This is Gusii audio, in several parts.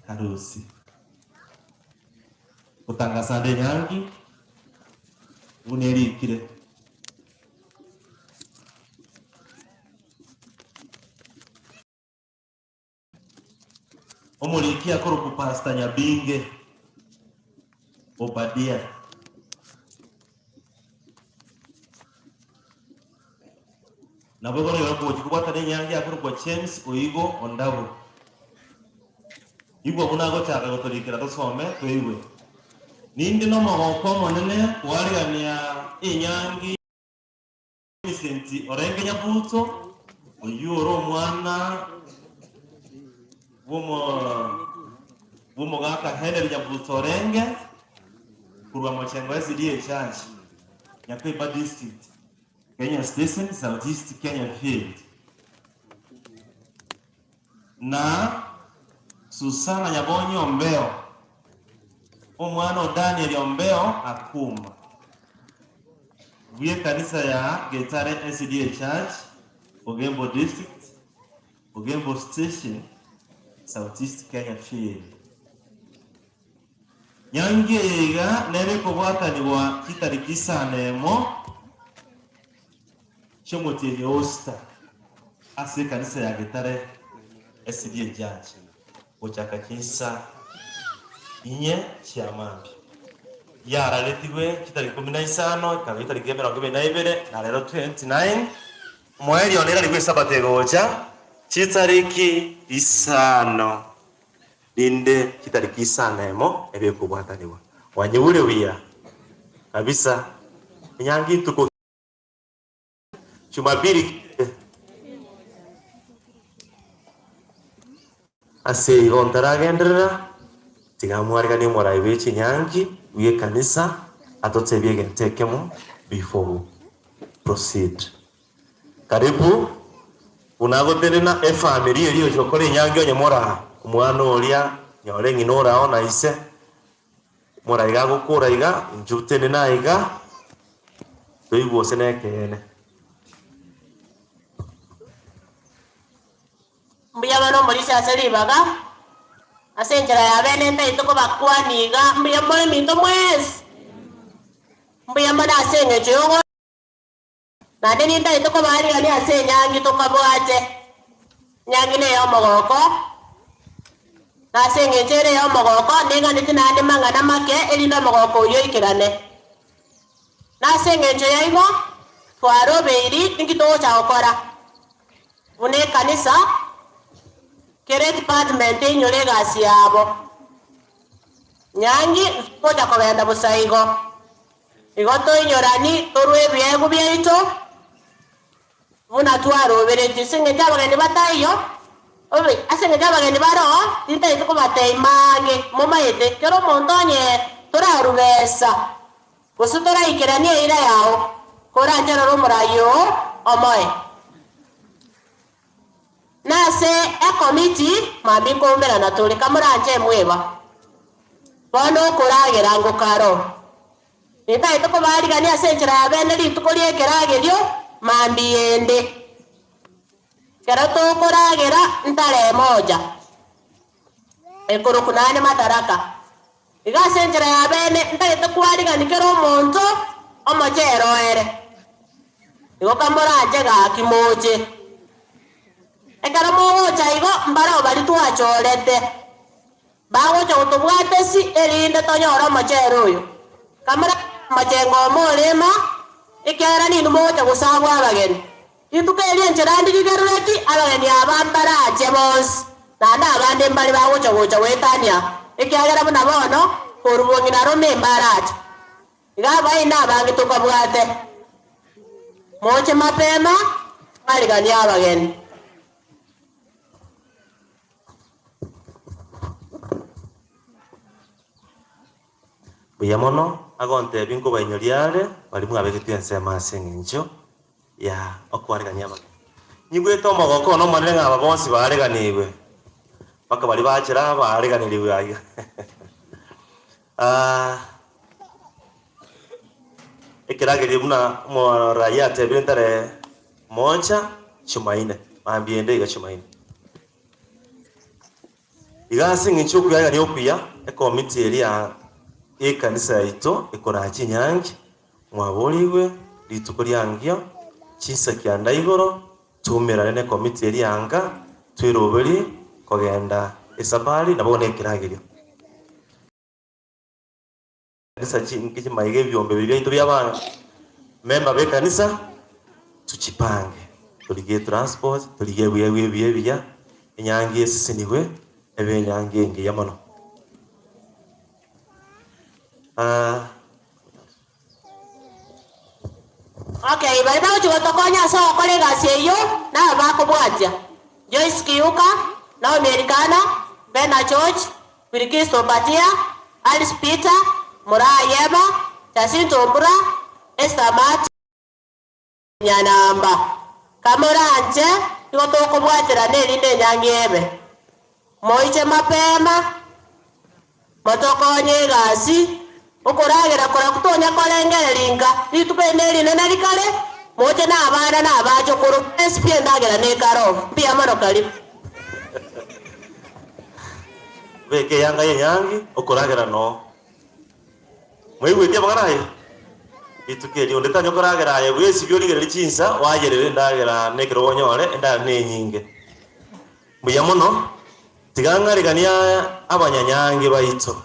Karusi. Gotangasa ande enyangi buna erikire. Omoriki akorokwa Pastor Nyabinge Obadia. Naboigo nigo agochia kobwatana enyangi akorokwa James Oigo Ondabu. Igwa buna agochaka gotorikera tosome toigwe. Ninde nomogoko omonene koarigania enyangi Millicent orenge Nyabuto, oyio ore omwana bw'omogaka Henry Nyabuto orenge korwa Mochengo SDA Church, Nyakoiba District, Kenya Station, South East Kenya Field, na Susana Nyabonyi Ombeo, omwana o Daniel Ombeo Akuma. Bw'ekanisa ya Getare SDA Church, Ogembo District, Ogembo Station, South East Kenya Field. Nyangi eye iga nere ekobwatanigwa chitariki isano emo chi'omotienyi o Osita ase ekanisa ya Getare SDA Church gochaka chinsa inye chia mambia. Yararetigwe chitariki ikomi na isano, ekaba etariki emerongo ebere na ibere, na rero 29, omoerio one erarigwe Esabato egocha, chitariki isano, rinde chitariki isano emo ebe ekobwatanigwa. Kwanyigure buya kabisa, enyangi ntuko. Jumapili ki? Ase igo ntaragenderera, tiga mwareganie omorai bwe chinyangi bw'ekanisa atotebie egento ekemo before we proceed. Karibu buna agotenena efamiri eria ocha gokora enyangi onye moraa omwana oria nyore ng'ina orao na ise Morai gagokora iga, inchuo tenena aiga, toigwe gose nekeene. Mbuya mono omorisia ase ribaga, ase enchera ya bene ntaete kobakwania iga, mbuya more minto mwensi, mbuya mono ase eng'encho y'ogo. Naende nintaete kobaarigania ase enyangi tokabwate. Enyangi ney'omogoko, na ase engencho ere ey'omogoko neng'aneti naende mang'ana make, erinde omogoko oyio oikerane. Na ase engencho yaino twarobeiri inki togocha gokora buna ekanisa, kera edepartment einyore egasi yabo. Nyangi ntogocha kogenda bosa igo. Igo toinyorani torue ebiegwa biaito buna twaroberetie. Ase engencho abageni bataiyo, obe ase engencho abageni baroo, tintagete kobatebia maange, momaete, kera omonto onye torarubesa, gose toraikeranie eira yao, koranche rora omorai oo omoe. Nase ekomiti mambia nkoumerana tore, kamoranche mweba. Bono okoragera ngokaro. Nintagete kobaarigania ase enchera ya bene rituko ri'ekeragerio mambia ende. Ekero tokoragera ntare emoja, ekorokwa naende madaraka. Iga ase enchera ya bene ntagete kwarigania kera omonto omochere oere. Igo kamoranche gaki moche. Ekero mogocha igo mbareo baria twachorete. Bagocha gotobwatesi erinde tonyore omochere oyo. Kamoranyore omochengo omorema, ekiagera ninwe mogocha gosabwa abageni. Rituko erio enchera ndirigerereti, abageni aba mbarache bonsi, naende abande mbare bagocha gocha goetania, ekiagera buna bono korwa bong'ina Rome mbarache. Iga abaini abange tokabwate. Moche mapema, mwariganie abageni. Mbuya mono, agontebia nkobainyoria are baria mwabegetwe ensemo ase eng'encho ya okwaregania abageni. Nyigwete omogoko one omonene ng'a aba bonsi baareganigwe, mpaka baria bachera baareganirigwe aiga. Ah, ekeragerio buna omoraia atebire ntare mocha Chumaine, mambia ende iga Chumaine. Iga ase eng'encho y'okoyagaria okuya, ekomiti eria y'ekanisa yaito ekoraa chinyangi, mwaborigwe rituko riangio chinsa kianda igoro, toumerane nekomiti eria anga, tweroberie kogenda esafari nabo nekeragerio. Kanisa chinke chimaiga ebiombe biria biaito bia ba member b'ekanisa tochipange torigie transport torigie ebiegwa ebiya ebiya enyangi esesenigwe ebe enyangi engiya mono. Okay, baria bagochia gotokonya ase ogokora egasi eyio naba bakobwatia, Joyce Kiyuka, Naomi Elikana, Bena George, Bilkisu Obadia, Alice Peter, Moraa Yema, Jacinta Ombura, Esther Maati, Nyanamba. Kamoranche, nigo tokobwaterana erinde enyangi ebe. Moiche mapema, motokonye egasi, okoragera korakwo tonya korengereria nka rituko eri nerinene rikare, moche na abana na abachokoro, bwensi pi endagera nekare oo. Mbuya mono karibu. Beka eyanga y'enyangi, okoragera noo. Mwaigweti amang'ana aya? Rituko erio onde tanya okoragera aye bwesibie origererie chinsa, oayerere endagera na ekerogo onyore endagera nenyinge. Mbuya mono, tiga ng'ariganie abanyanyangi baito.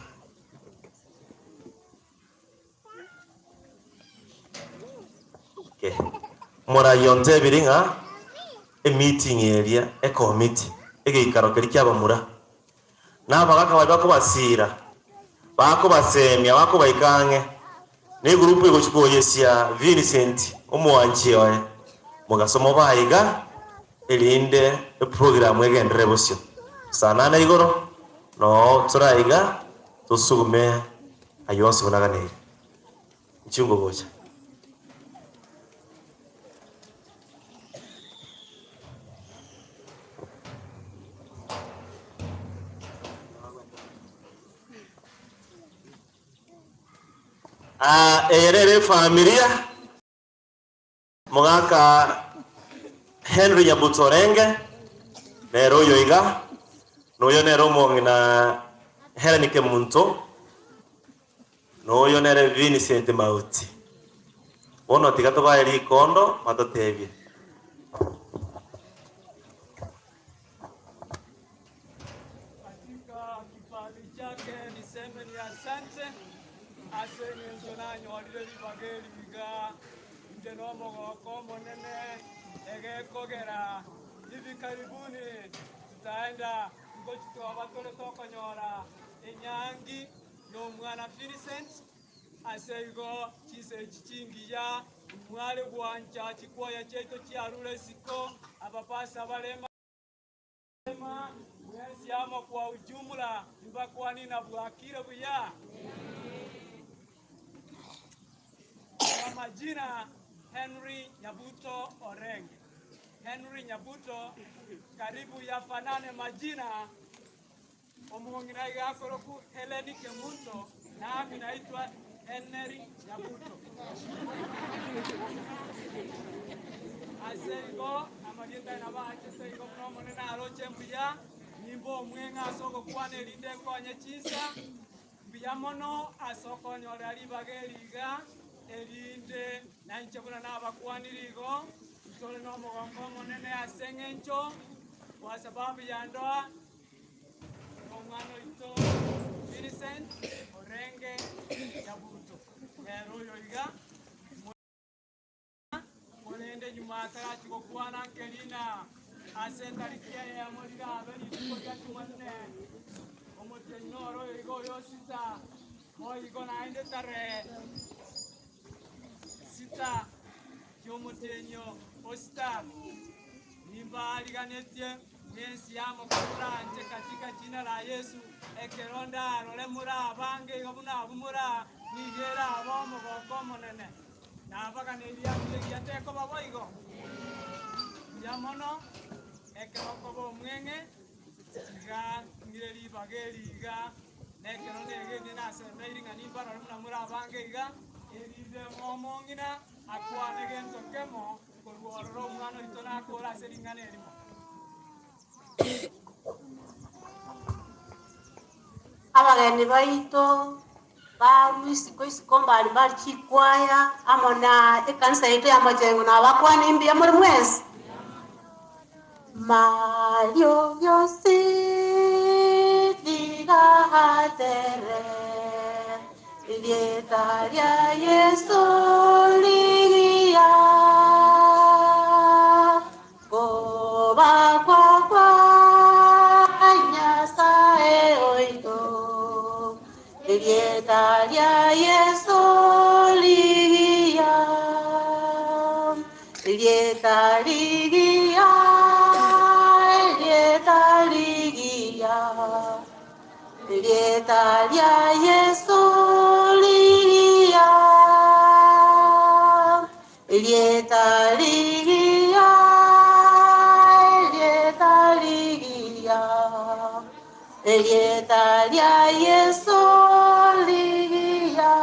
Okay. Morai ontebirie ng'a emeeting eria, ekomiti, egeikaro keria ki'abamura, na abagaka baria bakobasiira, bakobasemia, bakobaika ang'e, na egurupu egochia koyesia Vincent, omwanchi oye, mogaso mobe aiga, erinde eprogramu egenderere bosio. Saa nane igoro, noo tore aiga, tosugume ayio onsi buna aganeire. Inchuo ngogocha. Ah, eye nere efamilia mogaka Henry Nyabuto Orenge nere oyo iga noyo nere omong'ina Helen Kemunto noyo nere Vincent Mauti. Bono tiga tobae rikondo batotebie. Katika kipaji chake niseme ni asante ase eng'encho nanyorire ribaga eri iga, inche nomogoko omonene egekogera hivi karibuni tutaenda ngochi twaba tore tokonyora enyangi nomwana Vincent. Ase igo chinsa echi chingiya mware gwancha chikwaya chiaito chiarure isiko, abapasa bare mapema, mwensi amo kwa ujumla imbakwanie na bwakire buya. Kwa majina Henry Nyabuto Orenge. Henry Nyabuto karibu yafanane majina Omong'ina iga akorokwa Hellen Kemunto, na ami naitwa Henry Nyabuto. Ase igo amarieta aye nabo aachete igo buna Omonene aroche mbuya, nimbe omweng'e ase ogokwana erinde nkonye chinsa. Mbuya mono ase okonyorera ribaga eri iga, erinde nainche buna nabakwanire igo, ntore nomogonko omonene ase eng'encho kwa sababu ya ndoa Nomwana oito Vincent orenge Nyabuto, nere oyo iga, korende nyuma atarachia gokwana nkerina ase etariki eyemo rirabe rituko ria Jumanne, omotienyi noro oyo iga oyo sita, boigo naende tarehe sita chi'omotienyi o sita, nimbaariganetie. Nensi amo komoranche katika jina la Yesu, ekero ndarore more abange iga buna abwo more aa, nigo erabe omogoko omonene. Nabaganeirie ase egiya tekoba boigo. Mbuya mono, ekero okoba omweng'e, tiga ng'ire ribaga eri iga, na ekero negenire nasemeiri ng'a nimbarore buna more abange iga, erinde omong'ina akwane gento kemo Korwa ororo omwana oito nakore ase ring'ana erimo. Abageni baito barwa isiko isiko mbari mbari chikwaya amo na ekanisa yaito ya Machengo nabakwane imbuya more mwensi. Mario yonsi tiga atere, Erieta ria Yeso rigiya. Kobakwa kwa Nyasae oito, Erieta ria Yeso rigiya. Erieta rigiya, erieta rigiya, Erieta ria Yeso rigiya. Erieta rigiya, erieta rigiya, Erieta ria Yeso rigiya.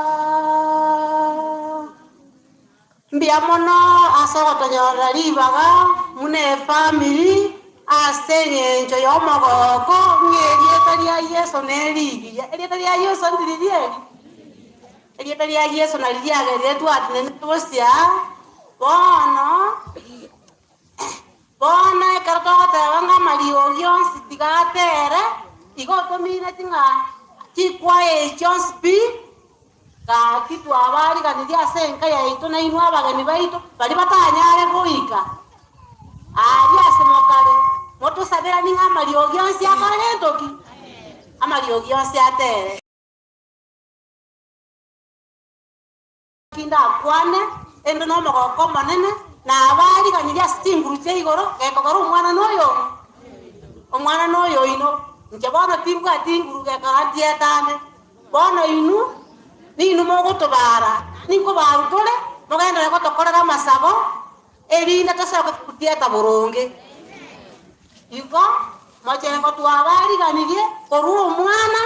Mbuya mono ase ogotonyorera ribaga buna efamiri ase eng'encho y'omogoko ng'a erieta ria Yeso nerigiya. Erieta ria Yeso ndiri eri? Erieta ria Yeso nari riagerire twatenenete bosio aa, bono bono ekero togoteba ng'a amariogi onsi tiga atere, igo tomineti ng'a chikwaya echi chionsi pi, Gaki twabariganirie ase enka yaito nainwe abageni baito baria batanyare goika aaria ase mokare, motosaberanie ng'a amariogi onsi akore gento ki? Amariogi onsi atere. Naki ndakwane, inde nomogoko omonene, nabariganirie ase chinguru chia igoro, gekogera omwana noyo oino, omwana noyo oino, inche bono timbwati nguru gekogera ntietane. Bono inwe ninwe mogotobaara, ninkobaarwa tore, mogenderere gotokorera amasabo, erinde tosoke kotieta boronge. Igo mochengo twabariganirie korwa omwana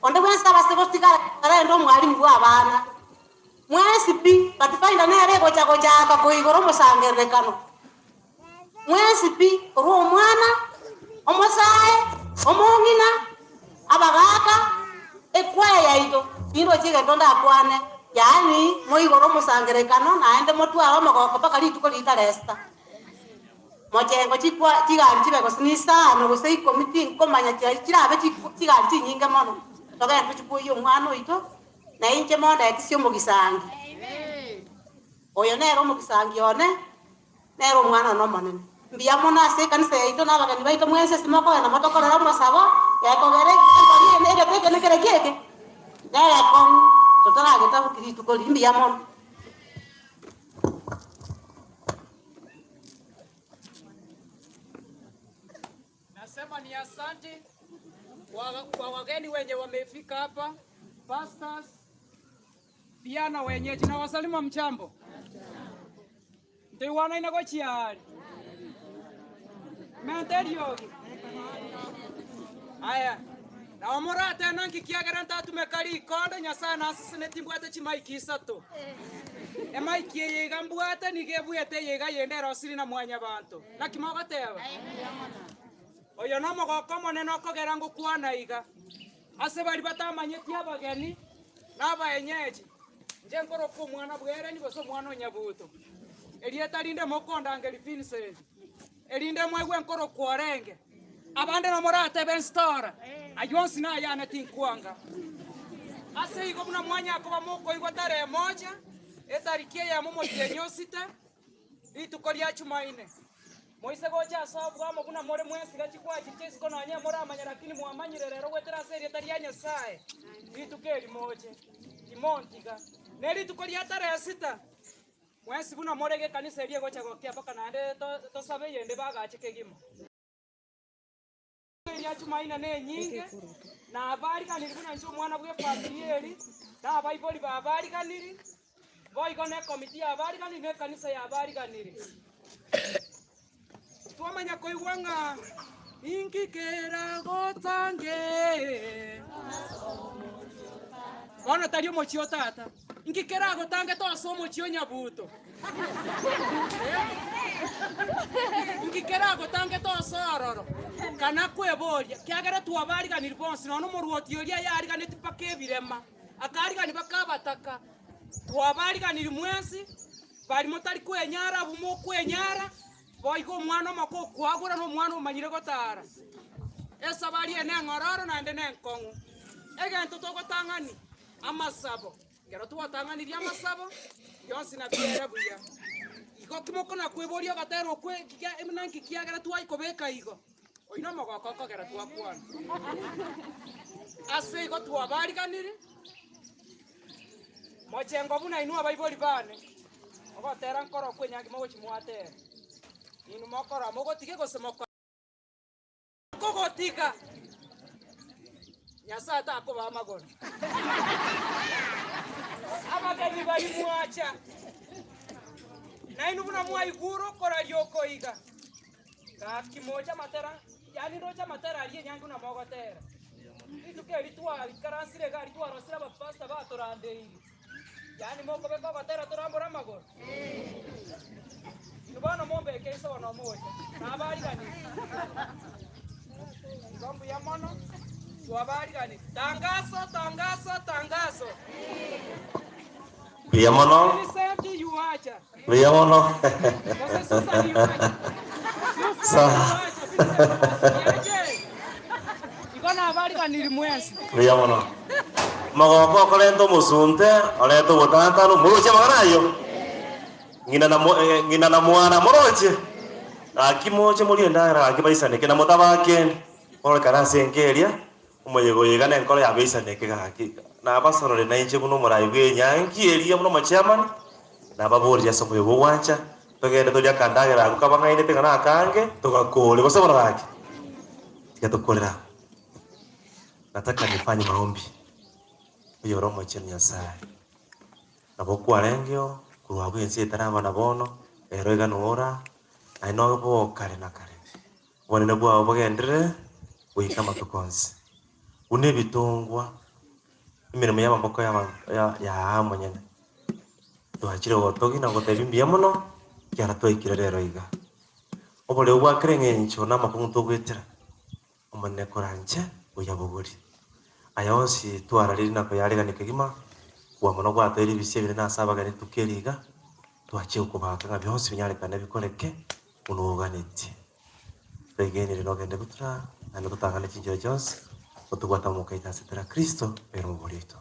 onde bwensi tabasa gotigara arende omwalimu bw'abana. Mwensi pi, Pathfinder nere egocha gochaka koigora omosangererekano. Mwensi pi, korwa omwana, omosae, omong'ina, abagaaka, ekwaya yaito, nindoche egento ndakwane, yaani moigore omosangererekano naende motware omogoko mpaka rituko ritaresta. Mochengo chikwa chigari chibe gose nisano gose ikomi tinkomanya chiaria chirabe chikwa chigari chinyinge mono, togende tochikwoyie omwana oito, na inche mondetisie omogisangi. Oyo nere omogisangi one. Nere Omwana one omonene. Mbuya mono ase ekanisa yaito na abageni baito mwensi ase mokogenda motokorere omosabo, gekogera enkori eye egete eke nekere ki eke negekong'u totaragetaboki rituko riria. Mbuya mono. Nasema ni asante kwa, kwa wageni wenye wamefika hapa pastors pia na wenyeji na wasalimu mchambo Ntoigwanaine gochia aare? Menta eriogi. Aya, nabo moratebe nki kiagera ntatumeka rikonde, Nyasae naseseneti mbwate chimaiki isato. Emaiki eye iga mbwate nigo ebuete eye iga yende erosiri na mwanyabanto. Naki mogoteba? Oyo nomogoko omonene okogera ngokwana iga. Ase baria batamanyeti abageni na abaenyeji, inche nkoroka omwana bw'Ereni gose omwana o Nyabuto, erieta rinde mokondangeria Vincent, erinde mwaigwe nkorokwa orenge. Abande namoratebe Nstora, ayio onsi nayane tinkwanga. Ase igo buna mwanyara koba mokoigwa tarehe moja, etariki eyemo omotienyi o sita, Rituko ria Chumaine, moise gocha ase oboamo buna more mwensi gachia kwachiricha isiko nonya moramanye lakini mwamanyire rero goetera ase erieta ria Nyasae, rituko eri moche, timontiga. Ne rituko ria tarehe sita, mwensi buna more gekanisa eria egocha gokia mpaka naende tosabe eyende bagache kegima. Eria Chumaine nenyinge, na abariganiri buna inche omwana bw'efamiri eri, na abaibori babariganiri, boigo na ekomiti y'abariganiri, na ekanisa y'abariganiri. Twamanya koigwa ng'a inki keragotange. Bono tari omochie o tata. Inki keragotangete ase omochie o Nyabuto? Inki keragotangete ase ororo? Kana kweboria, kiagera twabariganirie bonsi, nonya omorwoti oria yariganeti mpaka ebirema, akarigania mpaka abataka, twabariganirie mwensi, baria motari kwenyara abwo mokwenyara, boigo omwana omoke okwagura na omwana omanyire gotara. Esabari eye neng'ororo naende nenkong'u. Egento togotang'ani, amasabo. Ekero twatang'anirie amasabo, bionsi nabiere buya. Igo ki mokona kweboria ogotera okwo ekigia buna nki kiagera twaikobeka igo? Oyio nomogoko okogera twakwana. Ase igo twabariganirie, mochengo buna inwe abaibori bane, ogotera nkoro okwo enyangi mogochia mwatera. Inwe mokora mogotige gose mokore. Kogotiga, Nyasae takobaa amagoro. Abageni baria mwacha, nainwe buna mwaigure okoraria oko iga, gaki moche amatera, yaani ndoche amatera aria enyangi buna mogotera. Rituko eri twaikaransire iga aria twarosire abapastor batorandeiri, yaani mokobeka ogotera torambore amagoro. Inwe bono mombeke inse bono moche, nabariganirie. Igo mbuya mono, twabariganirie. Tangaso, tangaso, tangaso. Mbuya mono. Vincent yuacha. Mbuya mono. Gose Susan yuacha. Susan Sawa. yuacha, Vincent yuacha. Igo nabariganirie mwensi. Mbuya mono. Omogoko okorenta omosunte, orete obotantanu, moroche amang'ana ayio? Ng'ina na mo ng'ina na mwana moroche? Gaki moche morie endagera gaki baisaneke na motabake kororekana ase enka eria, omoyega oyo iga nenkoro yabaisaneke gaki. Nabasorore nainche buna omorai bw'enyangi eria buna omochairman, nababorie ase omoyega ogwancha, togende torie akandagera agwo kabang'ainete ng'a nakange, togakore gose bono gaki? Tiga tokorere abwo. Nataka nifanye maombi, oyore omochenu Nyasaye. Nabo kwarengeo korwa abwo ense etaraba na bono, ero iga noora, aye nobe bo kare na kare. Obonene bwao bogenderere goika amatuko onsi. Buna ebitongwa, emeremo y'amaboko y'abanto ya aa omonyene. Twachire gotogia na gotebia mbuya mono, ekiagera twaikire rero iga. Oboreu bwa kera eng'encho na amakong'u togoetera. Omonene koranche oyabogorie. Aya onsi twararirie na koyaregania kegima, kobua mono gwatoeire ebisio ebinene ase abageni rituko eri iga, twachia gokobaaka ng'a bionsi binyarekane bikoreke buna oganetie. Twegenire nogende gotura, naende totang'ane chinchera chionsi, gotobwate omokaito ase tera Kristo ere omobori oito.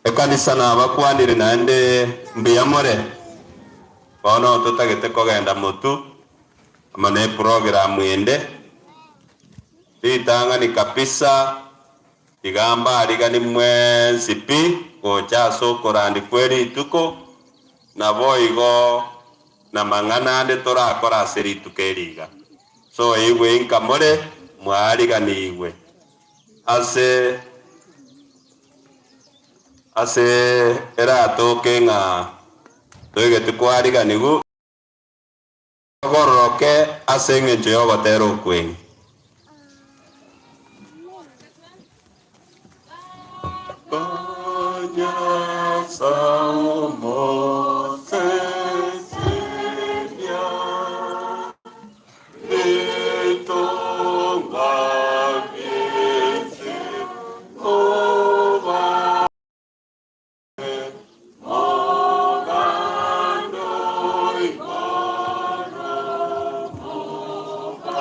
Ekanisa nabakwanire naende mbuya more. Bono totagete kogenda motu amo ne program ende. Ritang'ani kabisa tiga mbarigani mwensi pi gocha ase okorandi kwe rituko, naboigo namang'ana ande torakore ase rituko eri iga. So igwe inka more mwariganigwe ase ase eratoke ng'a toigeti kwariganigu ogororoke ase engencho y'ogotera okweng'e. Konya Salomo Bitongwa bi'ense koba Mogando igoro mobake.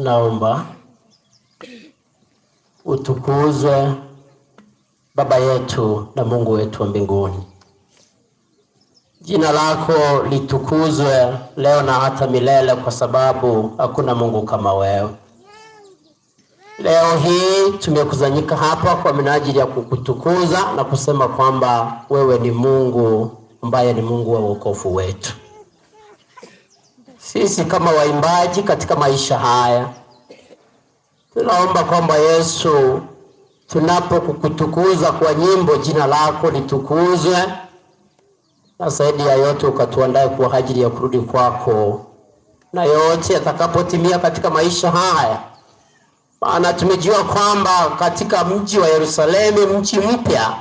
Tunaomba utukuzwe Baba yetu na Mungu wetu wa mbinguni. Jina lako litukuzwe leo na hata milele, kwa sababu hakuna Mungu kama wewe. Leo hii tumekusanyika hapa kwa minajili ya kukutukuza na kusema kwamba wewe ni Mungu ambaye ni Mungu wa wokovu wetu. Sisi kama waimbaji katika maisha haya tunaomba kwamba Yesu, tunapokukutukuza kwa nyimbo, jina lako litukuzwe, na zaidi ya yote ukatuandae kwa ajili ya kurudi kwako, na yote yatakapotimia katika maisha haya, maana tumejua kwamba katika mji wa Yerusalemu, mji mpya,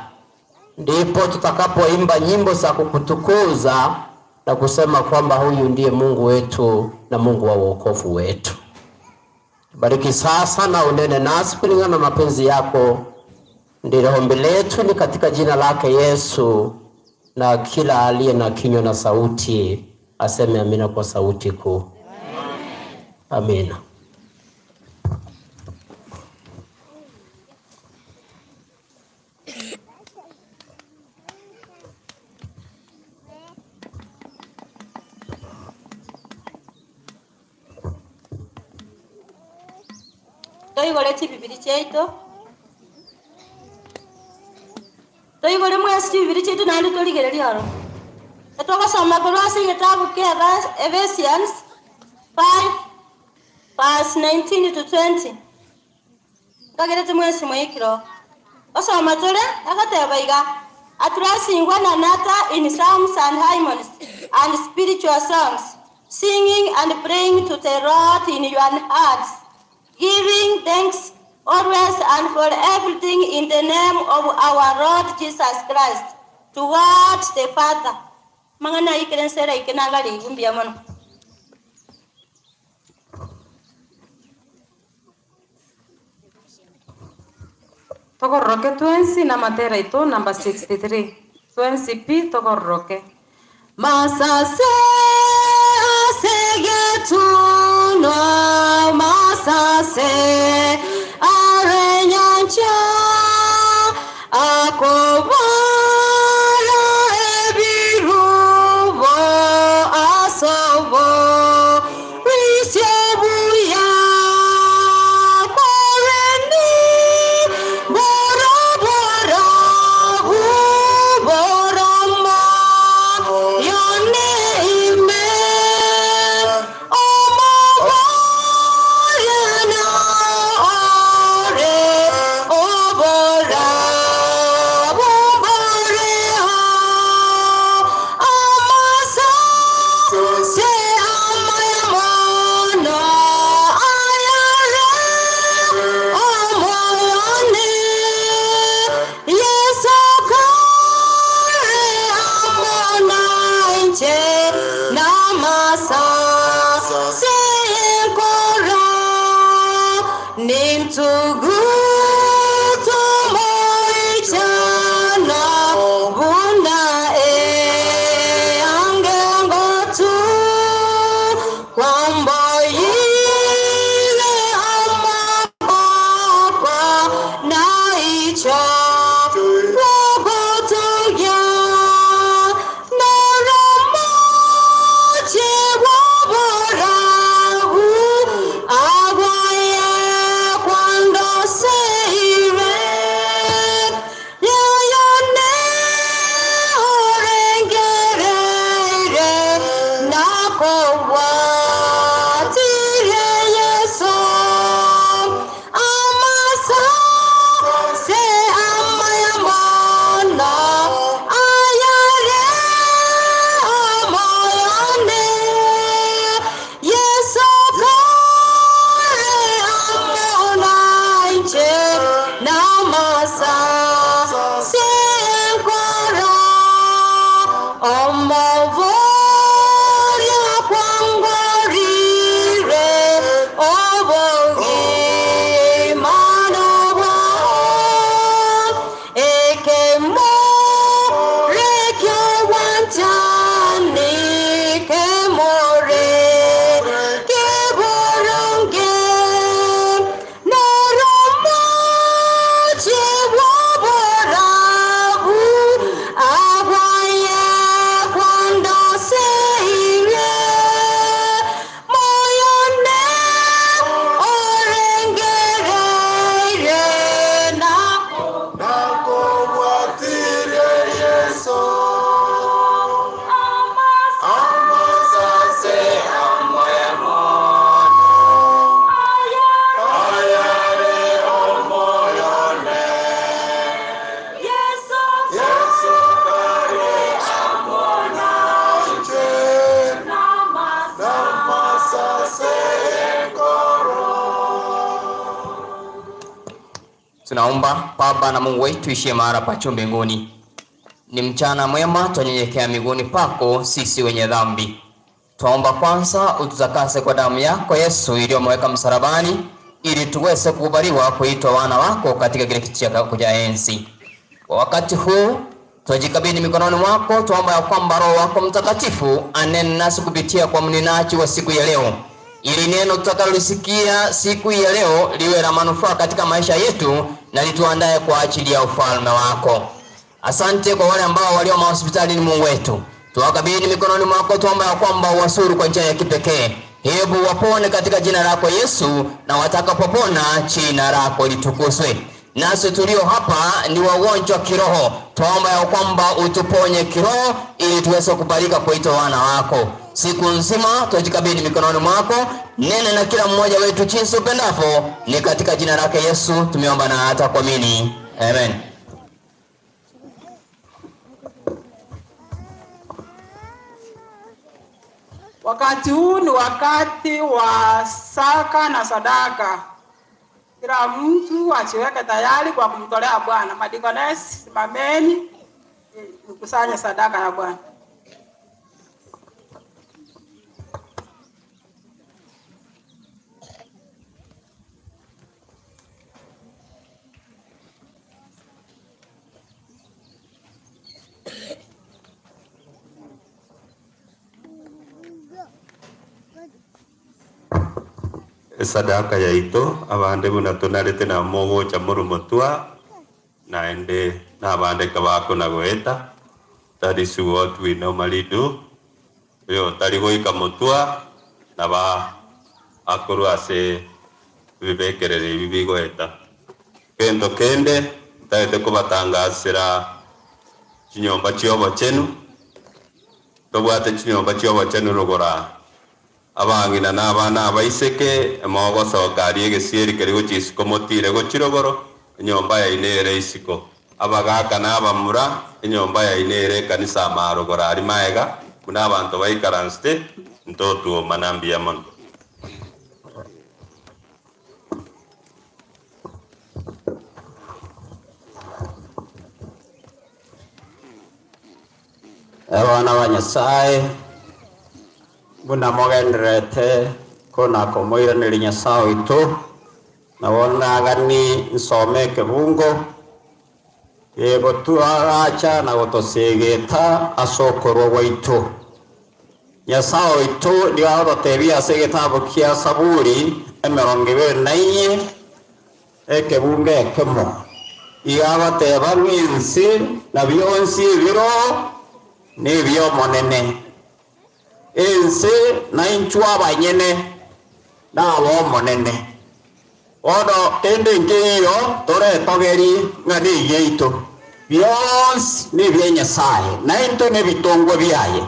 ndipo tutakapoimba nyimbo za kukutukuza na kusema kwamba huyu ndiye Mungu wetu na Mungu wa wokovu wetu. Bariki sasa na unene nasi kulingana na mapenzi yako, ndilo ombi letu, ni katika jina lake Yesu, na kila aliye na kinywa na sauti aseme amina kwa sauti kuu. Amina. Toigore chibibiri chiaito, toigore mwensi chibibiri chiaito naende torigererie oro. Etogosoma korwa ase egetabu kia Ephesians 5 verse 19 to 20. Nkagerete mwensi mwaikire oo. Osoma tore, egoteba iga, Addressing one another in psalms and hymns and spiritual songs, singing and praying to the Lord in your hearts, giving thanks always and for everything in the name of our Lord Jesus Christ, towards the Father. Amang'ana aikire ense eraike nagare mbuya mono. Togororoke twensi namatera aito number 63. Twensi pi togororoke. Masase asegetunwa masase arenyancha akobara ebirubo asobo risiobuya korende borobora buboroma yone ime omoborana ore obora buboreho amasa se amayamono ayare omoyone Yesu kare amonainche namasa senkora nintugutu moichana buna eangengotu kwamboyile amaboko naicho wogotoya noromoche woborabu agwaye kwandoseire yayone orengereire nakobwatire Yeso amasa se amayamono ayare omoyone Yeso kore amonainche namasa senkora omoboria kwangorire obogima bwao ekemore ki'obwanchani kemore ki'oboronge. Tunaomba Baba na Mungu wetu ishie mahala pa juu mbinguni. Ni mchana mwema, twanyenyekea miguuni pako sisi wenye dhambi. Twaomba kwanza ututakase kwa damu yako Yesu iliyomweka msalabani, ili tuweze kukubaliwa kuitwa wana wako katika kile kiti chako cha enzi. Kwa wakati huu twajikabidhi mikononi mwako, twaomba ya kwamba Roho wako Mtakatifu anene nasi kupitia kwa mnenaji wa siku ya leo, ili neno tutakalolisikia siku ya leo liwe la manufaa katika maisha yetu na lituandae kwa ajili ya ufalme wako. Asante kwa wale ambao walio mahospitalini, Mungu wetu, tuwakabidhi mikononi mwako, tuomba ya kwamba uwasuru kwa njia ya kipekee. Hebu wapone katika jina lako Yesu, na watakapopona jina lako litukuzwe. Nasi tulio hapa ni wagonjwa kiroho, twaomba ya kwamba utuponye kiroho ili tuweze kubalika kuitwa wana wako. Siku nzima twajikabidhi mikononi mwako, nene na kila mmoja wetu jinsi upendavyo. Ni katika jina lake Yesu tumeomba na hata kuamini, amen. Wakati huu ni wakati wa saka na sadaka. Kila mtu ajiweke tayari kwa kumtolea Bwana. Madikonesi, simameni mkusanye sadaka ya Bwana. Esadaka yaito, abande buna tonarete na mogocha moromotwa, naende nabande kabako na goeta. That is what we normally do. Oyo tari goika motwa, naba akorwa ase ebibekerero ebi bigoeta. Gento kende, ntagete kobatangasera chinyomba chi'obochenu, tobwate chinyomba chi'obochenu rogora abang'ina na abana abaiseke, mogosoka aria egesieri keria gochia isiko motire gochia rogoro, enyomba yaino ere isiko. Abagaka na abamura, enyomba yaino ere ekanisa amarogoro aria maega, buna abanto baikaransete, ntotwomana mbuya mono. Abana ba Nyasae, buna mogendererete kona-komoiraneria Nyasae oito, nabo nagani nsome ekebungo kegotuagacha na gotosegeta ase okorwa gwaito. Nyasae oito nigo agototebia ase egetabu kia Saburi emerongo ebere na inye, ekebungo ekemo, igo agoteba ng'a ense na bionsi ebiro nebi'Omonene, ense naintwe abanyene nab'Omonene. Bono kende nkeiyo toretogerie ng'a negiaito, bionsi nebia Nyasae, naintwe nebitongwa biaye.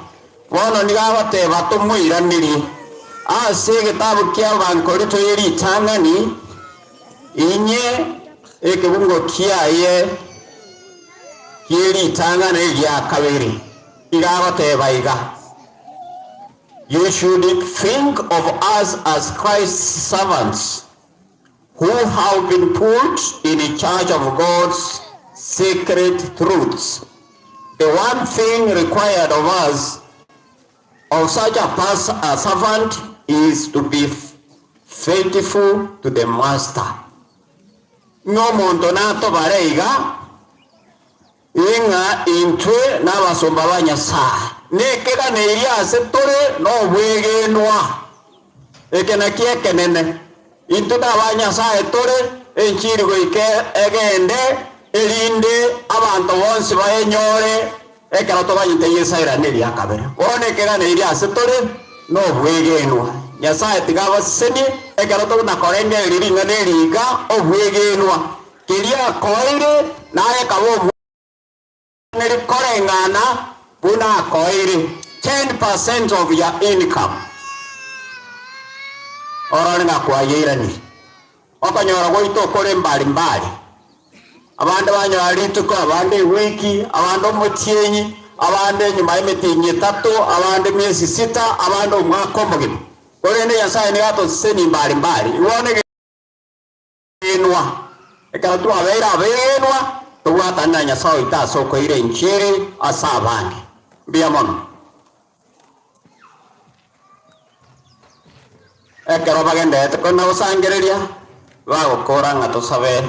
Bono nigo agoteba tomoiranerie ase egetabu ki'Abakorinto ye ritang'ani, inye ekebungo kiaye kie ritang'ani eria kabere, iga agoteba iga, You should think of us as Christ's servants who have been put in charge of God's secret truths. The one thing required of us, of such a, pers- a servant, is to be faithful to the master. Ng'a omonto natobare iga, ing'a intwe nabasomba ba Nyasae, nekeganeirie ase tore nobwegenwa. Eke nakio ekenene, intwe naba Nyasae tore, enchiri goika egende, erinde abanto bonsi bayenyore ekero toganyete Yeso airane eria kabere. Bono ekeganeirie ase tore nobwegenwa. Nyasae tiga abasesenie ekero tonakorengereria ring'ana eri iga, obwegenwa. Keria akoeire naye kaba obwegeneri koreng'ana buna akoeire, 10% of your income. Orore ng'a kwayeiranirie. Okonyora gwaito okore mbari mbari. Abande banyora rituko, abande ewiki, abande omotienyi, abande nyuma y'emetienyi etato, abande emiesi sita, abande omwaka omogima. Korende Nyasae nigo atosesenie mbari mbari. Igo negenwa. Ekero. Ekero twabeire abegenwa, tobwatane na Nyasae oito ase okoira enchiri ase abange. Mbuya mono. Ekero bagendererete kona gosangereria, bagokora ng'a tosabe.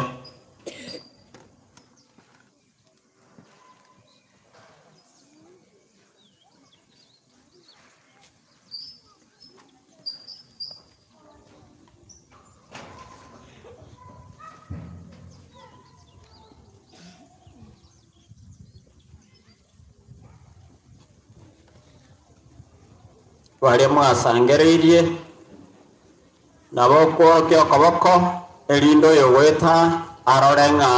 Baria mwasangereirie, nabo okwokia okoboko, erinde oyogoeta arore ng'a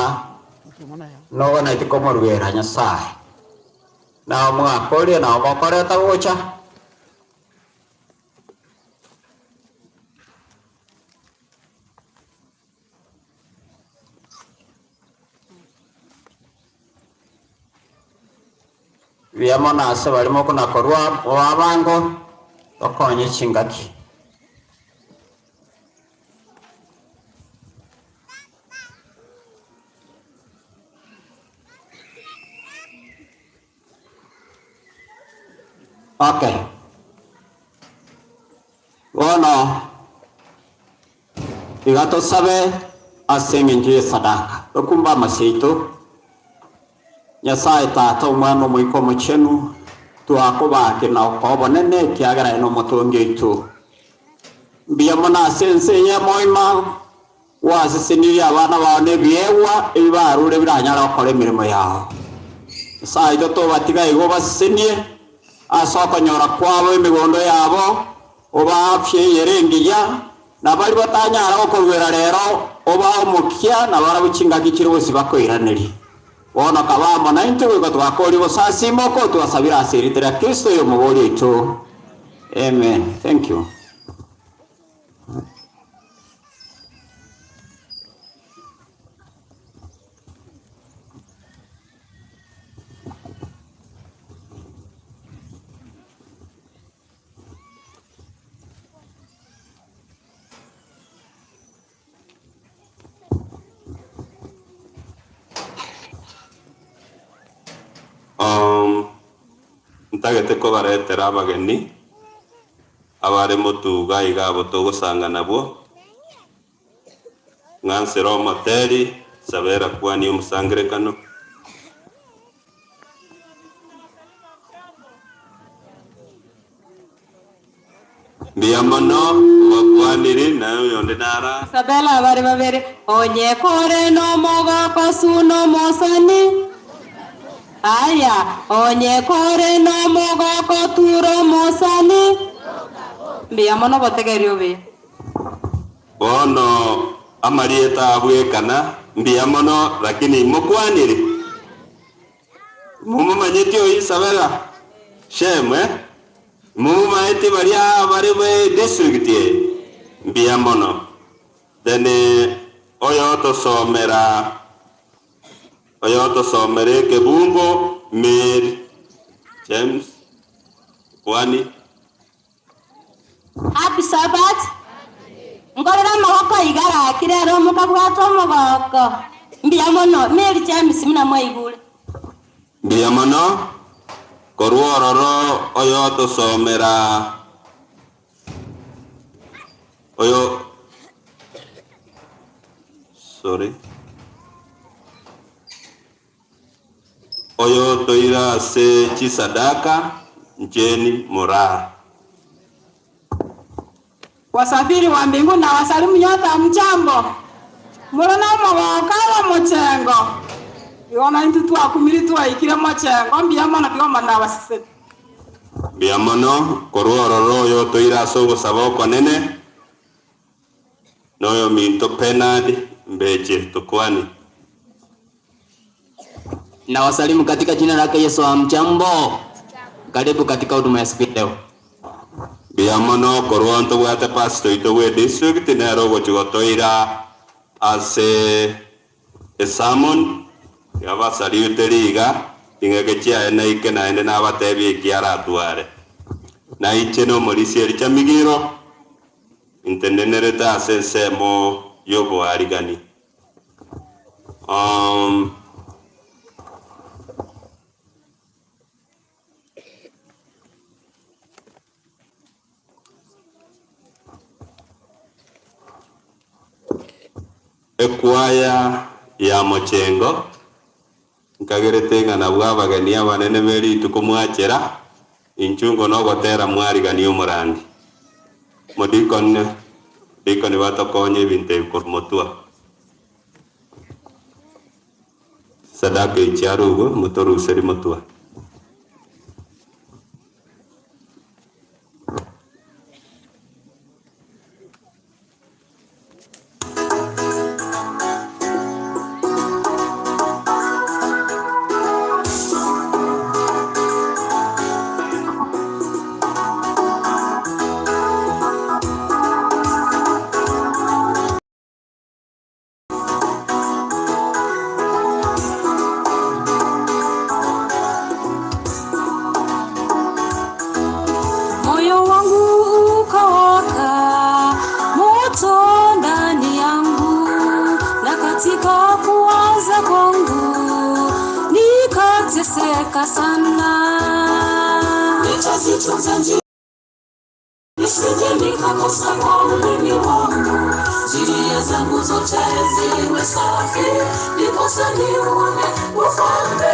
noganeti komoruera Nyasae. Nao mwakoria, nao mokoreta gocha. Mbuya mono ase baria mokona-korua oabango, tokonye chingaki. Okay. Bono Iga tosabe ase engencho y'esadaka, tokumbe amasio aito. Nyasae Tata, Omwana, Omoika Omochenu, twakobake na okoa obonene ekiagera aye nomotongi oito. Mbuya mono ase ense eye emoima gwasesenirie abana bao nebiegwa ebi barure biranyare gokora emeremo yao. Nyasae oito tobatiga igo obasesenie ase okonyora kwabo emegondo yabo, Obaafie eyere engiya, na baria batanyara gokoruera rero, obae omokia, na barabwo chingaki chire gose bakoiranerie. Bono kaba amo naintwe goika twakoria ogosasiima oko twasabire ase erieta ria Kristo oyomoboria oito. Amen. Thank you. Ntagete kobaretera abageni abare motuga iga abwo togosanga nabwo, ng'ansere omoteri, sabera kwani omosangerekano. Mbuya mono obakwaniri, naye oyonde nara. Isabela bare babere, onye kore nomogoko suna omosani. Aya, onye kore nomogoko tura omosani. Mbuya mono obotegereri obuya. Bono amarieta abwekana, mbuya mono, lakini mokwanire. Momomanyeti oyio Isabela? Shame eh? Momomaeti baria bare be district eye? Mbuya mono. Then oyotosomera oyotosomera ekebungo Mary James Kwani. Happy Sabbath. Nkorera amaboko iga gaki rero mokabwata omogoko. Mbuya mono Mary James buna mwaigure. Mbuya mono korwa ororo oyotosomera oyo sorry Oyotoira ase chisadaka, Jane Moraa. Wasafiri wa mbinguni na wasalimu nyote hamjambo? More nomogoko abamochengo? Igo naintwe twakumire twaikire mochengo, mbuya mono tiga Omonene abasesenie. Mbuya mono korwa ororo oyotoira ase ogosaba okonene, noyominto Bernard Mbeche Tokwani. Nawasalimu katika jina lake Yesu hamjambo? Karibu katika huduma ya siku ya leo. Mbuya mono korwa ntobwate pastor oito bwe district nere ogochi gotoira ase esermon yabasariute riga chingaki chiaye naike naende nabatebie eki aratware. Naiche nomorisia Ericha Migiro intenenerete ase ensemo yoboarigani. Um, Ekwaya ya mochengo, nkagerete ng'a nabwo abageni abanene be rituko mwachera, inchungo nogotera mwarigania omorandi. Modikon, dikoni batokonye ebinto ebi korwa motwa. Sadaka echi arugwe, motoruseri motwa. Moyo wangu ukawaka moto ndani yangu, na katika kuwaza kwangu nikateseka sana. Nitazitunza njia nisije nikakosa kwa ulimi wangu, njia zangu zote ziwe safi, ndiposa niuone ufalme.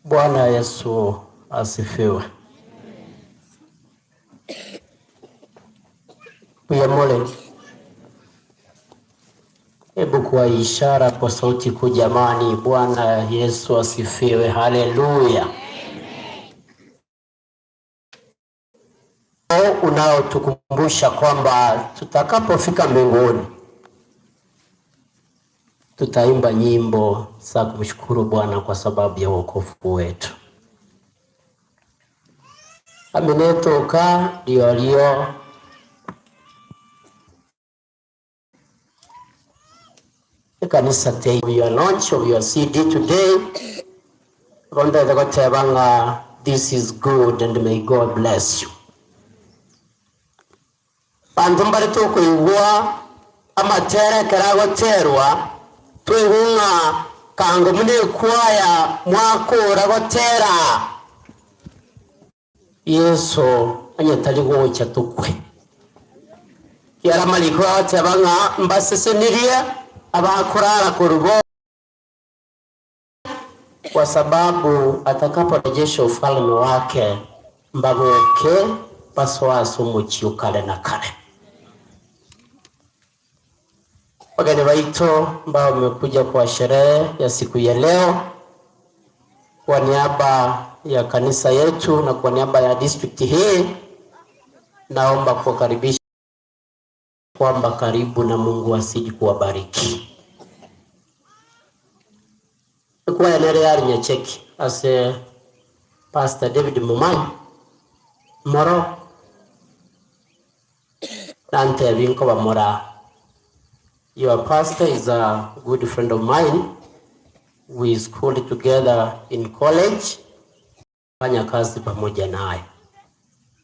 Bwana Yesu asifiwe. Uyamole, hebu kwa ishara kwa sauti kuu jamani, Bwana Yesu asifiwe. Haleluya. Unaotukumbusha kwamba tutakapofika mbinguni tutaimba nyimbo za kumshukuru Bwana kwa sababu ya wokovu wetu. Aminetoka liolio ekanisa te your launch of your CD today rondete gotebanga this is good and may God bless you. Bantu mbari tukuigwa amatere keragoterwa twigung'a kango mune kwaya mwakura gotera Yesu anyetari gocha tukwe kiara mariko agoteba ng'a mbasesenirie abakurara kurubo kwa sababu atakaporejesha ufalme wake mbagoke baswase omochio kare na kare. Wageni wetu ambao wamekuja kwa sherehe ya siku ya leo, kwa niaba ya kanisa yetu na kwa niaba ya district hii, naomba kuwakaribisha kwamba karibu na Mungu asiji kuwabariki. Kwa yanere yari nyacheki ase Pastor David Mumai moro nante binko bamora. Your pastor is a good friend of mine. We schooled together in college, fanya kazi pamoja naye.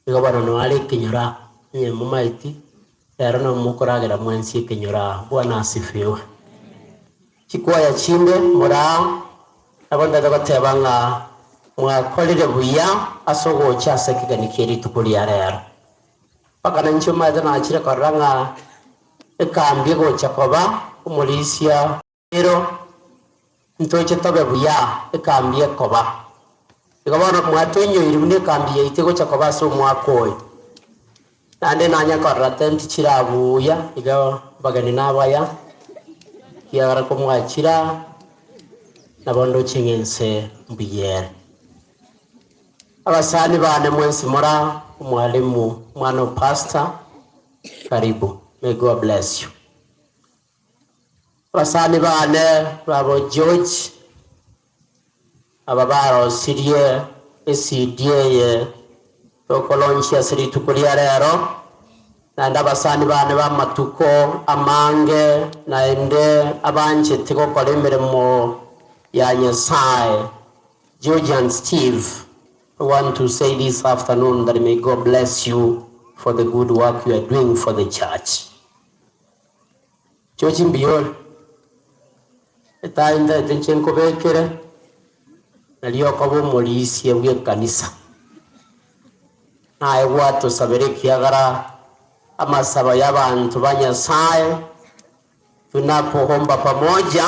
Igo bono noare ekenyoro aa, onye momaeti, rero nomokoragera mwensi ekenyoro aa. Bwana asifiwe. Chikwaya chinde more aa, nabo ntagete goteba ng'a mwakorire buya ase ogocha ase ekegeni kie rituko ria rero. Mpaka nainche omanyete nachire korora ng'a ekambi egocha koba omorisia. Ero ntoche tobe buya ekambi ekoba. Igo bono mwatoinyoiri buna ekambi yaito egocha koba ase omwaka oyo. Naende nanye korora tenti chire abuya, igo abageni nabaya, ekiagera komwachire aa, nabo ndoche ng'a ense mbuya ere. Abasani bane mwensi more aa, omwalimu, omwana o pastor, karibu. May God bless you. Abasani bane babo George, aba barosirie eCD eye tokolonchia ase rituko ria rero, naende abasani bane b'amatuko amange, naende abanchete gokora emeremo ya Nyasae, George and Steve, I want to say this afternoon that may God bless you for the good work you are doing for the church. George mbuya ore, etaai ntaete inche nkobekere, nario okoba omorisia bw'ekanisa. Naye gwatosabera ekiagera amasabo y'abanto ba Nyasae, tunapoomba pamoja,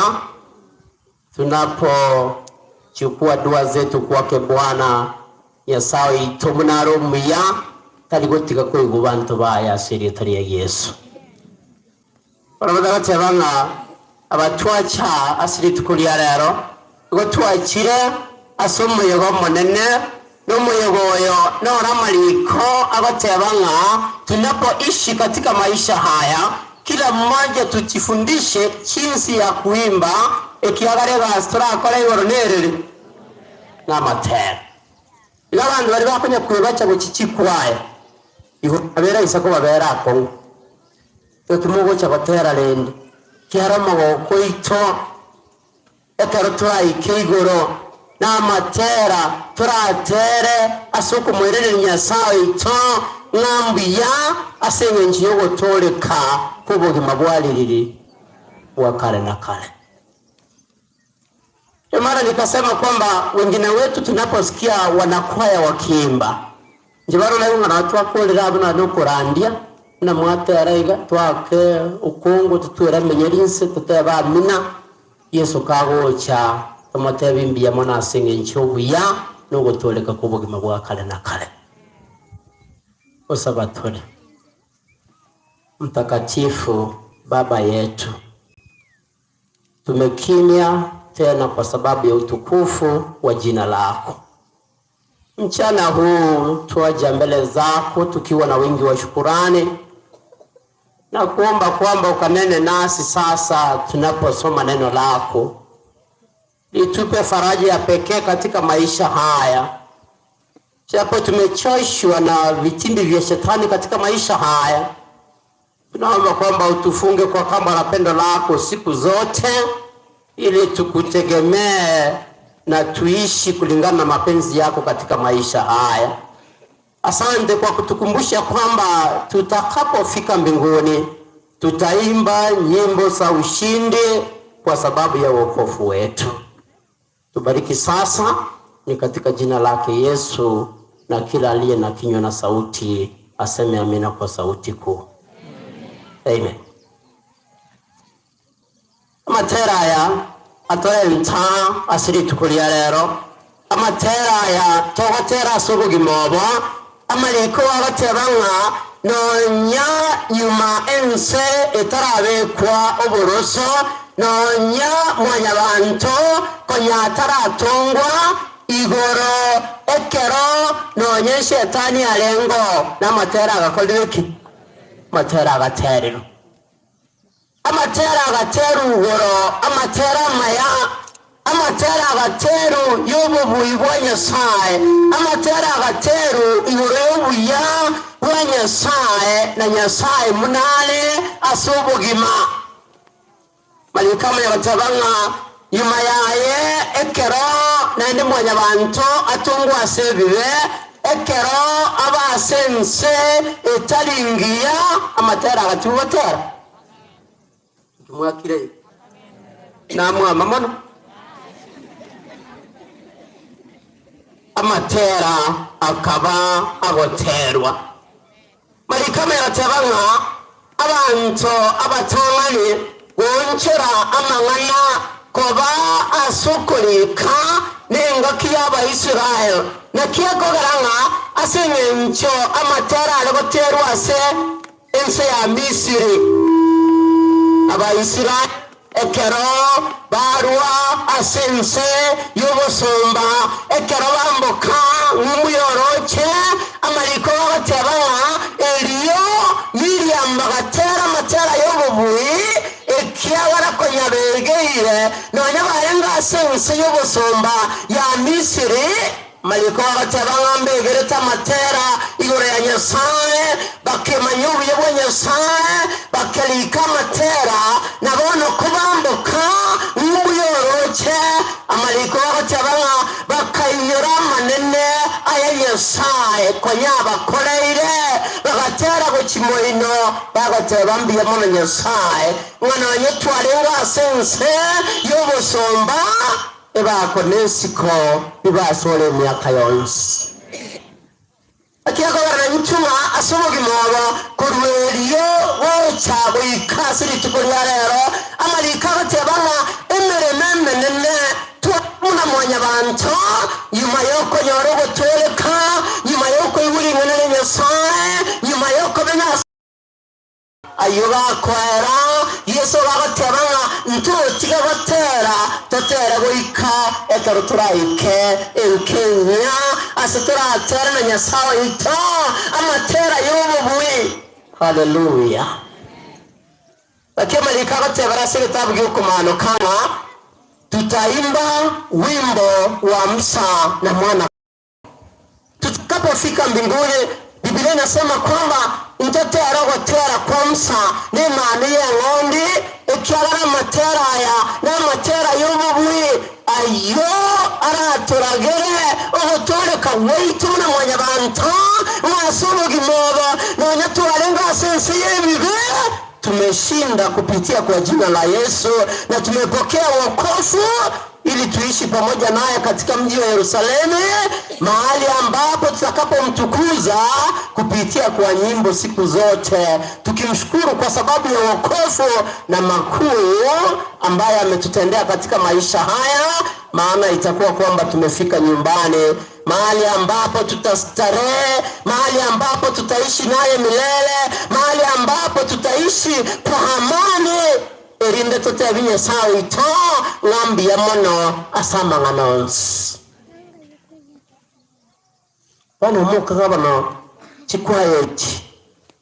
tunapochukua dua zetu kwake Bwana Nyasae oito buna are omuya, tari gotiga koigwa banto baye ase erieta ria Yeso. Barabwo bagateba ng'a abatwacha ase rituko ria rero, igo twachire ase omoyega omonene, na omoyega oyo noro amariko agoteba ng'a tunapoishi katika maisha haya, kila mmoja tujifundishe jinsi ya kuimba, ekiagera egasi torakore igoro nereri? Namatera. Igo abanto baria bakonya kwebacha gochia chikwaya, igoro nabere aisa kobabera akong'u. Igo timogocha gotera rende, kiara omogoko oito ekero toraike igoro, na amatera toratere ase okomoiraneria Nyasae oito ng'a mbuya ase engencho y'ogotooreka kw'obogima bwa ririri bwa kare na kare. Ndio maana nikasema kwamba wengine wetu tunaposikia wanakwaya wakiimba, inche bono naigwa ng'a nabo twakorire abwo nonye nokorandia, buna mwatera iga, twake okongo totweramenyeri inse totebe amina, Yeso kagocha tomotebie mbuya mono ase eng'encho y'obuya na ogotooreka kw'obogima bwa kare na kare. Gosaba tore. Mtakatifu Baba yetu. Tumekimya tena kwa sababu ya utukufu wa jina lako. Mchana huu twaja mbele zako tukiwa na wingi wa shukurani na kuomba kwamba ukanene nasi sasa tunaposoma neno lako, litupe faraja ya pekee katika maisha haya, japo tumechoshwa na vitimbi vya shetani katika maisha haya. Tunaomba kwamba utufunge kwa kamba la pendo lako siku zote, ili tukutegemee na tuishi kulingana na mapenzi yako katika maisha haya. Asante kwa kutukumbusha kwamba tutakapofika mbinguni tutaimba nyimbo za ushindi kwa sababu ya wokovu wetu. Tubariki sasa, ni katika jina lake Yesu, na kila aliye na kinywa na sauti aseme amina kwa sauti kuu. Amen. Amatera aya atorenta ase rituko ria rero, amatera aya togotera ase obogima obo, amariko agoteba ng'a nonya nyuma ense etarabekwa oboroso, nonya mwanyabanto konya ataratongwa igoro, ekero nonya eshetani arengeo, namatera agakorire ki? Amatera agatererwa. Amatera agaterwa igoro, amatera amaya, amatera agaterwa y'obobui bwa Nyasae, amatera agaterwa igoro y'obuya bwa Nyasae, na Nyasae buna are ase obogima. Mariko amanya goteba ng'a. Nyuma yaye ekero naende Mwanyabanto atongwa ase ebibe, ekero aba ase ense etari ngiya, amatera agatigwa gotera. Inki mwakire iga? Namwama mono. Amatera akaba agoterwa. Mariko agateba ng'a abanto abatang'ani goonchora amang'ana koba ase okorika nengaki y'Abaisrael. Naki ekogera ng'a ase engencho amatera are goterwa ase ense ya Misiri, Abaisrael Ekero barua ase ense y'obosomba, ekero bamboka ng'umbu y'orooche, amariko bagoteba ng'a erio Miriam bagatera amatera y'obobui, ekiagera konya begeire nonya barenge ase ense y'obosomba ya Misiri. Amariko agoteba ng'a mbegerete amatera igoro ya Nyasae, bakemanya obuya bwa Nyasae, bakerika amatera, na bono kobamboka ng'umbu y'orooche. Amariko agoteba ng'a bakainyora amanene aya Nyasae konya abakoreire, bagatera gochia moino, bagoteba mbuya mono Nyasae, ng'a nonye twarenge ase ense y'obosomba, Ebako nesiko bibasore emiaka yonsi. Ekiagera naintwe ng'a ase obogima obo korwa erio gocha goika ase rituko ria rero, amariko agoteba ng'a emeremo emenene tware buna mwanyabanto, nyuma y'okonyora ogotooreka, nyuma y'okoigwa ring'ana ria Nyasae, nyuma y'okomenya ase. Ayio gakoera, Yeso agagoteba ng'a ntotige gotera, totere goika ekero toraike enkenya ase toratere na Nyasae oito amatera y'obobui. Haleluya! Naki amariko agotebera ase egetabu gi'okomaanoka ng'a tutaimba wimbo wa Musa na mwana. Tutakapofika mbinguni, Biblia inasema kwamba ntotere ogotera kwa Musa n'Emanu y'Eng'ondi, ekiagera amatera aya namatera y'obobui, ayio aratoragere ogotooreka gwaito buna mwanyabanto, ng'a ase obogima obo, nonya twarenge ase ense y'ebibe, tumeshinda kupitia kwa jina la Yesu na tumepokea wokovu ili tuishi pamoja naye katika mji wa Yerusalemu, mahali ambapo tutakapomtukuza kupitia kwa nyimbo siku zote, tukimshukuru kwa sababu ya wokovu na makuu ambaye ametutendea katika maisha haya, maana itakuwa kwamba tumefika nyumbani, mahali ambapo tutastarehe, mahali ambapo tutaishi naye milele, mahali ambapo tutaishi kwa amani. Erinde totebie Nyasae oito ng'a mbuya mono ase amang'ana onsi. Bono omokaga bono chikwaya echi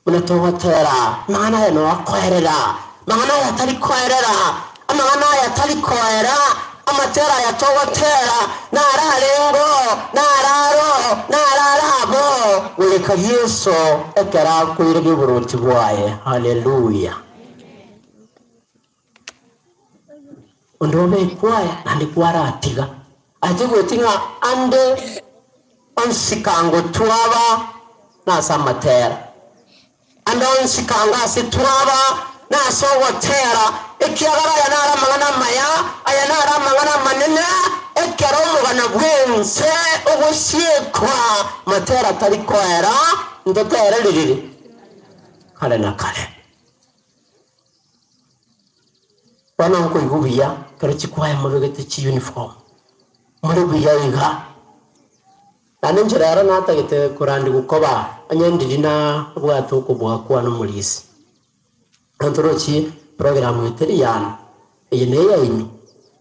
buna togotera amang'ana aya noakoerera, amang'ana aya tari koerera, amang'ana aya tari koera, amatera aya togotera naro arengeo, naro aro, naro arabo, goika Yeso ekero akoireria oboronti bwaye. Haleluya! Onde obekwe aya naende kwaratiga, atigweti ng'a ande onsi kango twaba nase amatera, ande onsi kango ase twaba nase ogotera, ekiagera aya naro amang'ana amaya, aya naro amang'ana amanene, ekero omogano bw'ense ogosiekwa, matera tari koera, ntotere ririri kare na kare. Bono nkoigwa buya ekero chikwaya mobegete chiuniform, more buya iga. Naende inche rero natagete korandigwa koba onye ndiri nabwate okobua kwane omorisia. Ekero torochie program eye teri yane, eye neyaino,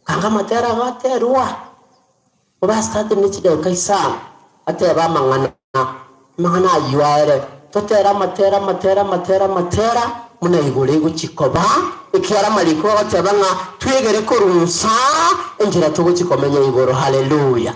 kanga amatera agaterwa. Obastate ne chidakika isano, atebe amang'ana, amang'ana ayio aere, totere amatera, amatera, amatera, amatera, buna igoro egochia koba, ekiagera amariko agoteba ng'a twegere korwa insa, enchera togochia komenya igoro. Haleluya!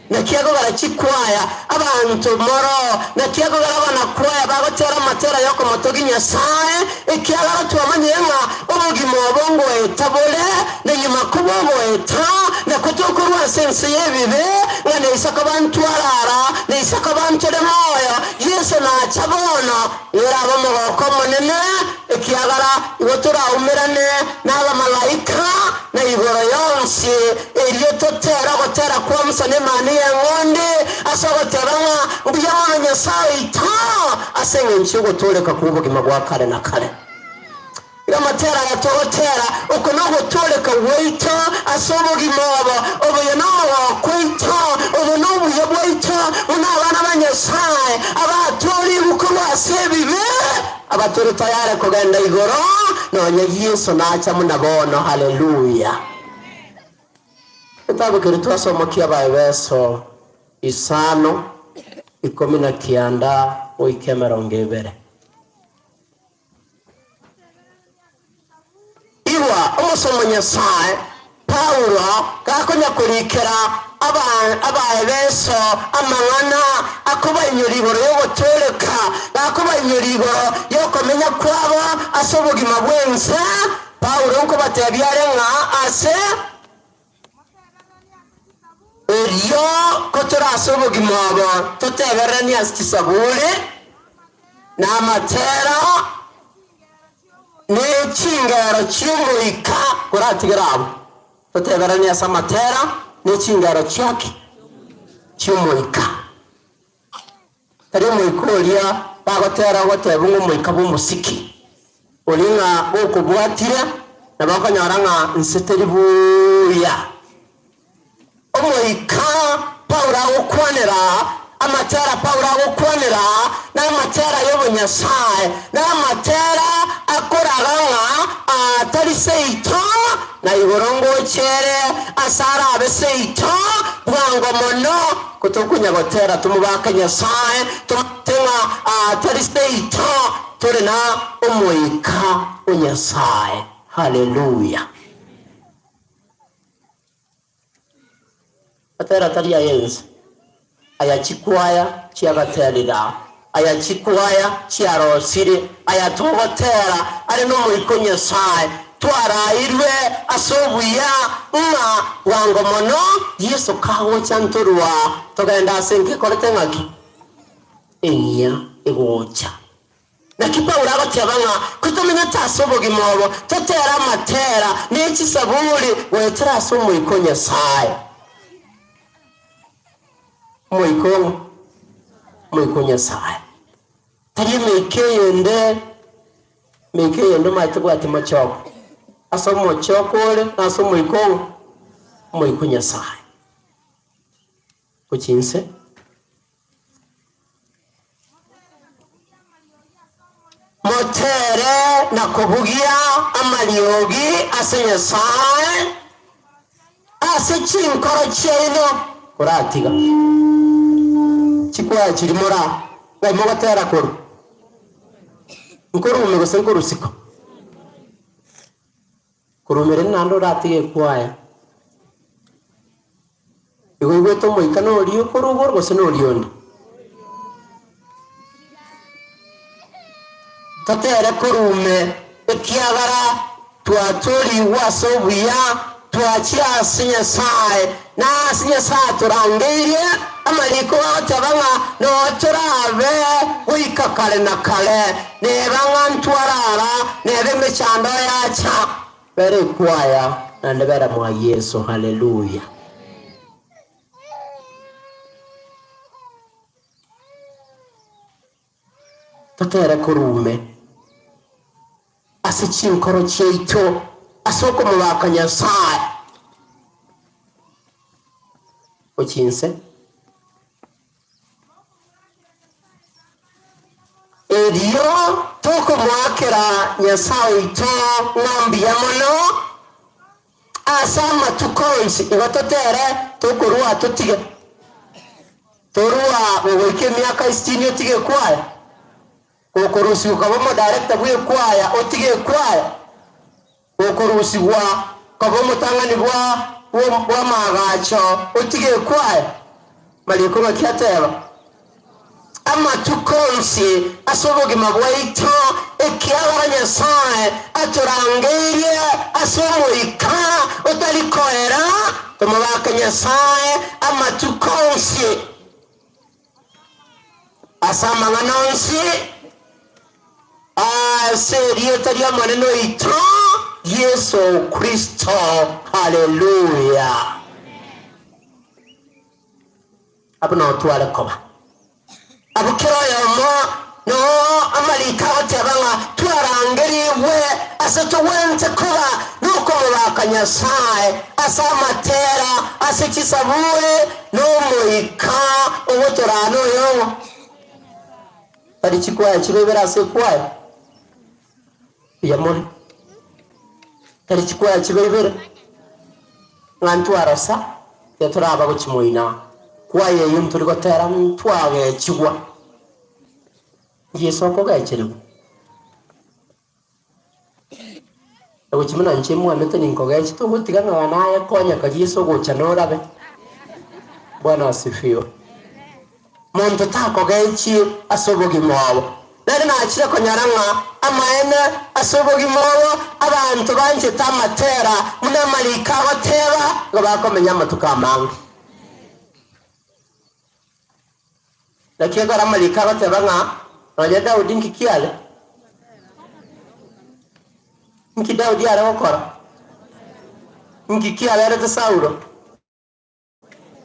Naki ekogera chikwaya, abanto moroo, naki ekogera abanakwaya bagotera amatera y'okomotogia Nyasae, ekiagera twamanyire ng'a obogima obo ngoeta bore, na nyuma kobogoeta, nakwo tokorua ase ense y'ebibe, ng'a neisa koba ntwarara, neisa koba ntore moyo, Yeso nacha bono, Norabe omogoko omonene, ekiagera igo toraumerane nabamalaika na igoro yonsi, erio totere ogotera kwa Musa na Emanu y'Eng'ondi, ase ogoteba ng'a mbuya mono Nyasae oito ase engencho y'ogotooreka kw'obogima bwa kare na kare. Iga amatera aya togotera, oko nogotooreka gwaito ase obogima obo, obuya nomogoko oito, obo nobuya bwaito buna abana ba Nyasae, abatoorigwe korwa ase ebibe, abatore tayare kogenda igoro, nonya Yeso nacha buna bono. Haleluya! Egetabu keria twasoma ki'Abaefeso isano, ikomi na kianda goika emerongo ebere. Igwa omosomo Nyasae, Paulo gakonya korikera Abaefeso amang'ana akobainyoria igoro y'ogotooreka, gakobainyoria igoro y'okomenya kwabo ase obogima bw'ense, Paulo nkobatebia are ng'a ase Erio kotore ase obogima obo totebereranie ase chisaburi, na amatera, ne chingero chi'omoika, koratigere abwo, totebereranie ase amatera ne chingero chiaki? Chi'omoika. Tari omoika oria bagotera ogoteba ng'a omoika bw'omosiki, oria ng'a gokobwatire nabo okonyora ng'a nse teri buya. Omoika Paulo agokwanera, amatera Paulo agokwanera, namatera y'obonyasae, namatera akoraga ng'a tari seito, na igoro ngocha ere ase arabe seito bwango mono. Ko tokonya gotera tomobake Nyasae, tomanyete ng'a tari seito, tore na Omoika o Nyasae. Haleluya! Matera tari ay'ense, aya chikwaya chiagaterire, aya chikwaya chiarosire, aya togotera are n'Omoika o Nyasae, twarairwe ase obuya ng'a bwango mono Yeso kagocha ntorwa togende ase enka ekorete ng'aki? Engiya egocha. Naki Paulo agoteba ng'a kotomenyete ase obogima obo, totere amatera ne chisaburi goetera ase Omoika o Nyasae. Omoika ong'o? Omoika o Nyasae. Tari emeika eyende, emeika eyende omanyete tebwati mochoko. Ase omochoko ore nase Omoika ong'o? Omoika o Nyasae. Gochia inse. Motere na kobugia amariogi ase Nyasae ase chinkoro chiaino. Koratiga chikwaya chiria mora ng'ai mogotera korwa? Nkorume gose nkorusiko? Korumire naende oratige ekwaya. Igo oigwete omoika noria okorwa igoro gose noria onde? Totere korume, ekiagera twatoorigwe ase obuya, twachire ase Nyasae, na ase Nyasae atorangeirie, amariko agoteba ng'a noo torabe goika kare na kare, neba ng'a ntwarara, neba emechando yacha. Bera ekwaya naende bera mwa Yeso, Haleluya. Totere korume ase chinkoro chiaito ase okomobaka Nyasae gochia inse. Erio tokomoakera Nyasae oito ng'a mbuya mono ase amatuko onsi, igo totere tokorua totige. Torua gogoika emiaka isitini otige ekwaya, gokorusigwa koba omodirector bw'ekwaya otige ekwaya, gokorusigwa koba omotang'ani bwa bw'amaagacho otige ekwaya. Mariko ng'aki ateba? Amatuko onsi ase obogima bwaito, ekiagera Nyasae atorangeirie ase Omoika otari koera, tomobake Nyasae amatuko onsi. Ase amang'ana onsi, ase erieta ri'Omonene oito Yeso Kristo. Haleluya! Abwo nao tware koba. Abwo kera oyomo noo amariko agoteba ng'a twarangerigwe ase togwente koba nokomobaka Nyasae ase amatera, ase chisaburi, na Omoika ogotoraa noyong'o. Tari chikwaya chibe ibere ase ekwaya? Mbuya more. Tari chikwaya chibe ibere? Ng'a ntwarosa, tiga toraba gochia moino aa. Kwaya eyio ntori gotera ntwagechigwa. Yeso okogecherigwa. Egochia buna inche mwamete ninkogechi togotiga ng'a naye konya karia Yeso ogocha norabe. Bwana asifiwe. Monto takogechi ase obogima obo. Nere nachire konyora ng'a amaene ase obogima obo abanto banchete amatera buna amariko agoteba, igo bakomenya amatuko amange. Naki ekero amariko agoteba ng'a nonya Daudi nki kiare? Nki Daudi are gokora? Nki kiaberete Saulo?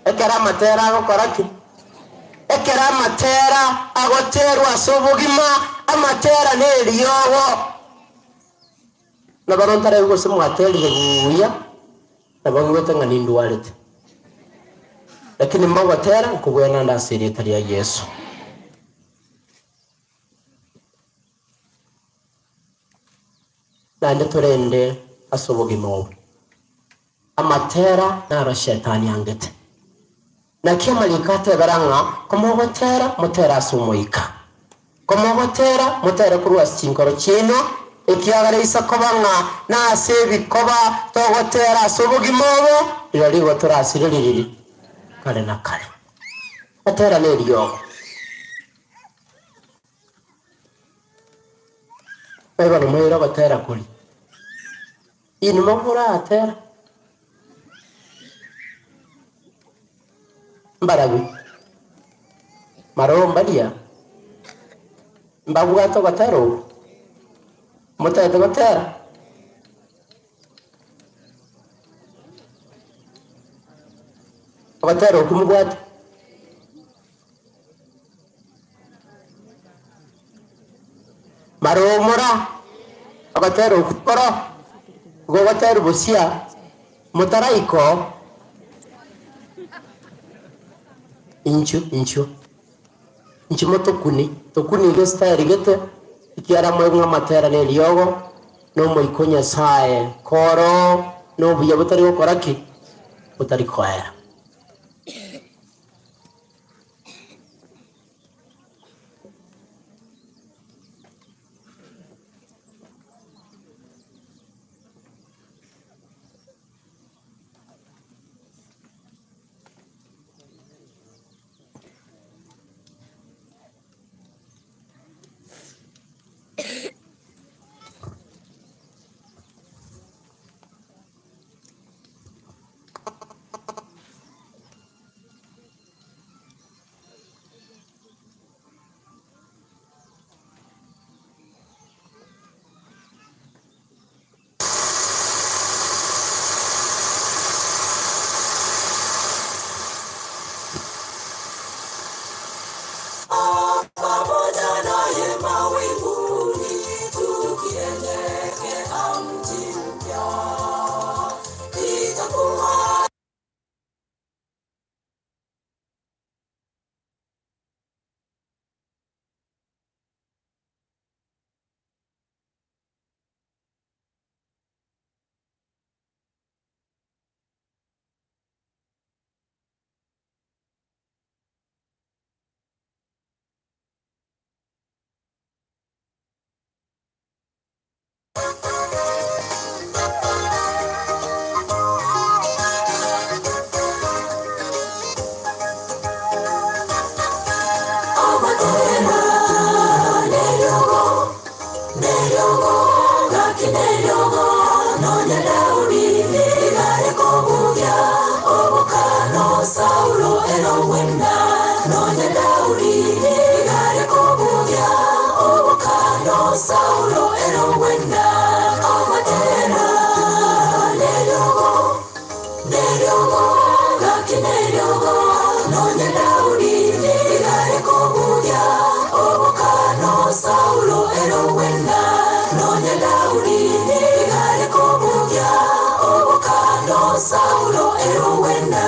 Ekero amatera agokora ki? Ekero amatera agoterwa ase obogima, amatera neriogo. Na bono ntaraigwa gose mwaterire buya, nabo ng'igwete ng'a nindwarete. Lakini mogotera nkobwena nde ase erieta ria Yeso. Naende torende ase obogima obo. Amatera naro Shetani angete. Naki amariko atebera ng'a komogotera, motere ase Omoika. Komogotera, motere korwa ase chinkoro chiaino, ekiagera eisa koba ng'a nase ebikoba togotera ase obogima obo, rirorio igo torasire ririri kare na kare. Gotera neriogo. Bono moire ogotera koria. Inwe mokoratera mbarabwo maroro mbaria mbabwate ogotera okwo, motagete gotera? Ogotera okwo mobwate? Maromora, ogotera okwo koro gogoterwa bosia motaraika oo. Inchuo, inchuo, inchuo motokuni, tokuni iga estyle gete, ekiagera moigwe ng'a amatera na eriogo, na Omoika o Nyasaye koro na obuya botari gokora ki? Botari koera. Saulo erowena.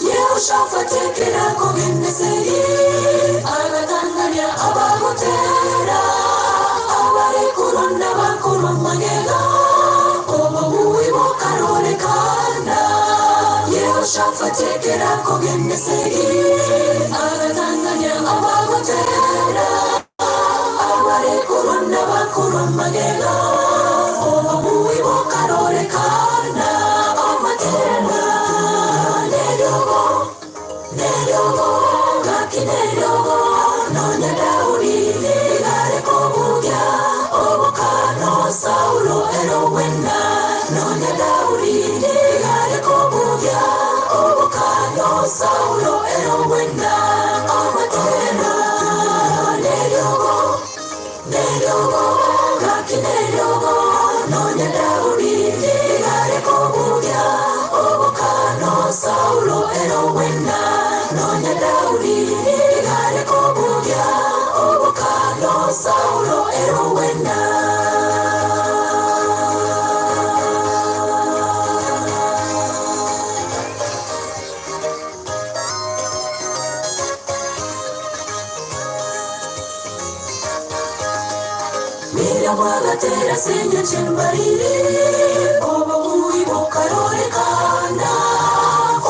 Yehoshafati kerakogendeseri agatangania abagotera abarekurunda bakurumagega obubuwi bukarorekana. Yehoshafati kerakogendeseri agatangania abagotera abarekurunda bakurumagega obubuwi bukarorekana. Amatera neryogo neryogo gakineryogo nonya Daudi nigareko bugya obokano Saulo erowena. Nonya Daudi nigareko bugya obokano Saulo erowena. Amatera neryogo neryogo gakineryogo nonya Daudi nigareko bugya obokano Saulo erowena. Nonya Daudi nigareko bugya obokano Saulo erowena. Miriam agatera senya chembariri obubuyi bukarorekana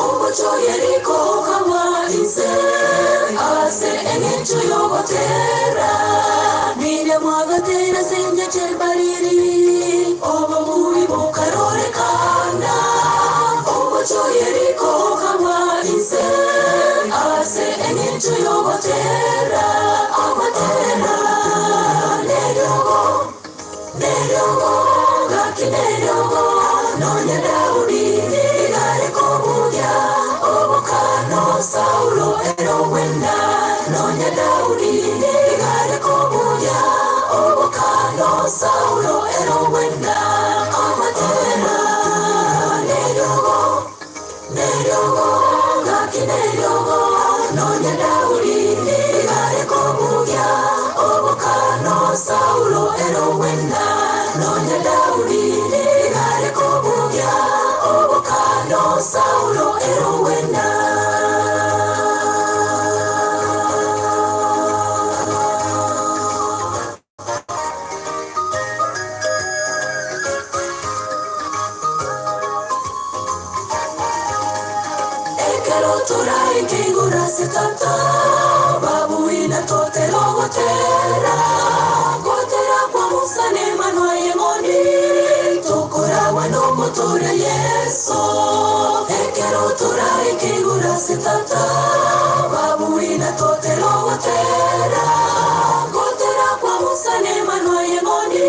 omuco yeriko kawarise ase eng'encho yogotera. Miriam agatera senya chembariri obubuyi bukarorekana omuco yeriko kawarise ase eng'encho yogotera. Amatera neryogo neryogo gakineryogo nonya Daudi nigareko bugya obokano Saulo erowena. Nonya Daudi nigareko bugya obokano Saulo erowena. Amatera neryogo neryogo gakineryogo nonya Daudi nigareko bugya obokano Saulo erowena. Nonya Daudi nigareko bugya obokano Saulo erowena. Ekero toraike igoro ase tata babuina totero gotera gotera kwa Musa nemanwa yeng'ondi tokoragwa n'omotore Yeso. Ekero toraike igoro ase tata babuina totero gotera gotera kwa Musa nemanwa yeng'ondi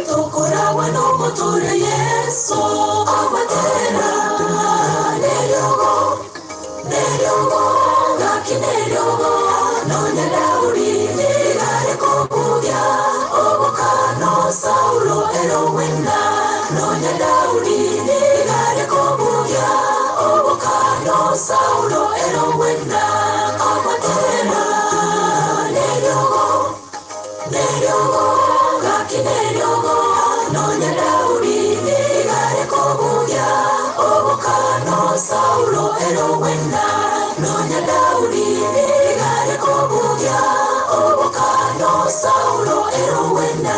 tokoragwa n'omotore Yeso. Amatera neryogo neryogo gakineryogo nonya Daudi nigareko bugya obokano Saulo erowena. Nonya Daudi nigareko bugya obokano Saulo erowena. Amatera neryogo neryogo gakineryogo nonya Daudi nigareko bugya obokano Saulo erowena. Nonya Daudi nigareko bugya obokano Saulo erowena.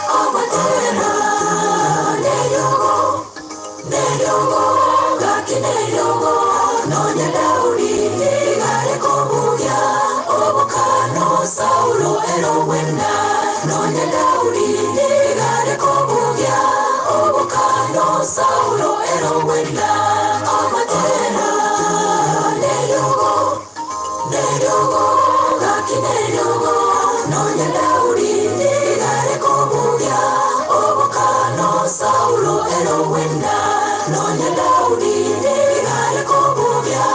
Amatera neryogo neryogo gakineryogo nonya Daudi nigareko bugya obokano Saulo erowena. Nonya Daudi nigareko bugya obokano Saulo erowena. Amatera neryogo neryogo gakineryogo nonya Daudi nigareko bugya obokano Saulo erowena. Nonya Daudi nigareko bugya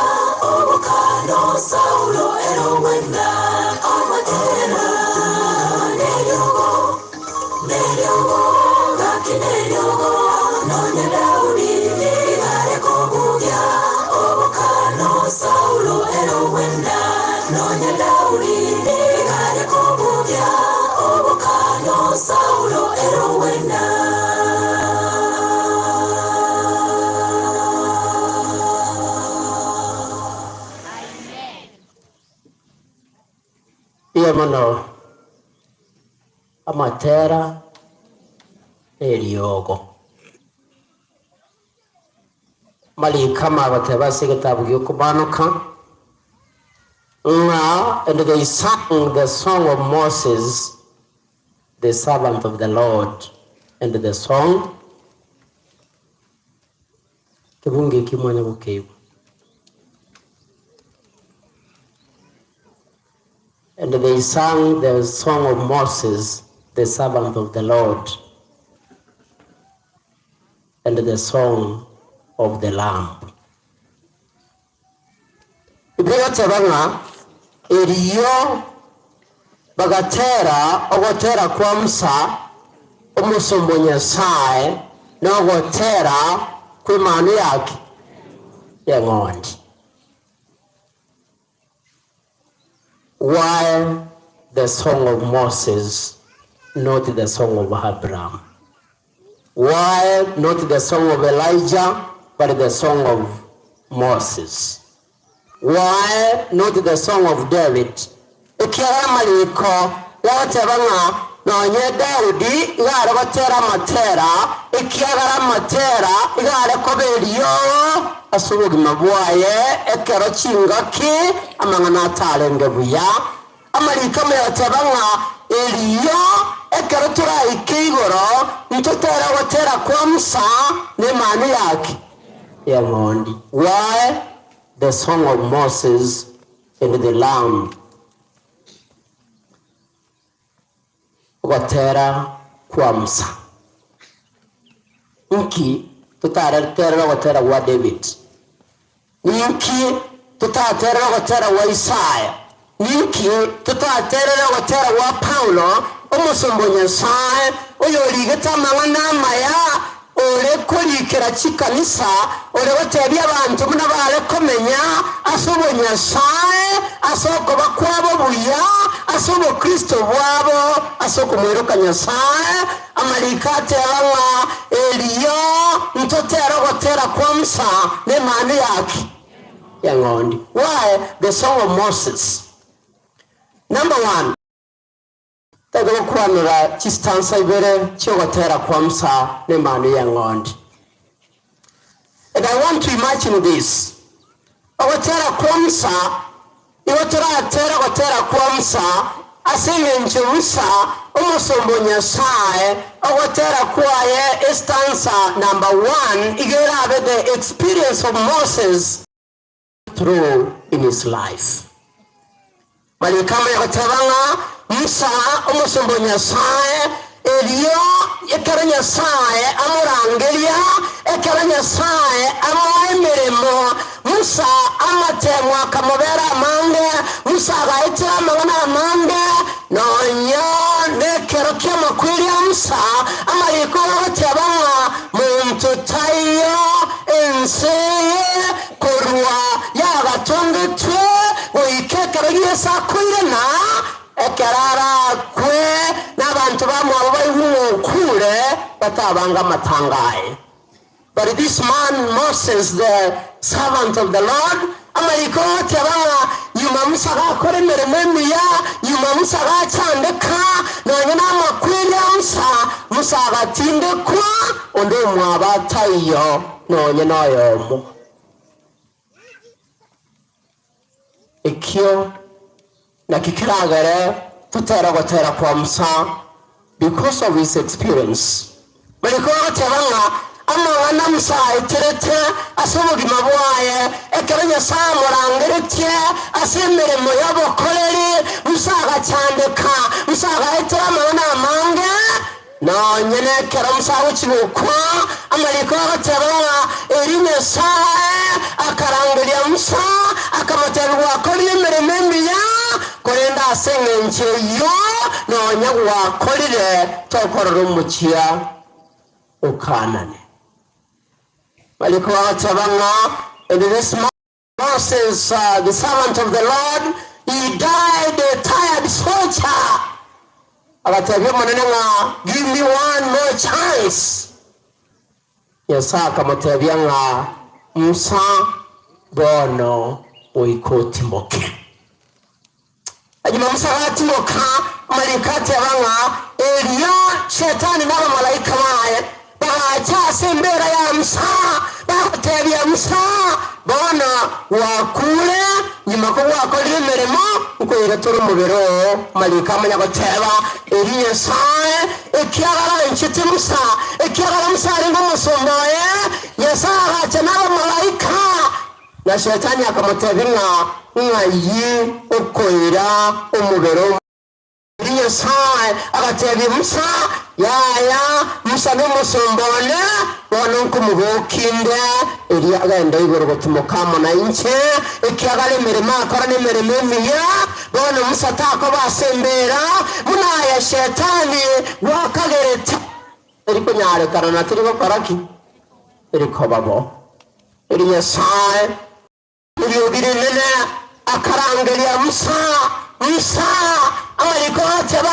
Mbuya mono amatera na eriogo. Amariko amagoteba ase egetabu gi'Okomaanoka, ng'a and they sang the song of Moses the servant of the Lord, and the song Kebungo eki mwanya gokeigwa. And they sang the song of Moses the servant of the Lord, and the song of the Lamb. Biblia egoteba ng'a erio bagatera ogotera kwa Musa, omosomba o Nyasae, na ogotera kw'Emanu yake y'eng'ondi. Why the song of Moses, not the song of Abraham? Why not the song of Elijah, but the song of Moses? Why not the song of David? Ekiagera amariko gagoteba ng'a nonye Daudi iga are gotera amatera, ekiagera amatera iga are koba eriogo ase obogima bwaye ekero chingaki amang'ana atarenge buya. Amariko amaya goteba ng'a erio ekero toraike igoro ntotere ogotera kwa Musa na Emanu yake y'eng'ondi. Why the song of Moses and the Lamb? Ogotera kwa Musa. Inki totareterere ogotera gwa David? Ninki totaterere ogotera gwa Isaya? Ninki totaterere ogotera gwa Paulo, omosomba o Nyasae, oyorigete amang'ana amaya, ore korikera chikanisa, ore gotebia abanto buna bare komenya ase obonyasae, ase okoba kwabo buya, ase obokristo bwabo, ase okomoiroka Nyasae? Amariko ateba ng'a erio ntotere ogotera kwa Musa na Emanu yake y'eng'ondi. Why the song of Moses? Number one, tari gokwanera chistanza ibere chi'ogotera kwa Musa na Emanu y'eng'ondi. And I want to imagine this. Ogotera kwa Musa, igo toratere ogotera kwa Musa, ase engencho Musa, omosomba o Nyasae, ogotera kwaye estanza number one iga erabe the experience of Moses through in his life. Mariko amanye goteba ng'a Musa, omosomba o Nyasae, erio ekero Nyasae amorangeria, ekero Nyasae amoa emeremo, Musa amateemwa akamobera amange, Musa agaetera amang'ana amange, nonya nekero ki'amakweri a Musa, amariko agoteba ng'a monto taiyo ense eye korwa yagatongetwe goika ekero Yeso akoirana, ekero arakwe, na abanto bamwabo baigwe ng'a okure, batabange amatanga aye. But this man Moses the servant of the Lord, amariko agoteba ng'a nyuma Musa gakora emeremo emiya, nyuma Musa gachandeka, nonya namakweri a Musa, Musa agatindekwa, onde omwabo ataiyo nonya noyomo. Ekio nakio keragere totere ogotera kwa Musa because of his experience. Mariko agoteba ng'a amang'ana Musa aeterete ase obogima bwaye ekero Nyasae amorangeretie ase emeremo y'obokoreri, Musa agachandeka, Musa agaetera amang'ana amange. Nonye nekero Musa agochia gokwa, amariko agoteba ng'a erio Nyasae akarangeria Musa, akamotebia, Gwakorire emeremo emiya, korende ase engencho eyio nonya gwakorire tokorora omochia o Kaanani. Amariko agoteba ng'a, And this Moses, the servant of the Lord, he died a tired soldier. Agatebia Omonene ng'a, Give me one more chance. Nyasae akamotebia ng'a, Musa, bono goika otimoke. Nyuma Musa agatimoka, amariko ateba ng'a erio Shetani na abamalaika baye bagacha ase embeera ya Musa, bagotebia Musa, Bono gwakure, nyuma kogwakorire emeremo, nkoira tore omobere oo. Amariko amanya goteba, Erio Nyasae, ekiagera anchete Musa, ekiagera Musa arenge omosomba oye, Nyasae agacha nabamalaika, Na Shetani akamotebia ng'a ng'ai okoira omobere omo. Erio Nyasae agatebia Musa, Yaya, Musa nomosomba one, bono nkomobokia inde, erio agende igoro gotimoka amo nainche, ekiagera emeremo akora nemeremo emiya. Bono Musa takoba ase embeera buna aya Shetani gwakagerete. Teri konyarekana na teri gokora ki? Teri koba bo. Erio Nyasae neriogi rinene akarangeria Musa, Musa! Amariko agateba,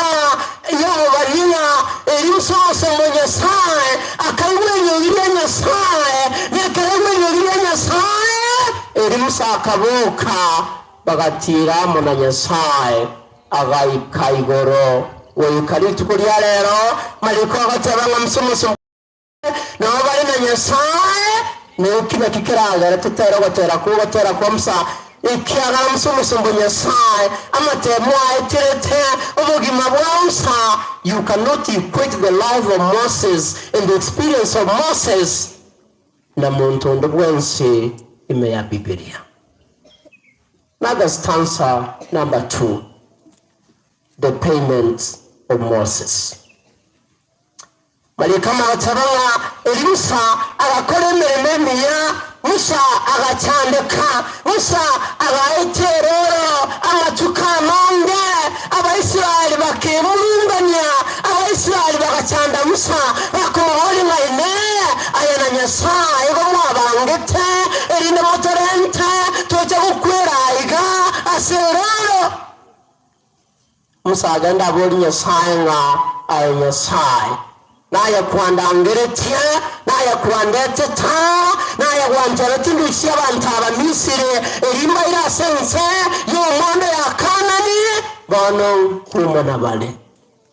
Yehova ng'a erio Musa ogosomba Nyasae akaigwa eriogi ria Nyasae, na ekero aigwa eriogi ria Nyasae, erio Musa akaboka, bagatiira amo na Nyasae, agaika igoro goika rituko ria rero. Mariko agateba ng'a Musa omosomba Nao bare na Nyasae, ninki naki keragere totere ogotera kw'ogotera kwa Musa? Ekiagera Musa omosomba o Nyasae amatemo aeterete obogima bwa Musa, you cannot equate the life of Moses and the experience of Moses na monto onde bwensi ime ya Bibilia. Another stanza number 2, the payment of Moses. Mariko agateba ng'a erio Musa agakora emeremo emiya, Musa agachandeka, Musa agaeta erooro amatuko amange, Abaisraeli bakemurungania, Abaisraeli bagachanda Musa, bakomoboria ng'a Inee, aye na Nyasae igo mwabangete, erinde motorente toche gokwera aiga ase erooro? Musa agenda aborie Nyasae ng'a, Aye Nyasae, naye kwandangeretie, naye kwandetete, naye gwanchoretie ndusie abanto aba Misiri, erio mbaire ase ense y'omwando ya Kaanani, bono nkumona bare.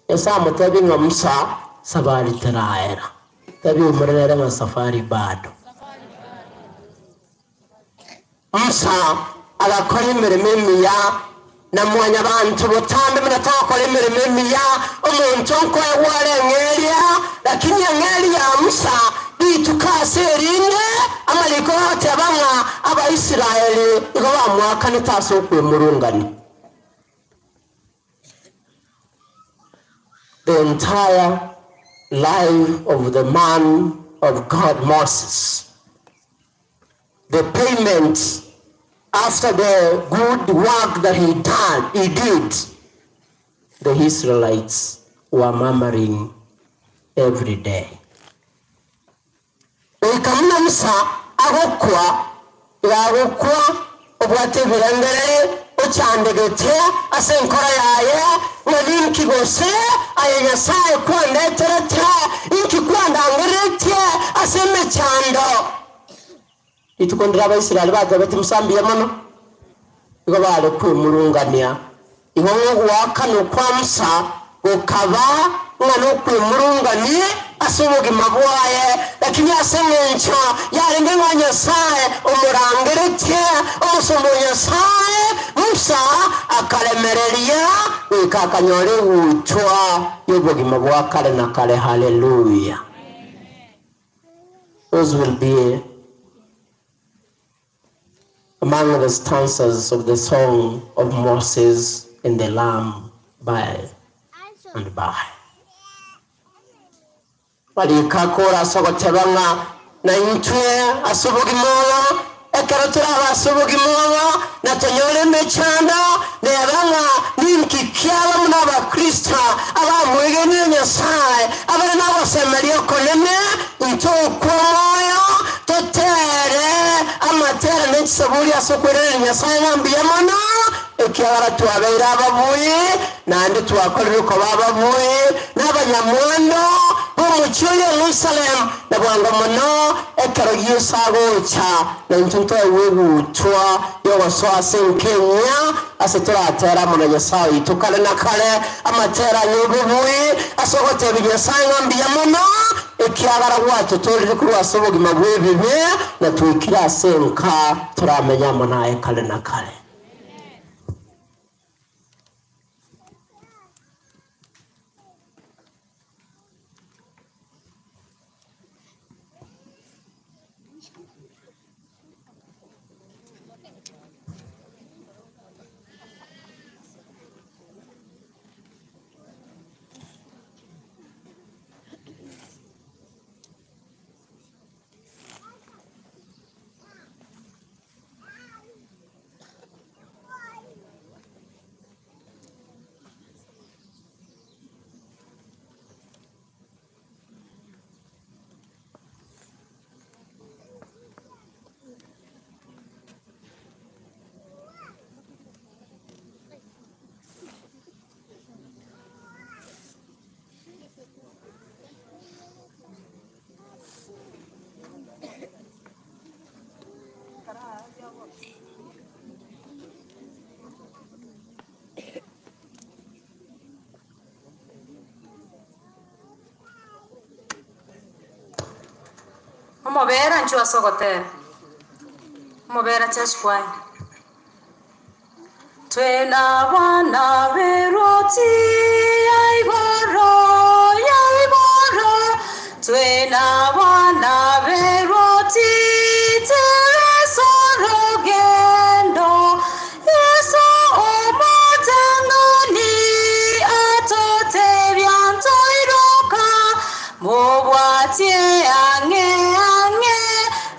Nyasae amotebie ng'a, Musa, safari teraera. Tebia omorere ere ng'a safari bado. Musa agakora emeremo emiya na mwanyabanto botambe buna togokora emeremo emiya, omonto nkoegwa are eng'eria, lakini eng'eria ya Musa rituko ase erinde, amariko agoteba ng'a Abaisraeli igo bamoakanete ase okwemurungania. The entire life of the man of God Moses. The payment after the good work that he done, he did, the Israelites were murmuring every day. Goika buna Musa agokwa, iga agokwa obwate ebirengererio, ochandegete ase enkoro yaye, ng'a ninki gose aye Nyasae kwandeterete, inki kwandangereretie ase emechando. Rituko ndire Abaisraeli batebetie Musa mbuya mono, igo baare kwemurungania. Igo ng'a ogoakanwa kwa Musa gokaba ng'a nokwemurungania ase obogima bwaye, lakini ase engencho yarenge ng'a Nyasae omorangeretie, omosomba o Nyasae, Musa akaremereria goika akanyora egutwa y'obogima bwa kare na kare. Haleluya! Those will be among the stanzas of the song of Moses and the Lamb by and by. Barika akora ase ogoteba ng'a naintwe ase obogima obo, ekero torabe ase obogima obo na tonyore emechando, neba ng'a ninki kiaba buna Abakristo abamwegenire Nyasae, abare nogosemeria okonene, intokwe omoyo, totere amatera ne chisaburi ase okoiraneria Nyasae ng'a mbuya mono, ekiagera twabeire ababui, naende twakorirwe koba ababui na abanyamwando. bw'omochie o Yerusalemu, na bwango mono ekero Yeso agocha, na intwe ntoegwe egutwa y'ogosoa ase enka enyia, ase toratere amo na Nyasae oito kare na kare amatera ay'obobui, ase ogotebia Nyasae ng'a mbuya mono, ekiagera gwatotoorire korwa ase obogima bw'ebibe, na twaikire ase enka toramenye amo naye kare na kare. Omobera nchwo ase ogotera, Omobera Church Choir. Twe nabana b'eroti ya igoro, ya igoro, twe nabana b'eroti tereso rogendo, Yeso omotang'ani atotebia ntoiroka, mobwatie ang'e ang'e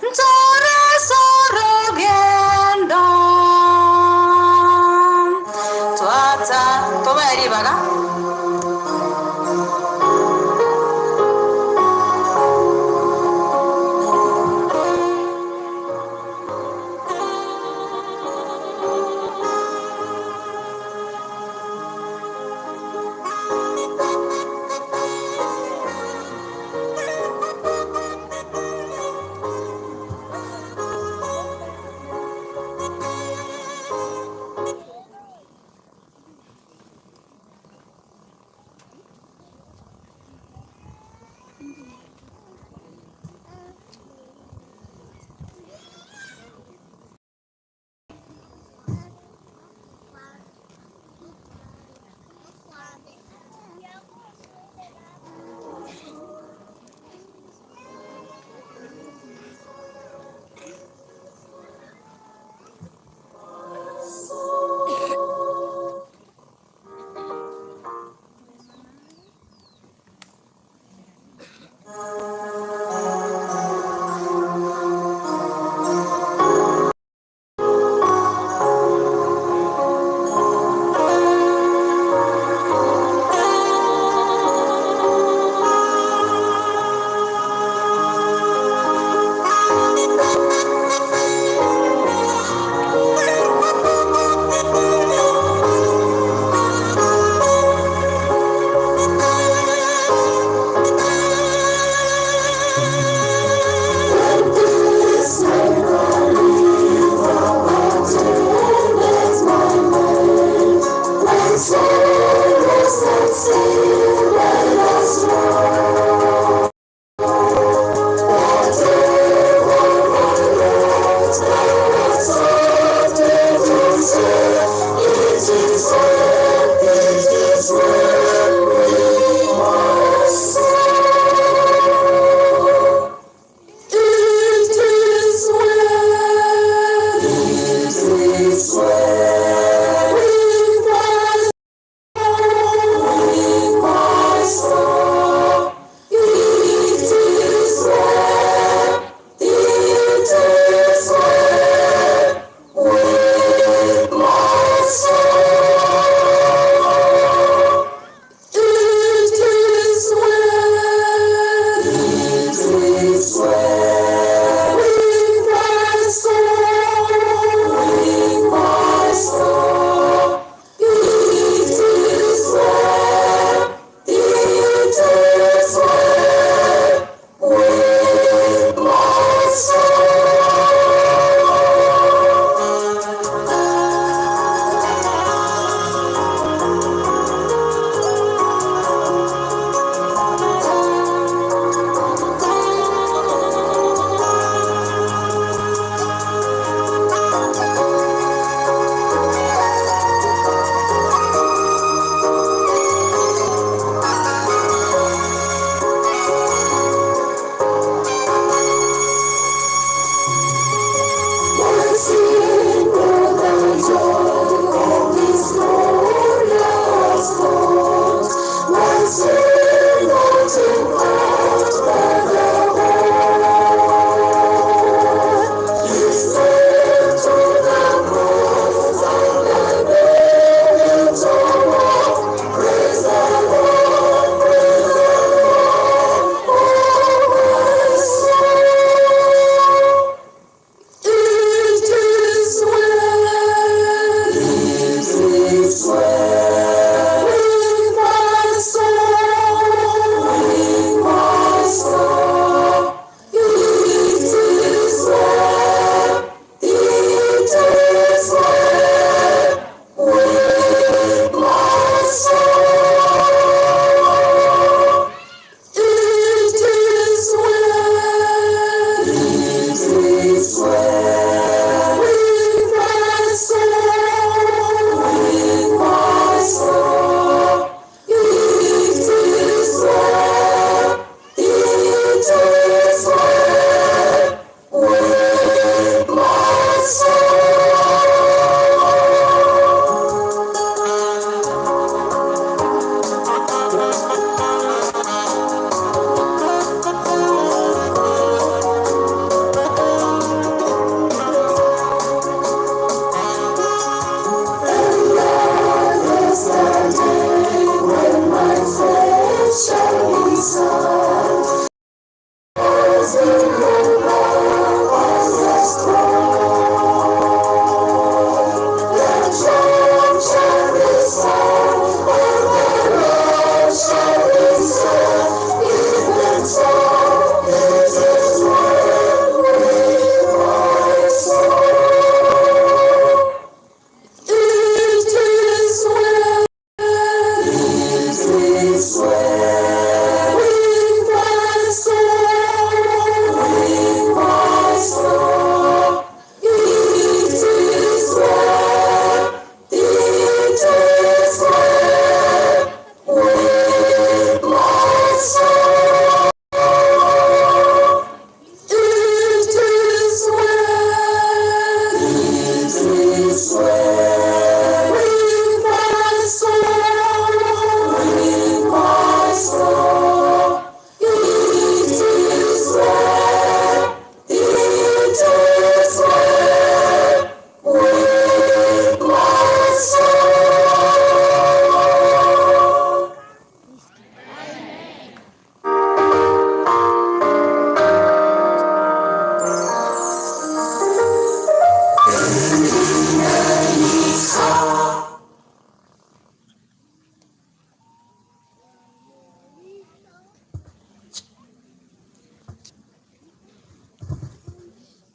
ntoreso rogendo. Twata tobae ribaga.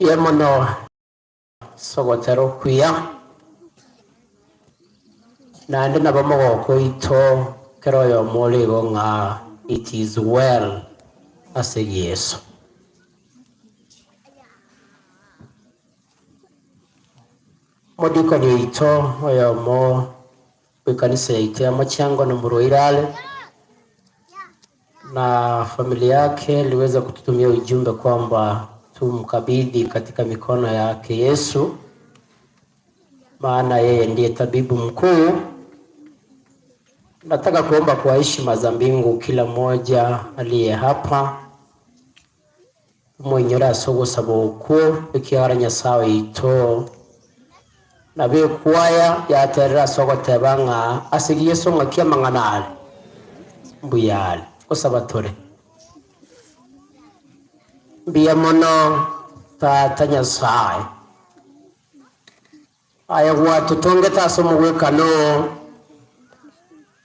Mbuya mono ase ogotera okuya, naende nabo omogoko oito kera oyomo ore igo ng'a it is well ase Yeso. Omodikoni oito oyomo bw'ekanisa yaito ya Mochengo na omorwaire are, na familia yake iliweza kututumia ujumbe kwamba tumkabidhi katika mikono yake Yesu, maana yeye ndiye tabibu mkuu. Nataka kuomba kwa heshima za mbingu kila mmoja aliye hapa omoinyore ase ogosaba okwo, ekiagera Nyasae oito nabo ekwaya yaterire ase ogoteba ng'a ase Yeso ng'aki amang'ana are mbuya are. Gosaba tore. Mbuya mono Tata Nyasae, aye gwatotongete ase omogwekano oo,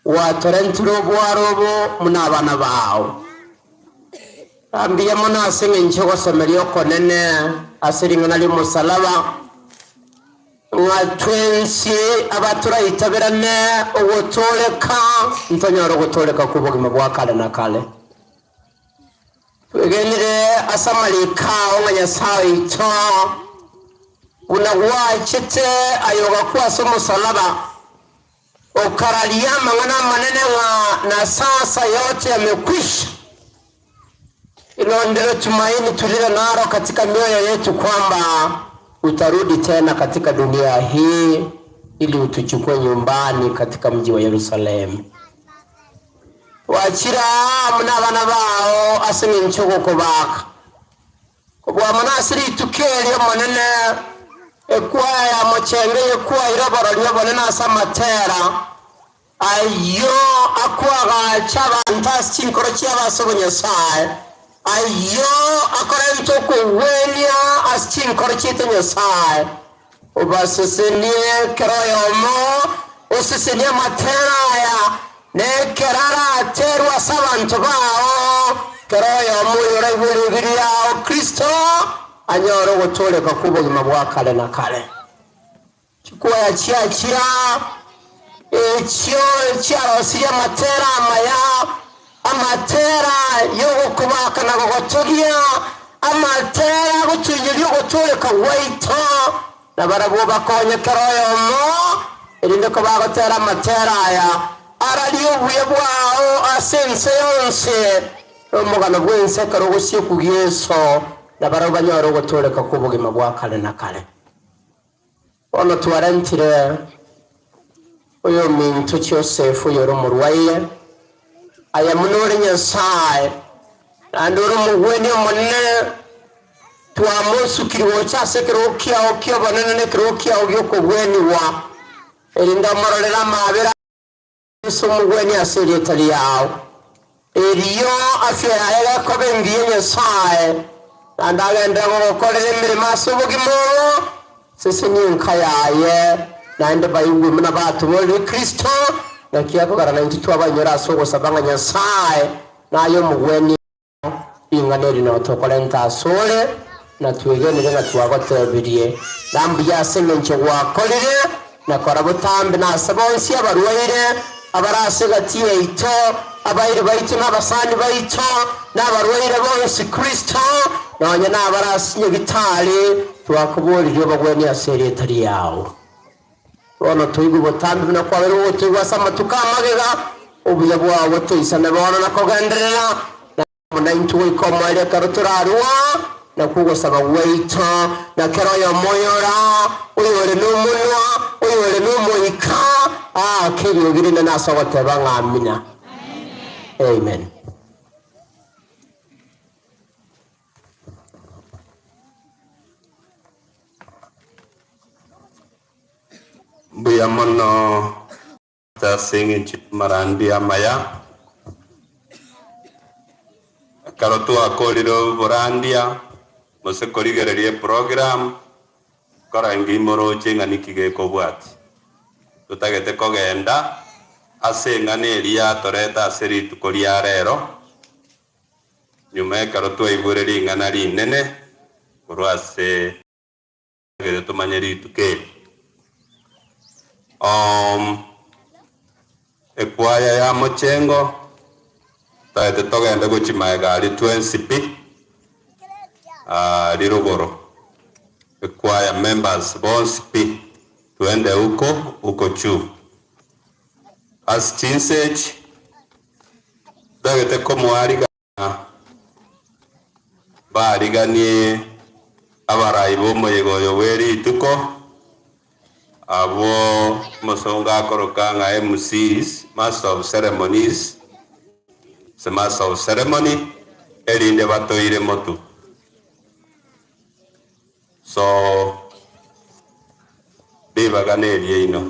gwatorentire obwaro obo buna abana bao. Mbuya mono ase engencho y'ogosemeria okonene ase ring'ana ri'omosalaba, ng'a twensi abatoraitaberane ogotooreka ntonyore ogotooreka kw'obogima bwa kare na kare. Twegenire ase amariko ao ng'a Nyasae oito, buna gwachete aye ogakwa ase omosalaba, Okararia amang'ana amanene ng'a na sasa yote yamekwisha. Hilo ndilo tumaini tulilo nalo katika mioyo yetu kwamba utarudi tena katika dunia hii ili utuchukue nyumbani katika mji wa Yerusalemu. Twachire amo nabana bao ase engencho y'ogokobaaka. Kobua mono ase rituko eri Omonene, ekwaya ya mochenge yekwaire oborori obonene ase amatera ayio akoagacha abanto ase chinkoro chiabo ase obonyasae, ayio akorenta okogwenia ase chinkoro chiaito Nyasae. Obasesenie kera oyomo, osesenie amatera aya, na ekero araterwe ase abanto bao, kera oyomo oyoraigwe riugi riao Kristo, anyore ogotooreka kw'obogima bwa kare na kare. Chikwaya chiachira, echio chiarosirie amatera amaya, amatera y'ogokobaka na gogotogia, amatera agotoinyoria ogotooreka gwaito, na barabwo bakonye kera oyomo, erinde kobagotera amatera aya, ararie obuya bwao ase ense yonsi, na omogano bw'ense ekero ogosiekwa Yeso, na barabwo banyore ogotooreka kw'obogima bwa kare na kare. Bono twarentire oyominto Josefu oyore omorwaire, aye buna ore Nyasae, naende ore omogwenia omonene, twamosukirie gocha ase ekerogo kiao ki'obonene na ekerogo kiao gi'okogwenigwa, erinde omororere amaabera. Ase omogwenia ase erieta riao. Erio afia yaye gekoba engiya Nyasae, naende agenderere gogokorera emeremo ase obogima obo, sesenia enka yaye, naende baigwe buna batoboorire Kristo, naki akogera naintwe twabainyora ase ogosaba ng'a Nyasae naye omogwenia. Ring'ana eri notokorenta asore, na twegenire ng'a twagotebirie, na mbuya ase engencho gwakorire, na kora botambe nase bonsi abarwaire abare ase egati yaito, abairi baito na abasani baito, na abarwaire bonsi Kristo, nonya nabare ase nyagitari, twakoboririe obagwenie ase erieta riao. Bono toigwe botambe buna kwabeire gotoigwa ase amatuko amagega, obuya bwao botoisane bono na kogenderera, na amo naintwe goika omoerio ekero torarua, nakwo ogosaba gwaito, na kera oyomo oyore aa, oyore nomonwa, oyore nomoika, aake eriogi rinene ase ogoteba ng'a Amina. Amen. Mbuya mono ase eng'encho y'amarandia amaya. Ekero twakorire oborandia, gose korigereria eprogram, korenge imoroche ng'a niki gekobwatia. Totagete kogenda ase eng'ana eria yatoreta ase rituko ria rero, nyuma ekero twaigure ring'ana rinene. Korwa ase egere tomanye rituko eri. Um, ekwaya ya mochengo tagete togende gochia magega aria twensi pi, ah, rirogoro. Ekwaya members bonsi pi, twende huko huko juu. Ase chinsa echi, ntagete komoarigania Mbariganie abarai b'omoyega oyo bwe rituko, abwo omosongo akoroka ng'a MCs, Master of Ceremonies, gose Master of Ceremony, erinde batoire motwe. So, ribaga neriaino.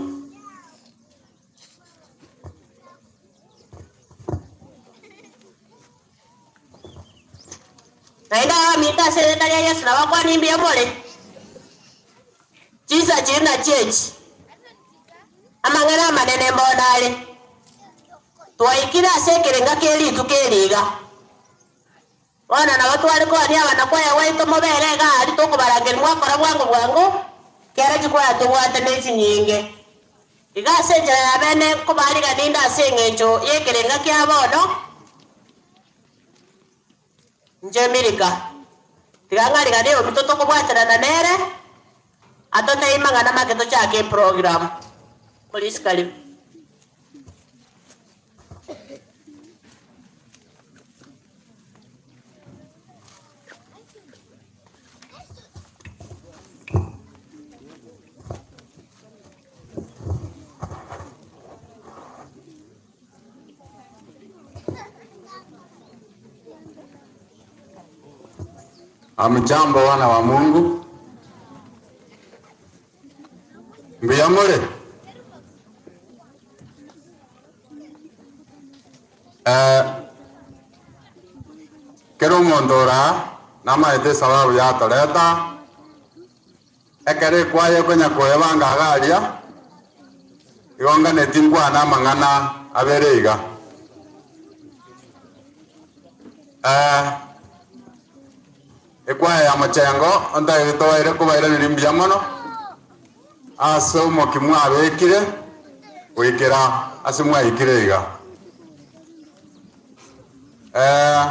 Naende abaminto ase erieta ria Yeso nabakwanie mbuya more. Chinsa chiria nachio echi, amang'ana amanene mbono are. Twaikire ase ekerenga kie rituko eri iga. Bono nabo tware koonia abanakwaya gwaito mobere iga aria tokobarangeria mwakora bwango bwango, kera chikwaya tobwate nechinyinge. Iga ase enchera ya bene nkobarigania inde ase engencho y'ekerenga kia bono, inche Milika. Tiga ng'ariganie ominto tokobwaterana nere, atotebie mang'ana make tochake eprogram. Polisi karibu. Hamjambo wana wa Mungu, mbuya more? Eh, kera omonto ore aa namaete esababu yatoreta aa, ekero ekwaya ekonya koebanga iga aria, igo nganeti nkwane amang'ana abere iga. Eh, ekwaya ya mochengo ntagete tobaire kobairaneria mbuya mono, ase omokia mwabekire goikera ase mwaikire iga. Eh,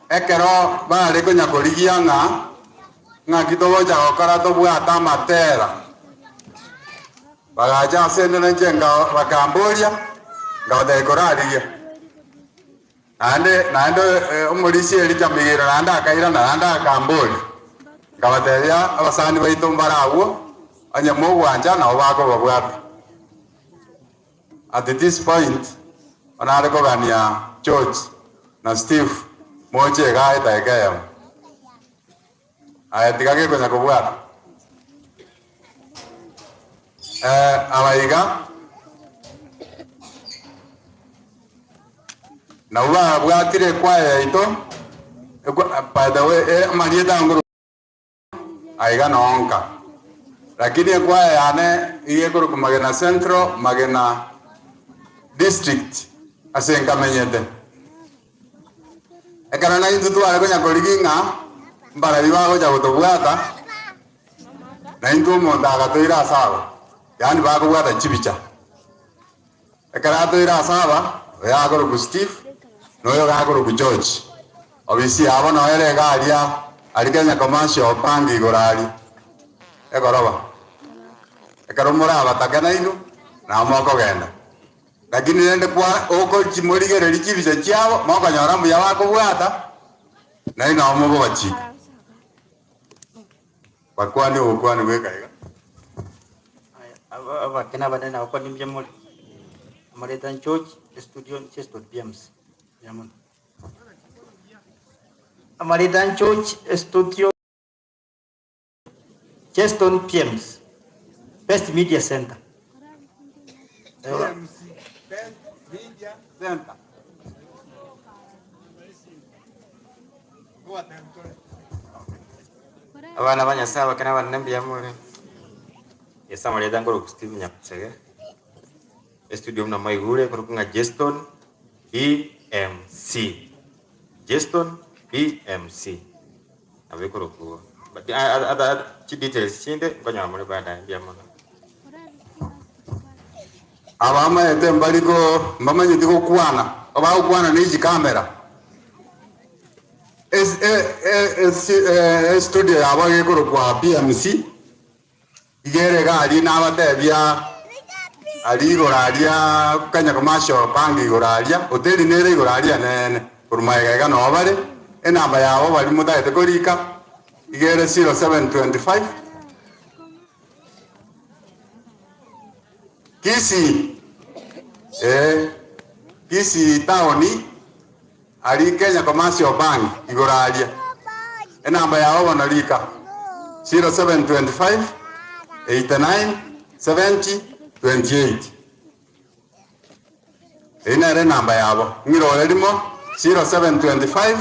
ekero bare konya korigia ng'a ng'aki togocha gokora tobwate amatera, bagacha ase ende nainche nka bakamboria, nkabatebia korarigia. Naende, naende omorisia Elija Migiro naende akairana, naende akamboria, nkabatebia, Abasani baito mbare agwo, onye mogwancha nabo bakobabwata. At this point, nare kogania George na Steve moche igaa edageka eyemo. Aye tiga gekonya kobwata. Eh, aba iga nabwo babwatire ekwaya yaito, ekwa- by the way, eh, amarieta anguru aiga nonka. Lakini ekwaya yane iga ekorokwa Magena Central, Magena District ase nkamenyete. Ekero naintwe tware konya korigia ng'a mbarabwo bagocha gotobwata, naintwe omonto agatoira ase aba, yaani bakobwata chibicha. Ekero atoira ase aba, oyo akorokwa Steve, na oyo gakorokwa George. Obisi yabo noyo ere iga aria, aria Kenya Commercial Bank igoro aria, egoroba. Ekero morabatake nainwe, nabo mokogenda. Lakini rende kwa okochimorigereria chibicha chiabo, mokonyora mbuya bakobwata, nainwe nabo mokobachika. Bakwane ogokwani bweka iga. Abake na abanene nabakwane mbuya more. Amareta George, estudio Cheston BMC. Mbuya mono. Amareta George, estudio Cheston PMC, Best Media Center. PMC, Best Media Center. Abana ba Nyasae abake na abanene mbuya more. Ase amarieta nkorokwa Steve Nyakuchege, estudio buna mwaigure ekorokwa ng'a Jeston BMC, Jeston BMC. Nabo ekorokwa igo. But chidetails chinde nkonyora more baadaye. Mbuya mono. Abamaete mbari ko mbamanyeti gokwana, abagokwana ne chikamera. Es- e- e- esi- e- Estudio yabo ekorokwa BMC, iga ere iga aria nabatebia aria igoro aria Kenya Commercial Bank igoro aria, hoteli nere igoro aria enene, korwa magega iga noo bare, enamba yabo baria motagete korika, iga ere 0725. Kisii, ee, Kisii town aria Kenya Commercial Bank igoro aria. Enamba yabo bono rika 0725 89 70 28. Eyio nere enamba yabo. Ng'irore rimo 0725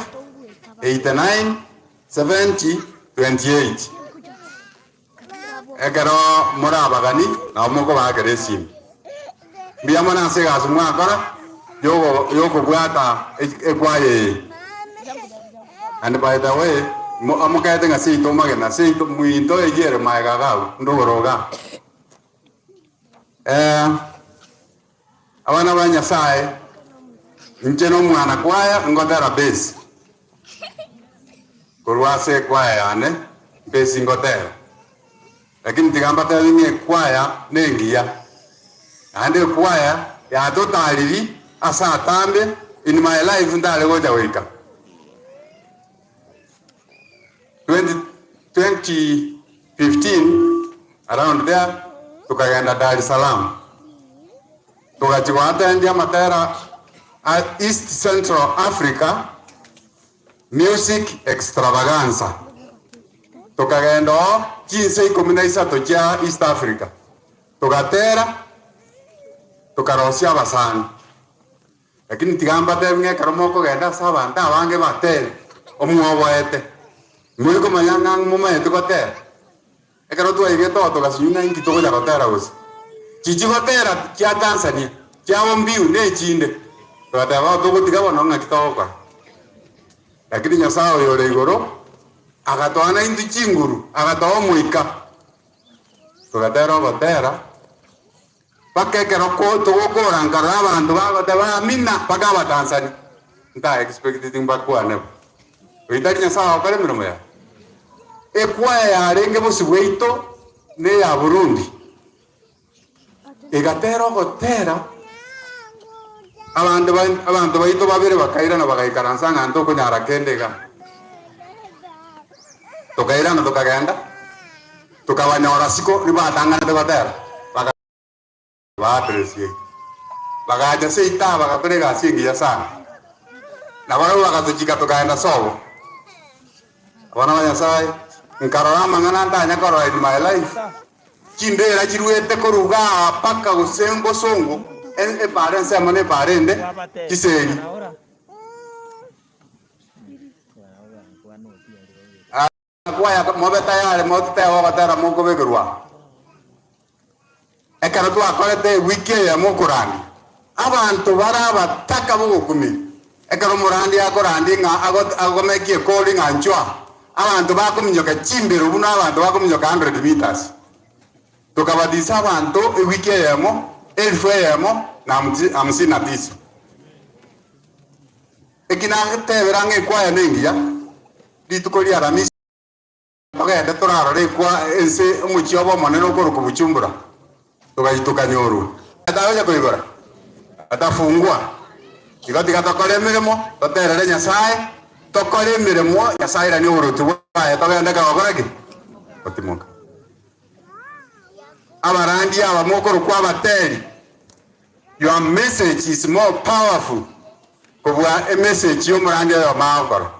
89 70 28. Ekero more abagani, nabo mokobaakera esimi. Mbuya mono ase egasi mwakora y'okobwata ekwaya eye. And by the way, amokete ng'a seito magena, seito mwinto eyio ere magega iga abwo, ndogoro igaa. Abana ba Nyasae, inche nomwana kwaya ngotera bass. Korwa ase ekwaya yane bass ngotera. Lakini tiga mbatebi ng'a ekwaya nengiya. Naende ekwaya yatotariri ase atambe in my life ntare gocha goika. 2015 around there tokagenda Dar es Salaam togachia goatendia amatera a East Central Africa Music Extravaganza tokagenda oo chinse ikomi na isato chia East Africa togatera tokarosia abasani. Lakini tiga mbatebi ng'a ekero mokogenda ase abanto abange batere, omwoboete, imori komanya ng'a momanyete gotera. Ekero twaigete oo togasinywa ng'a inki togocha gotera gose. Chichi gotera chia Tanzania, chiabo mbiu na echinde, togateba oo togotiga bono ng'aki togokora. Lakini Nyasae oyore igoro, agatoa naintwe chinguru, agatoa omoika, togatera ogotera. Mpaka ekero togokora nkarora abanto bagoteba amina mpaka Abatanzania. Nta expecteti mbakwane bo. Oyio tari Nyasae ogokora emeremo yaye. Ekwaya yarenge bosio bwaito na eya Burundi egatera ogotera abanto abanto baito babere bakairana bagaikaransa ng'a ntokonyara kende igaa. Tokairana tokagenda. Tokabanyora siko ribatang'anete gotera, bakabateresia yaito. Bagacha seito aa bagakora egasi engiya sana. Na barabwo bagatochika tokaenda sobo. Abana ba Nyasae, nkarora amang'ana ntanya korora in my life, chindera chiruete korwa igaa mpaka gose bosongo, epaara ensemo na epaara ende, chisegi. Kwaya mobe tayari mototebe ogotera mokobekerwa amo. Ekero twakorete ewiki eyemo okorandia, abanto bare abataka bogokumia. Ekero omorandia akorandia ng'a agomekia ekori ng'a inchuo aa, abanto bakominyoka chimbero buna abanto bakominyoka 100 meters. Tokabatisa abanto ewiki eyemo elfu eyemo na hamsini na tisa. Eki natebera ng'a ekwaya nengiya. Rituko ria Aramisi togende torarore ekwa ense omochie obo omonene okorokwa Bujumbura, togachi tokanyorwa. Atagocha koigora, atafungua. Igo tiga tokore emeremo, toterere Nyasae, tokore emeremo Nyasae airanie oboruoti bwaye, togende kegokora ki? Gotimoka. Abarandia aba mokorokwa abateri, your message is more powerful kobua emessage y'omorandia oyomo agokora.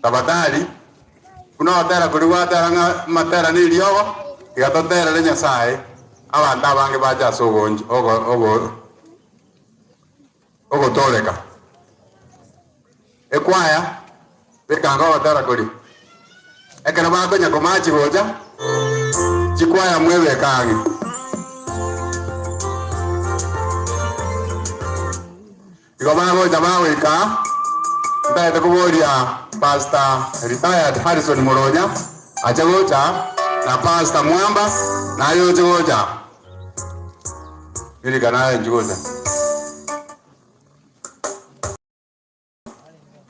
Tafadhali, buna ogotera koria gwatera ng'a amatera neriogo, tiga toterere Nyasae abanto abange bache ase ogonch ogo ogo ogotooreka. Ekwaya, bekanga ogotera koria. Ekero bakonya komachi gocha, chikwaya mwebeke ang'e. Igo bagocha bagoika aa, ntagete koboria. Pastor retired Harrison Moronya ache gocha na Pastor Mwamba naye oche gocha. Milika naye inchu gocha.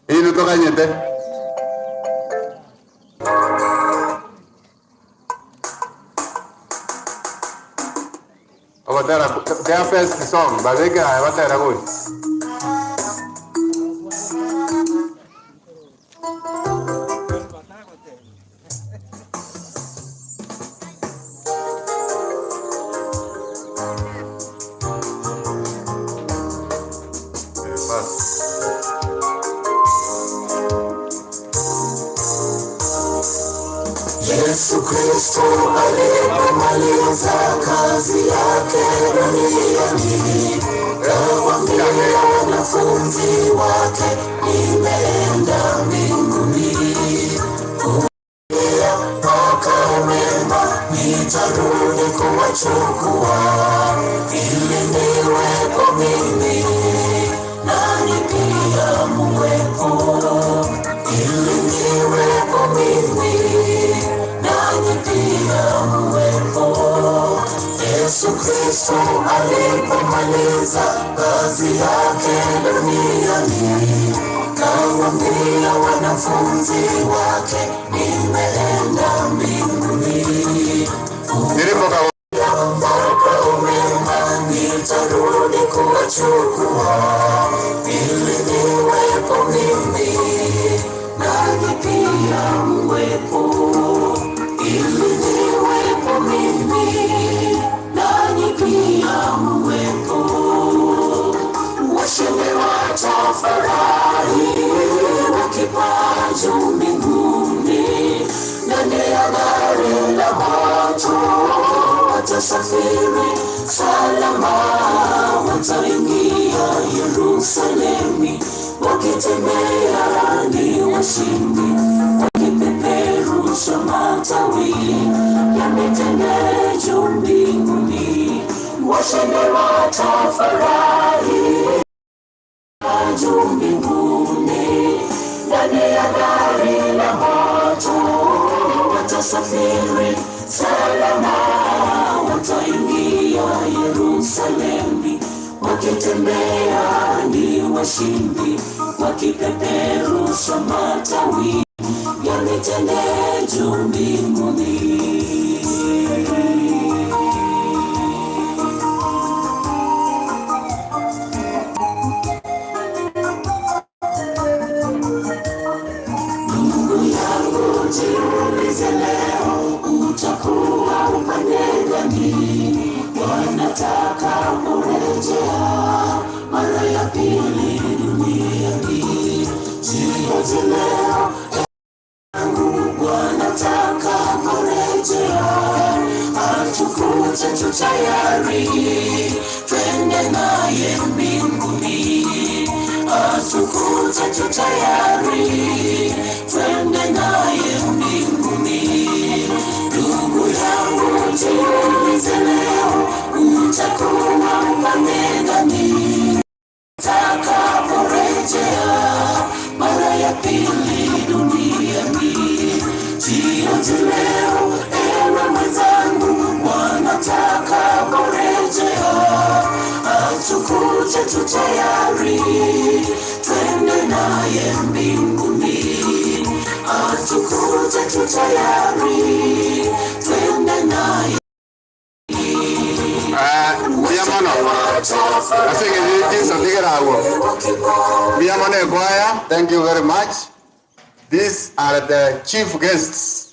Inwe toganyete. Ogotera their first song babeke aya batera gocha. Yesu Kristo alipomaliza kazi yake duniani, kawaambia wanafunzi wake, nimeenda mbinguni makao mema, nitarudi kuwachukua ili niwepo mimi nanyi pia muwepo, ili niwepo mimi nanyi pia muwepo. Yesu Kristo alipomaliza kazi yake duniani, kawaambia wanafunzi wake, nimeenda mbinguni makao mema, nitarudi kuwachukua ili niwepo mimi nanyi pia muwepo, ili niwepo mimi nanyi pia muwepo. Washindi watafurahi wakipaa juu mbinguni, ndani ya gari la moto watasafiri salama, wataingia Yerusalemu wakitembea ni washindi, wakipeperusha matawi ya mitende juu mbinguni. Washindi watafurahi juu mbinguni, ndani ya gari la moto watasafiri salama, wataingia Yerusalemu wakitembea ni washindi, wakipeperusha matawi ya mitende juu mbinguni. Ndugu yangu, jiulize leo, utakuwa upande gani? Wanataka kurejea mara ya pili duniani. Jihoji leo, yangu, wanataka kurejea, atukute tu tayari, twende naye mbinguni. Atukute tu tayari, twende naye mbinguni. Ndugu yangu, jiulize leo, utakuwa upande gani? Atakaporejea mara ya pili duniani. Jihoji leo, ewe mwenzangu, Bwana atakaporejea, atukute tu tayari, twende naye mbinguni. Atukute tu tayari, twende naye. Mbuya mono ase eng'encho chinsa tigera agwo. Mbuya mono ekwaya, thank you very much. These are the chief guests.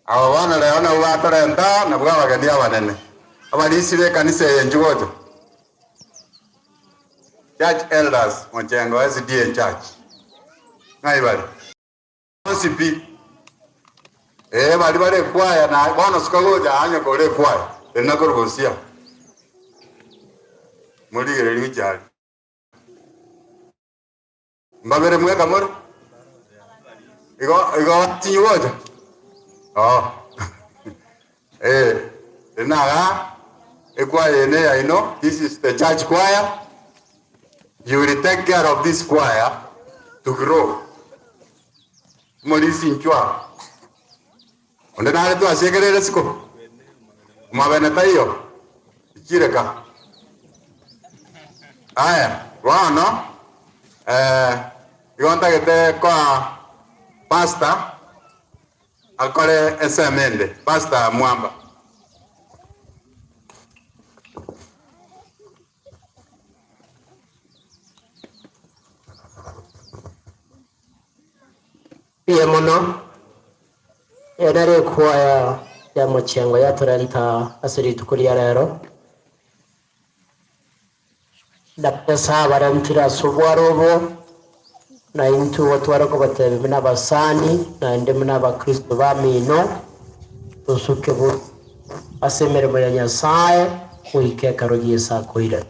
Aba bono rero nabwo batorenta nabwo abageni abanene. Abarisia be ekanisa eye nchigocha. Church elders Mochengo SDA Church. Ng'ai bare? Bonsi pi. Ee baria bare ekwaya na bono suka gocha aa onye kore ekwaya eri nakorugosia. Morigererie gochia aria. Mbabere mweka more? Igo igo tinyi gocha? Oh. Eh, eri naga ekwaya eye ne yaino, this is the church choir. You will take care of this choir to grow. Omorisia inchuo aa. Onde nare twasiekereire isiko? Omobene taiyo, ichireka. Aya, bono eh, igo ntagete koa pastor akore ensemo ende. Pastor Mwamba. Mbuya mono, eye nere ekwaya ya mochengo yatorenta ase rituko ria rero. Na Nyasae abarentire ase obwaro obo, na intwe igo tware kobatebia buna abasani, naende buna abakristo bamino, tosuke bosa ase emeremo ya Nyasae goika ekero Yeso akoirana.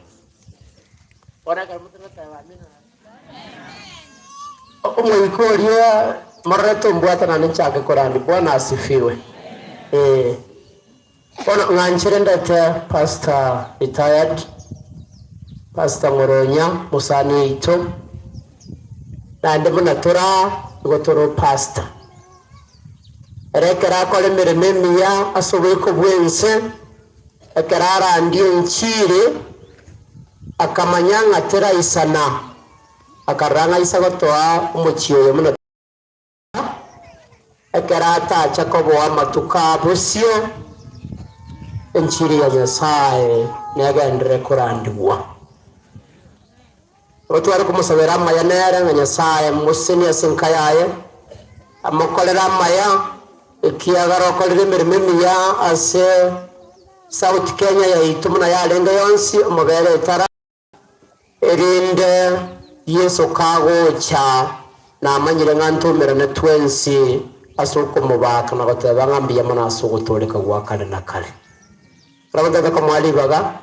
Bono ekero motagoteba amina, Omoika oria morore tombwate naende nchake korandia. Bwana asifiwe. Eh. Bono ng'anchere ndete Pastor retired Pastor Ng'oronya mosani oito naende buna tore aa nigo tore opastor. Ere ekero akora emeremo emiya ase oboiko bw'ense, ekero arandie enchiri, akamanya ng'a teraisana, akarora ng'a aise gotoa omochie oyo buna Ekero atacha koboa amatuko a bosio, enchiri ya Nyasae negenderere korandigwa. Nigo tware komosabera amaya nere, ng'a Nyasae amosesenie ase enka yaye, amokorere amaya, ekiagera okorire emeremo emiya ase South Kenya yaito buna yarenge yonsi, omobere etara. Erinde Yeso kagocha, namanyire ng'a ntomerane twensi ase okomobaka na goteba ng'a mbuya mono ase ogotooreka gwa kare na kare. Nabo tokomoa ribaga,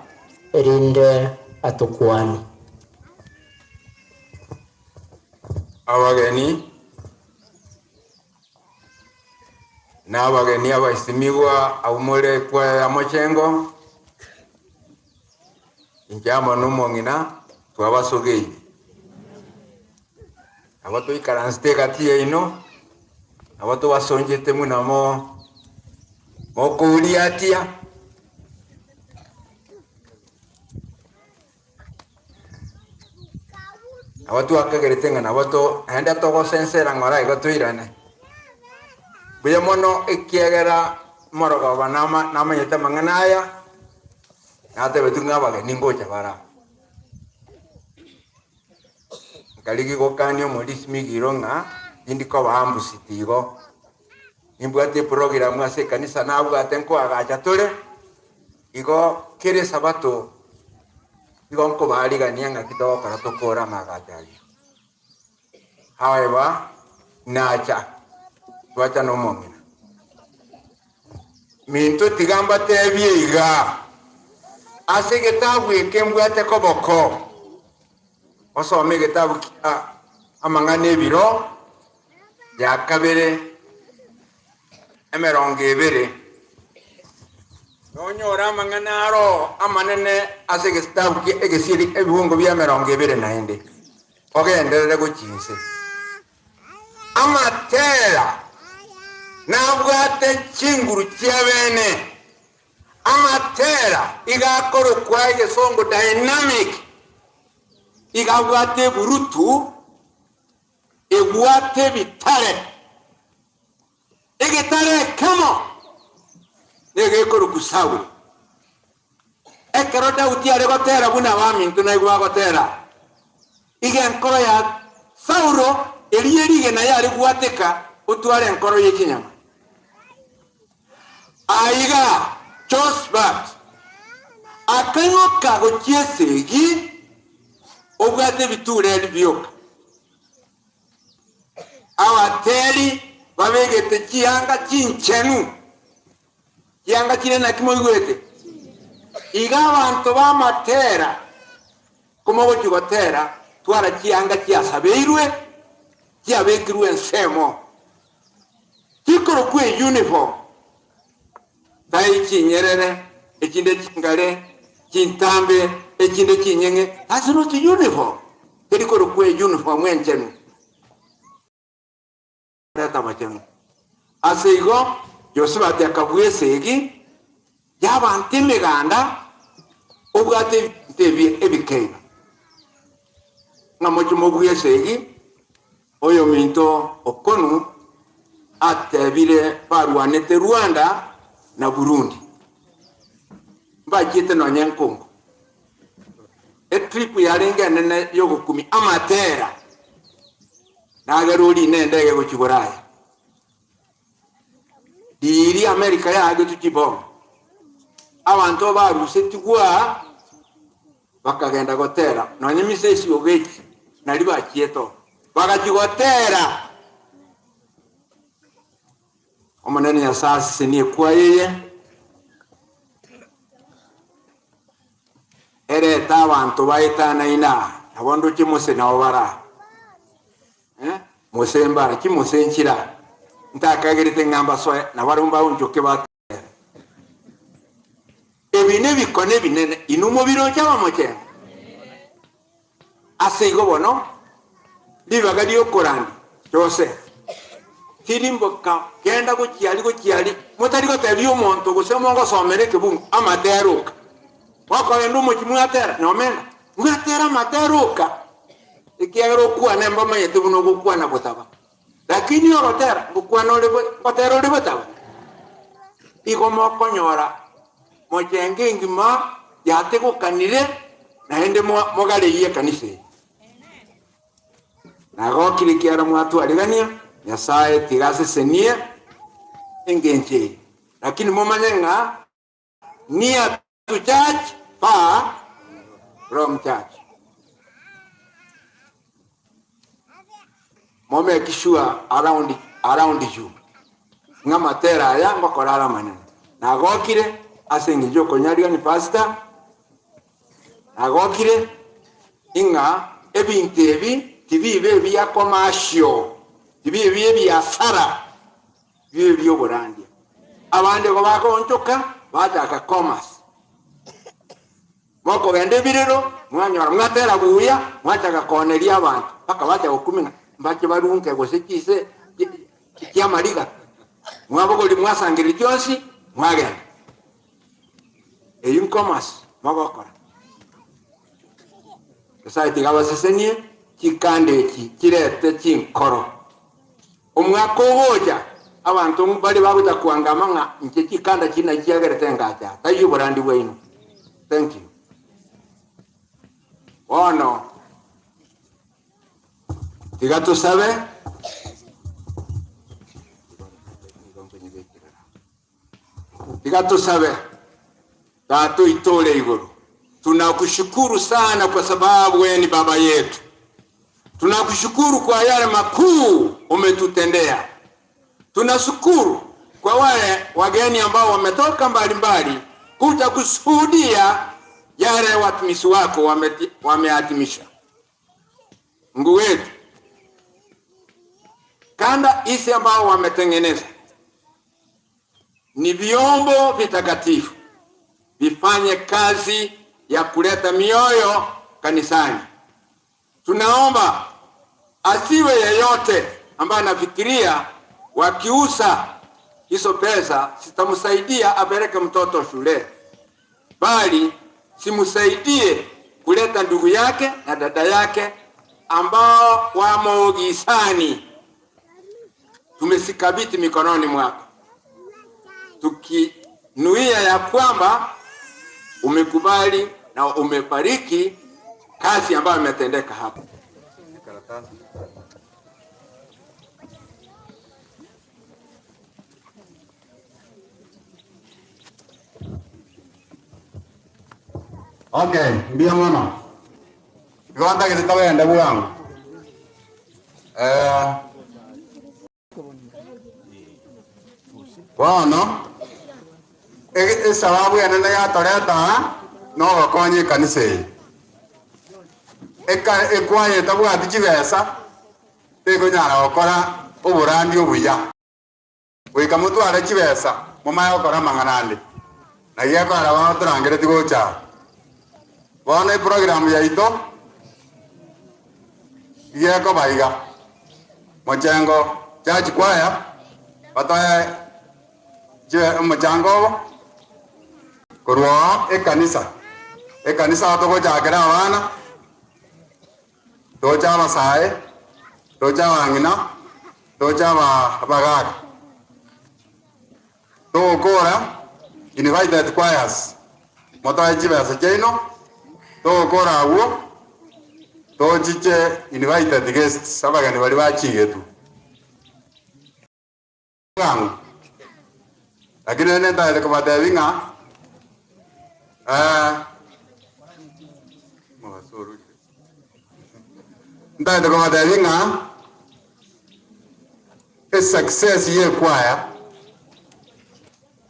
erinde atokwanie. Abageni na abageni abaisimigwa abwo more ekwaya ya mochengo. Inche amo nomong'ina twabasogeire, nabo toikaransete egati yaino, nabo tobasonchete buna mokouriatia. Nabo twakagerete ng'a nabo to naende togosensera ng'ora igo toirane. Mbuya mono ekiagera omorogoba nama namanyete amang'ana aya, natebetwe ng'a abageni ngocha bare aa. Nkarigia gokania omorisia migiro ng'a tindi koba ambusiti igo, nimbwate eprogram ase ekanisa nabwate nkoagacha tore. Igo kera Esabato igo nkobaarigania ng'aki togokora tokore amaagacho ayio. However, nacha, twacha nomong'ina. Minto tiga mbatebie iga, ase egetabu eke mbwate koboko, osome egetabu kia amang'ana ebiro ya kabere 20, nonyore amang'ana aro amanene ase egetabu kia egesieri ebibungo bia 24, ogenderere gochia inse. Amatera nabwate chinguru chiabene, amatera iga akorokwa egesongo dynamic, iga abwate eburutu ebwate ebitare. Egetare ekemo negekorokwa Saulo. Ekero Daudi are gotera buna abaminto naigwe bagotera, iga enkoro ya Saulo eria erigena yare gwateka otware enkoro ye chinyama. Aiga Josafat akaimoka gochia esegi obwate ebitureri bioka. Abateri babegete chianga chinchenu, chianga chire naki moigwete? Iga abanto b'amatera komogochia gotera, twara chianga chiasabeirwe, chiabekirwe ensemo, chikorokwa euniform, tai chinyerere, echinde chingare, chintambe, echinde chinyeng'e, that's not uniform, teri korokwa euniform enchenu. Abareta abachenu. Ase igo Josafati akabua esegi y'abanto emeganda, obwate ebinto ebi ebike iga, ng'a mochie mobue esegi. Oyominto Okonu atebire barwanete Rwanda na Burundi, mbachiete nonya enkongo. Etrip yarenge enene yogokumia amatera nagera orine endege gochia Buraya. Riria America yaagetwe chibomu, abanto barusetigwe aa bakagenda gotera nonya emisa esiogo echi nari bachiete oo, bagachia gotera. Omonene Nyasae asesenie ekwaya eye, erete abanto baetanaine aa, nabo ndoche Mose nabo bare aa. Eh, Mose mbara, ki Mose nchira, ntakagerete ng'a mbasoe, na barabwo mbaonchoke batere. Ebi nebikone ebinene, inwe mobiroche abamochengo. Ase igo bono, ribaga ri'okorandia, Jose, tirimboka genda gochia aria gochia aria, motari gotebia omonto gose mogosomera ekebungo amatera oka. Gokogenda omochie mwatera, nyomenda, mwatera amatera oka, ekiagera okwane mbamanyete buna ogokwana botaba. Lakini ogotera ngokwana ore ngotera ore botaba. Igo mokonyora mochenge engima yategokanire naende mogareirie ekanisa eye. Nagokire ekiagera mwatwarigania, Nyasae tiga asesenie engencho eye. Lakini momanye ng'a near to church, far from church. Mo make sure around, around you ng'a amatera aya ngokora are amanene. Nagokire ase eng'encho y'okonyarigania pastor, nagokire ing'a ebinto ebi tibibe ebia commercial, tibibe ebiasara, bibe ebi'oborandia. Abande igo bagoonchoka bachaka commerce. Mokogenda ebirero, mwanyora mwatera buya, mwachaka kooneria abanto, mpaka bacha gokumia ng'a mbache barunke gose chise chi'amariga. Mwabogoria mwasangereria chionsi, mwagenda. Eyio ncommerce mogokora. Nyasae tiga abasesenie chikanda echi chirete chinkoro. Omwaka ogocha, abanto baria bagocha koangama ng'a inche chikanda chiria nachi chiagerete ngacha aa, taiyo oborandi bwaino. Thank you. Bono tiga tosabe. Tiga tosabe. Tata oito ore igoro, tunakushukuru sana kwa sababu wewe ni baba yetu. Tunakushukuru kwa yale makuu umetutendea. Tunashukuru kwa wale wageni ambao wametoka mbalimbali kuja kushuhudia yale watumishi wako wameadhimisha. Mungu wetu, kanda hizi ambao wametengeneza ni vyombo vitakatifu vifanye kazi ya kuleta mioyo kanisani. Tunaomba asiwe yeyote ambaye anafikiria wakiuza hizo pesa zitamsaidia apeleke mtoto shule, bali simsaidie kuleta ndugu yake na dada yake ambao wamo gizani. Tumesikabiti mikononi mwako tukinuia ya kwamba umekubali na umebariki kazi ambayo imetendeka hapa. Okay, mbuya mono. Igo ntagete togende bwango. Eh, Bono esababu enene yatoreta aa nogokonya ekanisa eye. Eka ekwaya etabwati chibesa tekonyara gokora oborandi obuya. Goika motware chibesa momanye gokora amang'ana ande. Naki gekorera bono torangereti gocha aa. Bono eprogram yaito iga ekoba iga, Mochengo. Church choir batoe chie omochango obo korwa oo ekanisa. Ekanisa togochakera abana, toche abasae, toche abang'ina, toche aba abagaka. Togokora invited choirs, motoe chibesa chiaino, togokora abwo tochiche invited guests, abageni baria bachigetwe. Bwango. Lakini rende ntagete kobatebia ng'a eh, omobaso orurire. Ntagete kobatebia ng'a esuccess ye ekwaya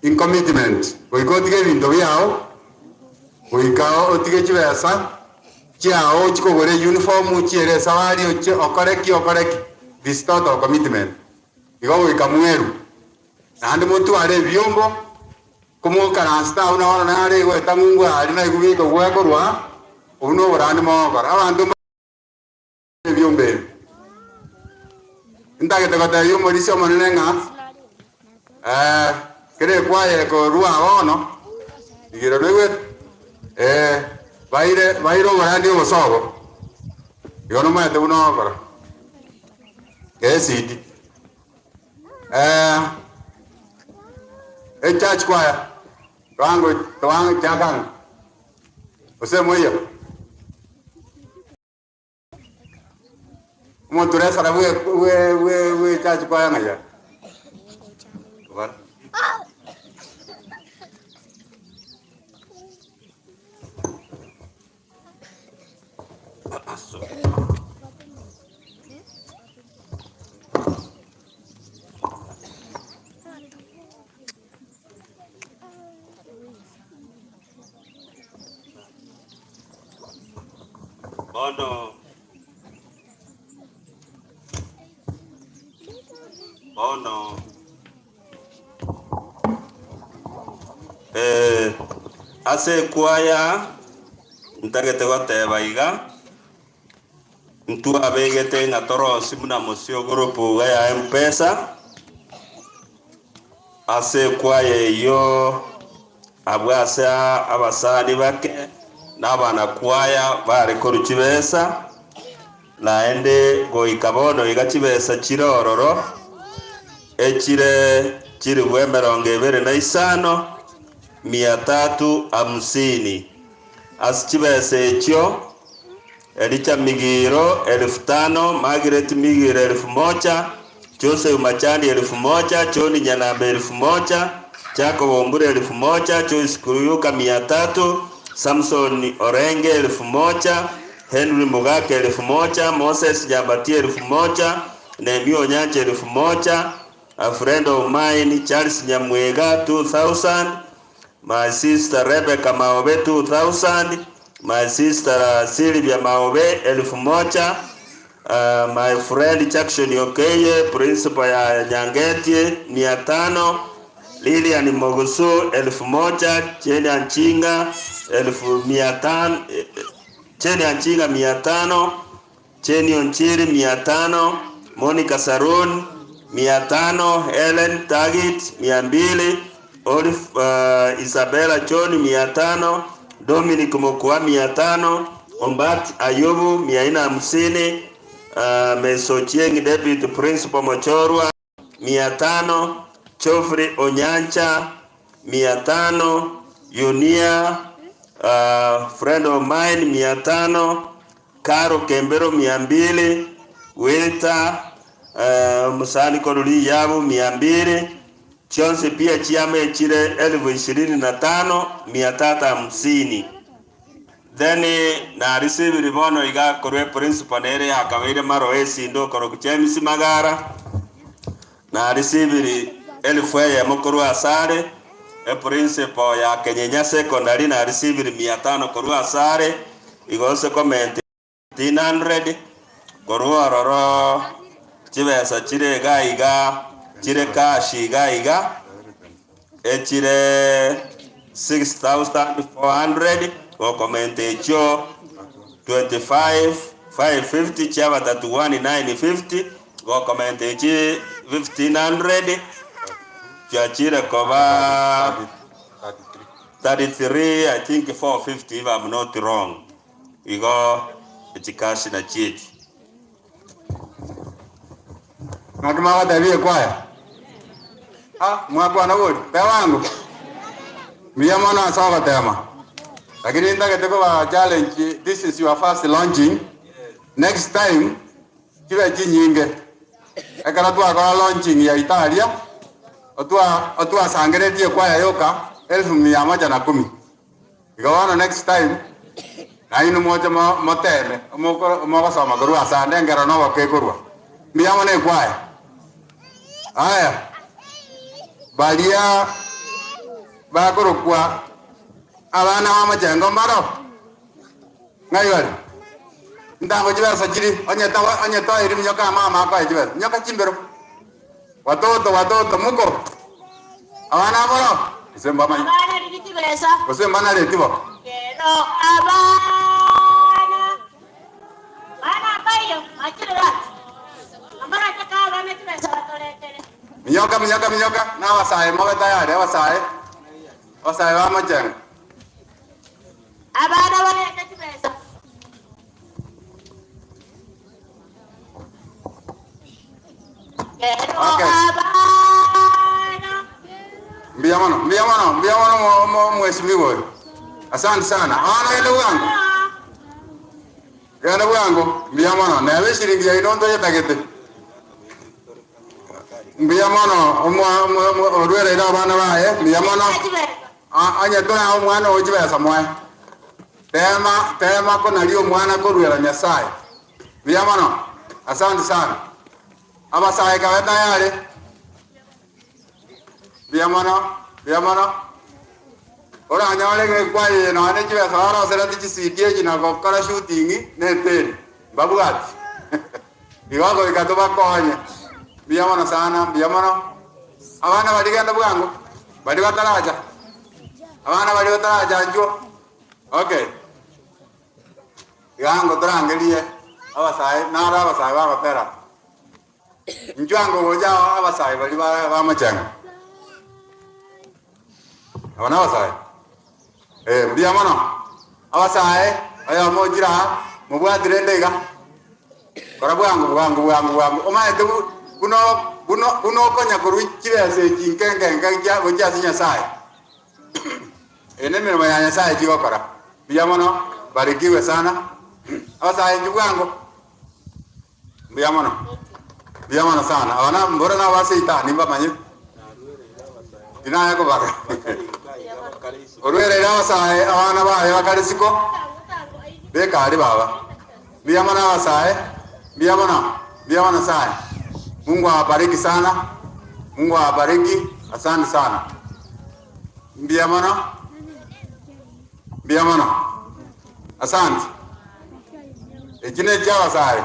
in commitment, goika otige ebinto biao, goika otige chibesa chiao ochie kogora euniform ochiere esabari ochie okore ki okore ki, this total commitment. Igo goika mwerwe, naende motware ebiombo, komokaransete abwo na bono nare goeta ng'umbu aria naigwe bikogwa korwa obwo noborandi mogokora. Abanto mba ebiombo ebi. Ntagete gotebia omorisia omonene ng'a eh, kera ekwaya ekorwa bono, igere noigwete? Eh, baire baire oborandi obosobo, igo nomanyete buna ogokora. Esidi. Eh, echurch choir, twango twango chakanga. Ose moiyo. Omoturesara bwe bwe bwe bwe church choir ng'ai are? Bara. Bono bono eh, ase ekwaya ntagete goteba iga, ntwabegete ng'a torosie buna mosio group iga ya Mpesa, ase ekwaya eyio abwo ase abasani bake na abanakwaya bare korwa chibesa, Naende goika bono iga chibesa chire ororo, echire chilifu emerongo ebere na isano, mia tatu hamsini. Ase chibesa echio, Elija Migiro elfu tano, Margaret Migiro elfu moja, Joseph Machani elfu moja, John Nyanamba elfu moja, Jacob Ombura elfu moja, Joyce Kuyuka mia tatu, Samson Orenge elfu moja, Henry Mogaka elfu moja, Moses Nyambati elfu moja, Nehemia Onyancha elfu moja, a friend of mine Charles Nyamwega 2000, my sister Rebecca Maobe 2000, my sister Sylvia Maobe elfu moja, my friend Jackson Okeye principal ya Nyangetie mia tano, Lilian Mogusu elfu moja, Jane Anchinga elfu mia tano, Jane Anchinga 500, Jane Onchiri 500, Monica Sarun 500, Helen Tagit 200, Olive, Isabella John 500, Dominic Mokua 500, Ombat Ayubu 450, Mesochieng Deputy Principal Mochorwa 500, Geoffrey Onyancha 500, Yunia friend of mine 500, Caro Kembero 200, Wilta omosani korwa Riyabu 200, chionsi pi echiama echire elifu ishirini na tano mia tatu hamsini. Then narisibiri bono iga korwa eprinciple nere yakabeire maro esinde okorokwa James Magara, narisibiri elfu eyemo korwa asare, eprinciple ya Kenyenya Secondary narisibiri mia tano korwa asare, igo nse comment 1500 korwa ororo chibesa chire iga iga chire cash iga iga echire 6400 gokomenta echio 25550 chiaba 31950 gokomenta echi 1500 chiachire koba 33 I think 450 if I'm not wrong. Igo echikasi nachio echi. Naki mwagotebia ekwaya? Ah, mwakwana bori, tebango. Mbuya mono ase ogotema. Lakini ntagete koba challenge, this is your first launching. Next time, chibe chinyinge. Ekero twakora launching yaito aria, otwa otwasangeretie ekwaya yoka elfu mia moja na kumi. Igo bono next time, nainwe moche mo moteme, omoko mogosoma korwa asande enkero na oboke ekorwa. Mbuya mono ekwaya. Aya, baria bakorokwa abana b'amachengo mbaro? Ng'ai bare? Ntango chibesa chiri, onye ta onye toiri minyoka amo amo akoe chibesa, minyoka chimbero. Watoto watoto muko? Abana aboro? Gose mbamanye? Abana riri chibesa. Gose mbanareti bo? Kero abana bana mbayo bachire bati amarache ka abana chibesa batoretere. Minyoka minyoka minyoka, na abasae mobe tayari, abasae, abasae ba amachengo. Abana barete chibesa. Kero Okay. abana Mbuya mono, mbuya mono, mbuya mono mo- mo- mheshimiwa oyo. Asante sana. Abana genda bwango. Genda bwango. Mbuya mono. Neba eshiringi yaino ntoyetagete. Mbuya mono omwa- omwa- omwa- orwereire abana baye. Mbuya mono. A- Onye torae omwana oo chibesa moe. Tema, tema konaria omwana koruera Nyasaye. Mbuya mono. Asante sana. Abasae kabe tayari. Mbuya mono, mbuya mono. Oranyore ng'a ekwaya eye nonya ne chibesa barosereti chisidi echi na gokora shooting ne eteri. Mbabwati. Igo goika tobakonye. Mbuya mono sana, mbuya mono. Abana baria genda bwango, baria bataracha. Abana baria bataracha nchwo. Okay. Iga ngotorangerie abasae, naro abasae bagotera. Inchwo ango gocha abasae baria ba bamochengo. Aba nabasae? Eh, mbuya mono. Abasae, oyomo ochire aa, mobwati rende iga. Kora bwango bwango bwango bwango. Omanyete bu buna buna buna okonya korwa chibesa echi nke nke nke chia gochia ase Nyasaye. Eye nemeremo ya Nyasaye chigokora. Mbuya mono, barikiwe sana. Abasae inchwo bwango. Mbuya mono. Mbuya mono sana. Aba na mbora na abaseitani mbamanye. Tinaye kobara. Orwereire abasae abana baye bakare isiko. Beka aria baba. Mbuya mono abasae. Mbuya mono. Mbuya mono sana. Mungu awabariki sana. Mungu awabariki. Asante sana. Mbuya mono. Mbuya mono. Asante. Eki nekiabasae.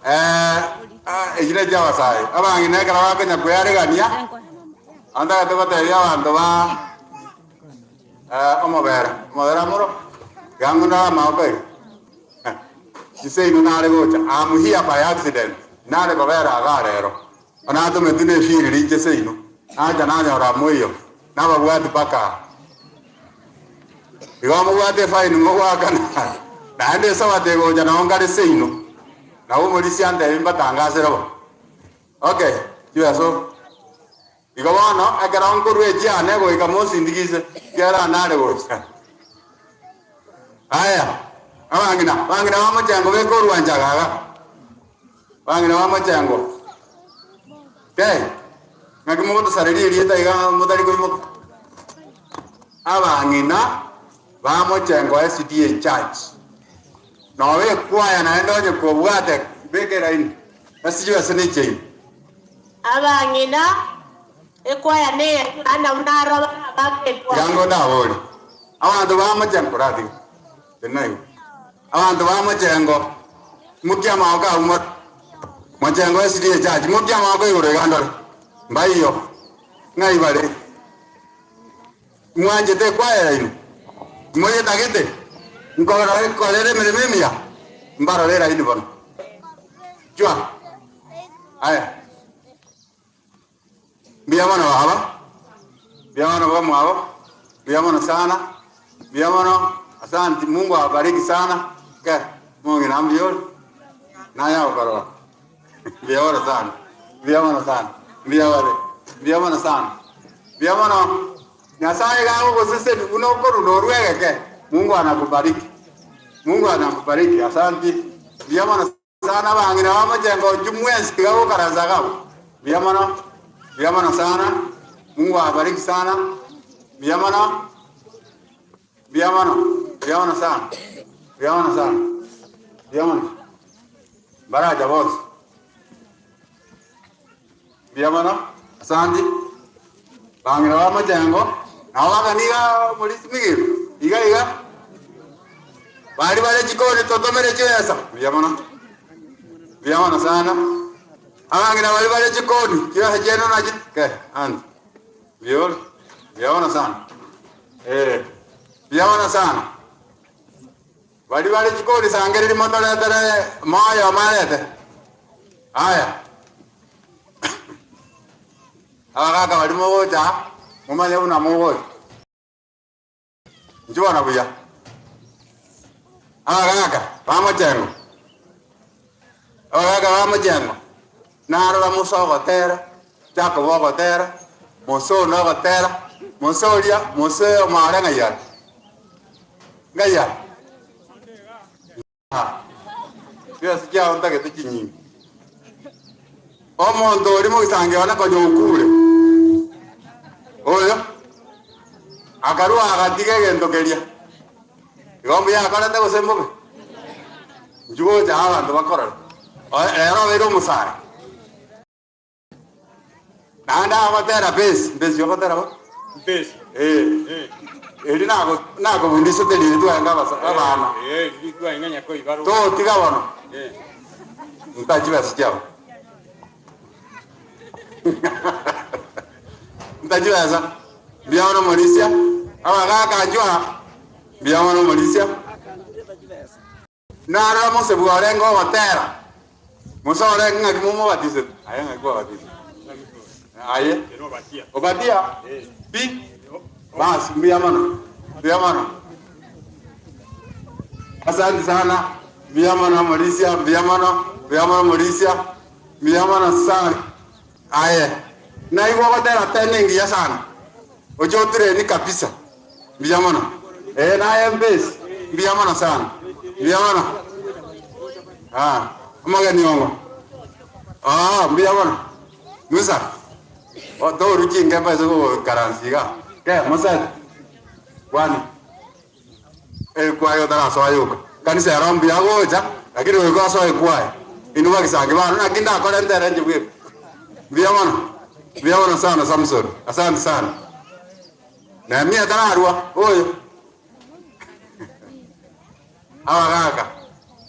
Eh, ah, eki nekiabasae. Abang'ina ekero bakonya kwearegania, antagete gotebia abanto ba eh, omobere. Omobere amoro, iga ng'o amaboko iga. Inse inwe nare gocha, am here by accident, nare kobera igaa rero. Onatometwe ne efiri rinche seino, nacha nanyora moiyo, nababwati mpaka aa. Igo mobwate efaini mogoakana, naende esabato egocha nao nkare seino. Nabo omorisia antebi mbatangasere bo. Okay, chibeso. Igo bono ekero nkorua echiane goika mosindigise, ekiagera nare gocha. Aya, abang'ina, abang'ina ba mochengo beka orwanchaga iga. Abang'ina ba mochengo. Kei, ng'aki mogotosareria erieta iga motari koimoka? Abang'ina ba mochengo SDA Church. Noba ekwaya naende onye kobwate beka eraini ase chibesa ne echiaino. Abang'ina, ekwaya neye Yohana buna aroba nabake ekwaya. Tiga ngondaborie, abanto ba mochengo, koratiga, tenena igo. Abanto ba mochengo, imokia amaboko abwo more. Mochengo SDA Church, imokia amaboko igoro iga ndore. Mbaiyo, ng'ai bare? Mwanchete ekwaya yaino? Moyetagete? Nkorora ekorera emeremo emiya? Mbarore eraini bono. Chwa. Aya. Mbuya mono baba, mbuya mono bamwabo, mbuya mono sana, mbuya mono, asanti, Mungu awabariki sana, ke, mong'ina mbuya ore? Naya gokorora, mbuya mono sana, mbuya mono sana, mbuya bare, mbuya mono sana, mbuya mono, Nyasaye iga agogoseseni buna okoruna orwe egeke, Mungu anakubariki, Mungu anakubariki, asanti, mbuya mono. Sana abang'ina b'amachengo inchuo mwensi tiga gokaransa agabo. Mbuya mono, mbuya mono sana. Mungu awabariki sana. Mbuya mono, mbuya mono, mbuya mono sana, mbuya mono sana, mbuya mono. Mbaracha bonsi. Mbuya mono, asanti. Bang'ina b'amachengo nabo bakani iga morisi migiro, iga iga. Baria bare chikoni totomere chibesa. Mbuya mono, mbuya mono sana. Abang'ina baria bare chikoni, chibesa chiaino nachi ke, anti. Mbuya ore, mbuya mono sana. Eh, mbuya mono sana. Baria bare chikoni sangereria motoretere moyo omarete. Aya. Abagaaka baria mogocha, momanye buna mogocha. Inchuo bono buya. Abagaaka b'amochengo, abagaaka b'amochengo, narora Musa ogotera, Jakobo ogotera, Musa one ogotera, Musa oria, Musa omore ng'ai are? Ng'ai are? Chibesa chiao ntagete chinyinge. Omonto oria mogisangi one konya okure, oyo akarua agatiga egento keria. Igo mbuya akorete gose mbobe? Inchuo gocha aa abanto bakorore. Rero obeire omosae. Naende agotera besi, mbesi ogotera bo? Mbesi. Eh. Eri nago nakobundisete riri twaenga abasa abana. Eh, riri twaenga nyakoibarwa. Totiga bono. Eh. Nta chibesa chiabo. Nta chibesa. Mbuya mono morisia. Abagaka nchwa. Mbuya mono morisia. Narora Mose bwarenge ogotera, Musa orenge ng'aki momobatisete? Aye ng'aki kwabatisete? Aye? Obadia? Pi? Basi, mbuya mono, mbuya mono. Asante sana, mbuya mono Morisia, mbuya mono, mbuya mono Morisia, mbuya mono sana. Aye, naigwa ogotera tena engiya sana, oche otureni kabisa. Mbuya mono. Ee, naye mbesi. Mbuya mono sana. Mbuya mono. Ah, omogeni ongo. Ah, mbuya mono. Musa. O, toru chingemba ase goikaransa iga. Ke, Musa. Kwani. Ekwaya otarasoa yoka. Kanisa ero mbuya gocha, lakini goika osoe ekwaya. Inwe bagisangi bano, naki ndakore ntere inche bweka. Mbuya mono. Mbuya mono sana Samson. Asante sana. Nehemia tararua oyo. Abagaka,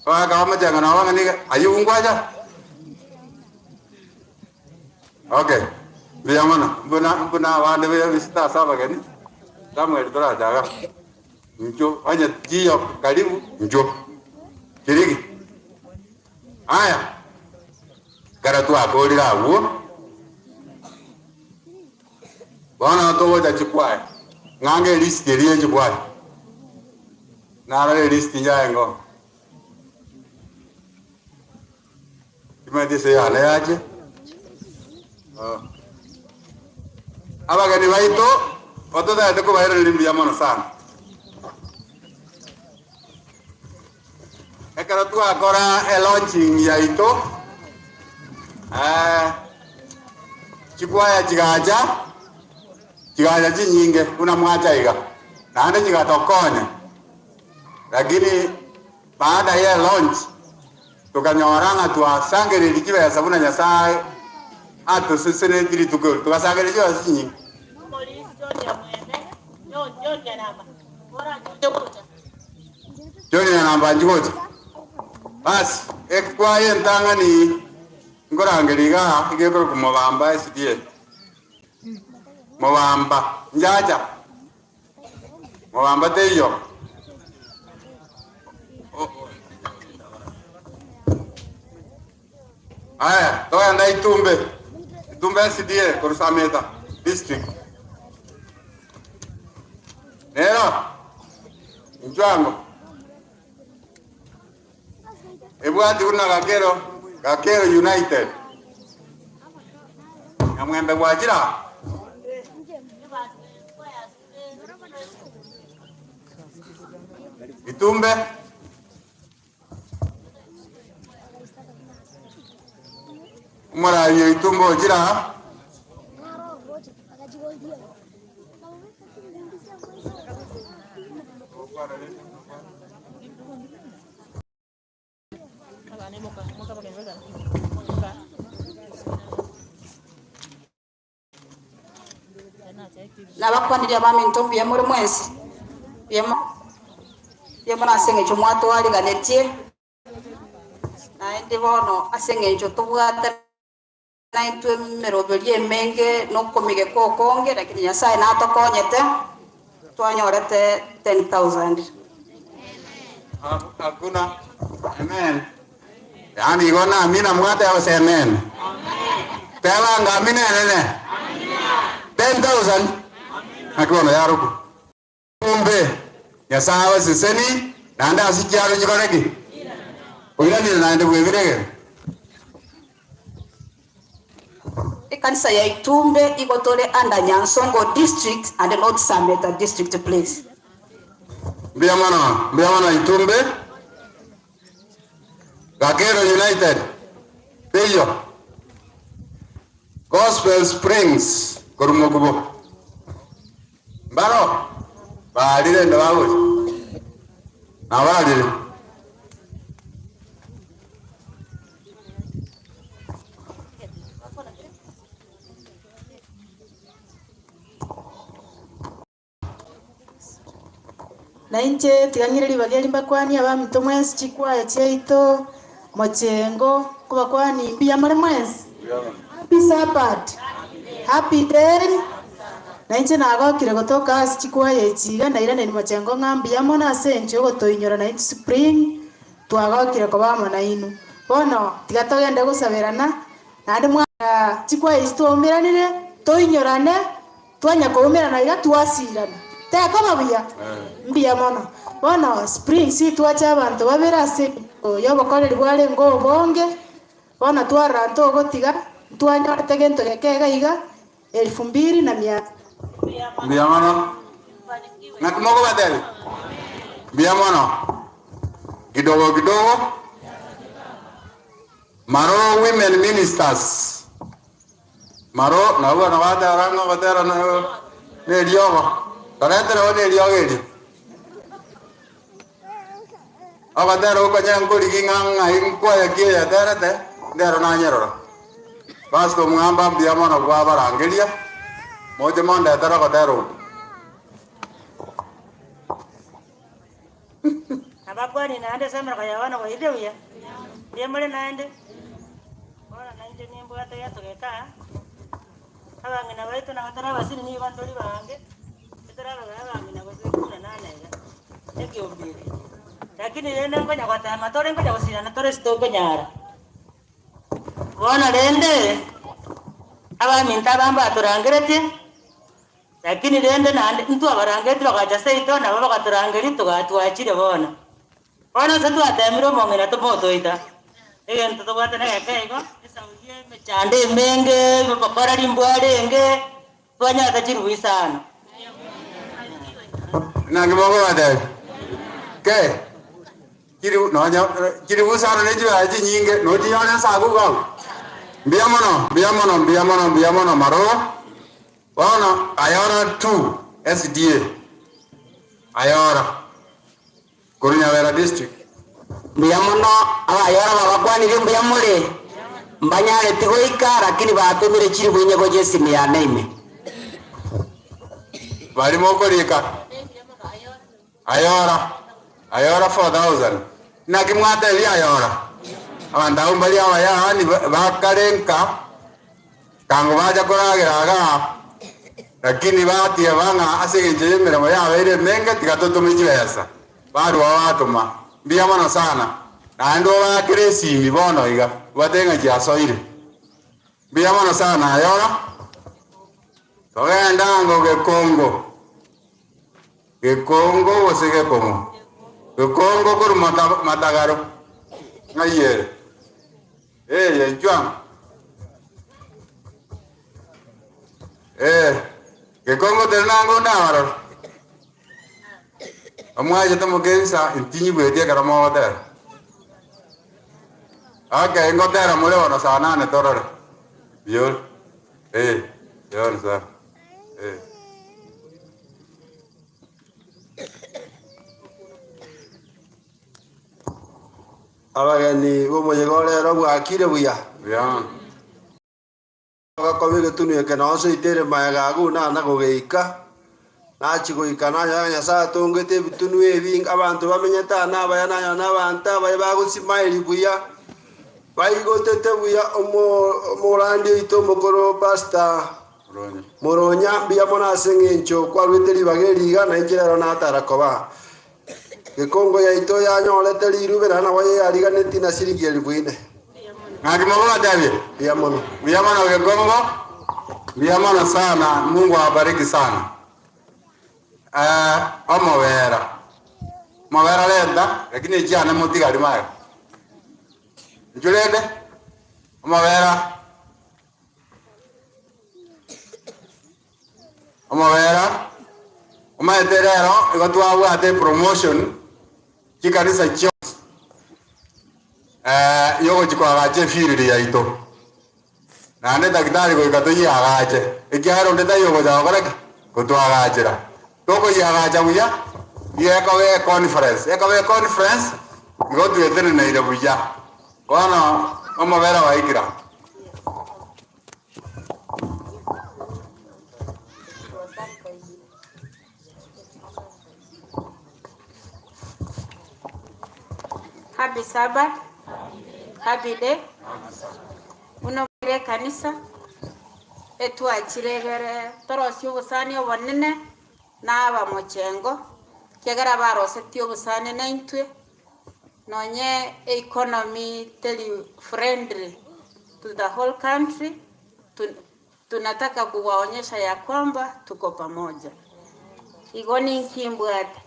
abagaka b'amachengano aba ng'a niga Ayubu nkwacha? Okay, mbuya mono. Mbuna mbuna abande bebisete ase abageni, Samuel torachaga. Inchuo, onye chiyo karibu, inchuo. Kirigi. Aya, ekero twakorire abwo, Bono togocha chikwaya, ng'ange elisiti eria ye chikwaya. Narora elisiti yaye ngo. Timanyeti ase yane yache. Oh. Abageni baito ototagete kobairaneria mbuya mono sana. Ekero twakora elaunching yaito, eh, chikwaya chigacha, chigacha chinyinge buna mwacha iga, naende chigatokonya. Lakini baada ye launch tokanyora ng'a twasangereiri chibesa buna Nyasaye atosesenetie rituko eri, togasangereria chibesa chinyinge. John Nyanamba nchigocha. Basi, ekwaya entang'ani nkorangeria igaa iga ekorokwa Mobamba SDA. Mobamba, nchacha. Mobamba teiyo. Aya, togenda Itumbe. Itumbe SDA korwa Sameta district. Nero inchwe ango ebwati buna Gakero, Gakero United. Nyamwembe gwachire aa? Itumbe. Omoraai oito mbochire aa. Nabakwanirie abaminto mbuya more mwensi, mbuya mono ase engencho mwatwariganetie, naende bono ase engencho tobwate naintwe emeroberio emenge na okomigeka okonge, lakini Nyasae natokonyete, twanyorete 10,000. Hakuna. Amen. Yaani igo na amina mwateba gose amen? Teba anga amina enene. 10,000 naki bono yarokwa. Kumbe Nyasae abaseseni naende ase chiaro chikore ki? Oiranire naende bw'ebiregero. Ekanisa ya Itumbe igo tore under Nyansongo district and not Sameta district please. Mbuya mono, mbuya mono Itumbe. Gakero United, teiyo. Gospel Springs korwa Mokubo. Mbaro barire ende bagocha. Nabarire. Na inche tiga ng'ire ribaga eri mbakwanie abaminto mwensi chikwaya chiaito, mochengo, nkobakwania mbuya more mwensi? Happy Sabbath! Happy day! Na inche nagokire gotoka ase chikwaya echi iga nairaneri mochengo ng'a mbuya mono ase enchera ogotoinyora naintwe spring, twagokire koba amo nainwe. Bono tiga togende gosaberana, naende mwa chikwaya echi twaumeranire, toinyorane. Twanya koumerana iga twasirana. Tekoba buya? Mbuya mono. Bono Springs twacha abanto babere ase engencho y'obokoreri bwarenge obonge, bono twarora ntogotiga, ntwanyorete gento geke iga iga, elfu mbili na mia. Mbuya mono. Ng'aki mokobatebia? Mbuya mono. Kidogo kidogo. Maro Women Ministers. Maro nabwo bono bateba ng'a ogotera neriogo, toretere bono eriogo erio. Ogotera okwo onye nkorigi ng'a ng'ai nkwaya ki oyoterete, ndero nanyerora. Pastor Omwamba mbuya mono kwabarangeria, moche mondetere ogotera okwo. Nabakwani naende ase emeroko ya bono bwairire buya? Mbuya more naende? Bono nainche nimbwate gento geke aa, abang'ina baito nabo tore abasiri nigo ntori bange, etorababere abang'ina gose ikomi na nane iga, ekeombe eke. Lakini rende nkonya gotema tore nkonya gosirana tore ase tokonyara. Bono rende, abaminto aba mbatorangeretie. Lakini rende naende ntwabarangeretie bagacha seito, nabo bagatorangeria togatwachire bono. Bono ase twateemire omong'ina tomotoita, egento tobwate negeke igo, esauri y'emechando emenge, obokoreri mbwarenge, twanyarete chiribu isano. Naki mokobatebia? Ke, chiribu nonya chiribu isano ne chibesa chinyinge, nochinyore nse agwo iga agwo. Mbuya mono, mbuya mono, mbuya mono, mbuya mono, marogo. Bono Ayora tu SDA Ayora korwa Nyabera district. Mbuya mono abayora babakwanirie mbuya more, mbanyareti goika lakini batomire chiribu inye gochia esimi yane ime. Baria mokorika Ayora Ayora 4000 naki mwatebia Ayora abanto abwo mbari abaya yaani bakare nka Tango bacha koragera igaa, lakini batieba ng'a ase engencho y'emeremo yabeire emenge tiga totome chibesa. Barua batoma. Mbuya mono sana. Naende obaakere esimi bono iga, batebe ng'a chiasoire. Mbuya mono sana aye oro. Togenda ango Gekongo. Gekongo gose Gekong'o? Gekongo korwa mata- Matagaro. Ng'ai ere? Eye inchuo amo. Eh, Gekongo tere nango onde abarora. Omwachete mokensa intinyigweti ekero mogotera. Okay, ngotera more bono saa nane torore. Biyore. Eh, biyore sana. Eh. Abageni b'omoyega o rero bwakire buya? Buya. Agakoba egetunwa eke nao nsoitere magega agwo nana gogeika. Nachia goika nanyora ng'a Nyasae atongete ebitunwa ebi, abanto bamenyete aa nabaya, nanyora nabanto abaya bagosimaeria buya, baigotete buya omo omorandi oito omokoro Pastor Moronya, mbuya mono ase eng'encho kwaruete ribaga eri iga, na inche rero natara koba. Gekongo yaito yanyorete rirube na nabo yariganetie na shilingi elifu ine. Ng'aki mokobatebia? Mbuya mono. Mbuya mono Gekongo, mbuya mono sana, Mungu awabariki sana. Eh, omobera, omobera renta, lakini echiane motigari magega. Inchuo rende, omobera. Omobera, omanyete rero igo twabwate epromotion chikanisa chionsi yogochia koagacha efield yaito. Naende daktari goika toyiagache, ekiagera onde taiyo ogocha gokora ki? Gotoagachera. Tokoyiagacha buya, igo ekoba econference, ekoba econference, igo tweteneneire buya. Bono omobere waikire aa. Happy Sabbath, happy day. Buna ore ekanisa etwachire egere torosie obosani obonene na abamochengo, ekiagera barosetie obosani naintwe. Nonye economy teri friendly to the whole country, tunataka kuwaonyesha ya kwamba tuko pamoja. Igo ninki mbwate?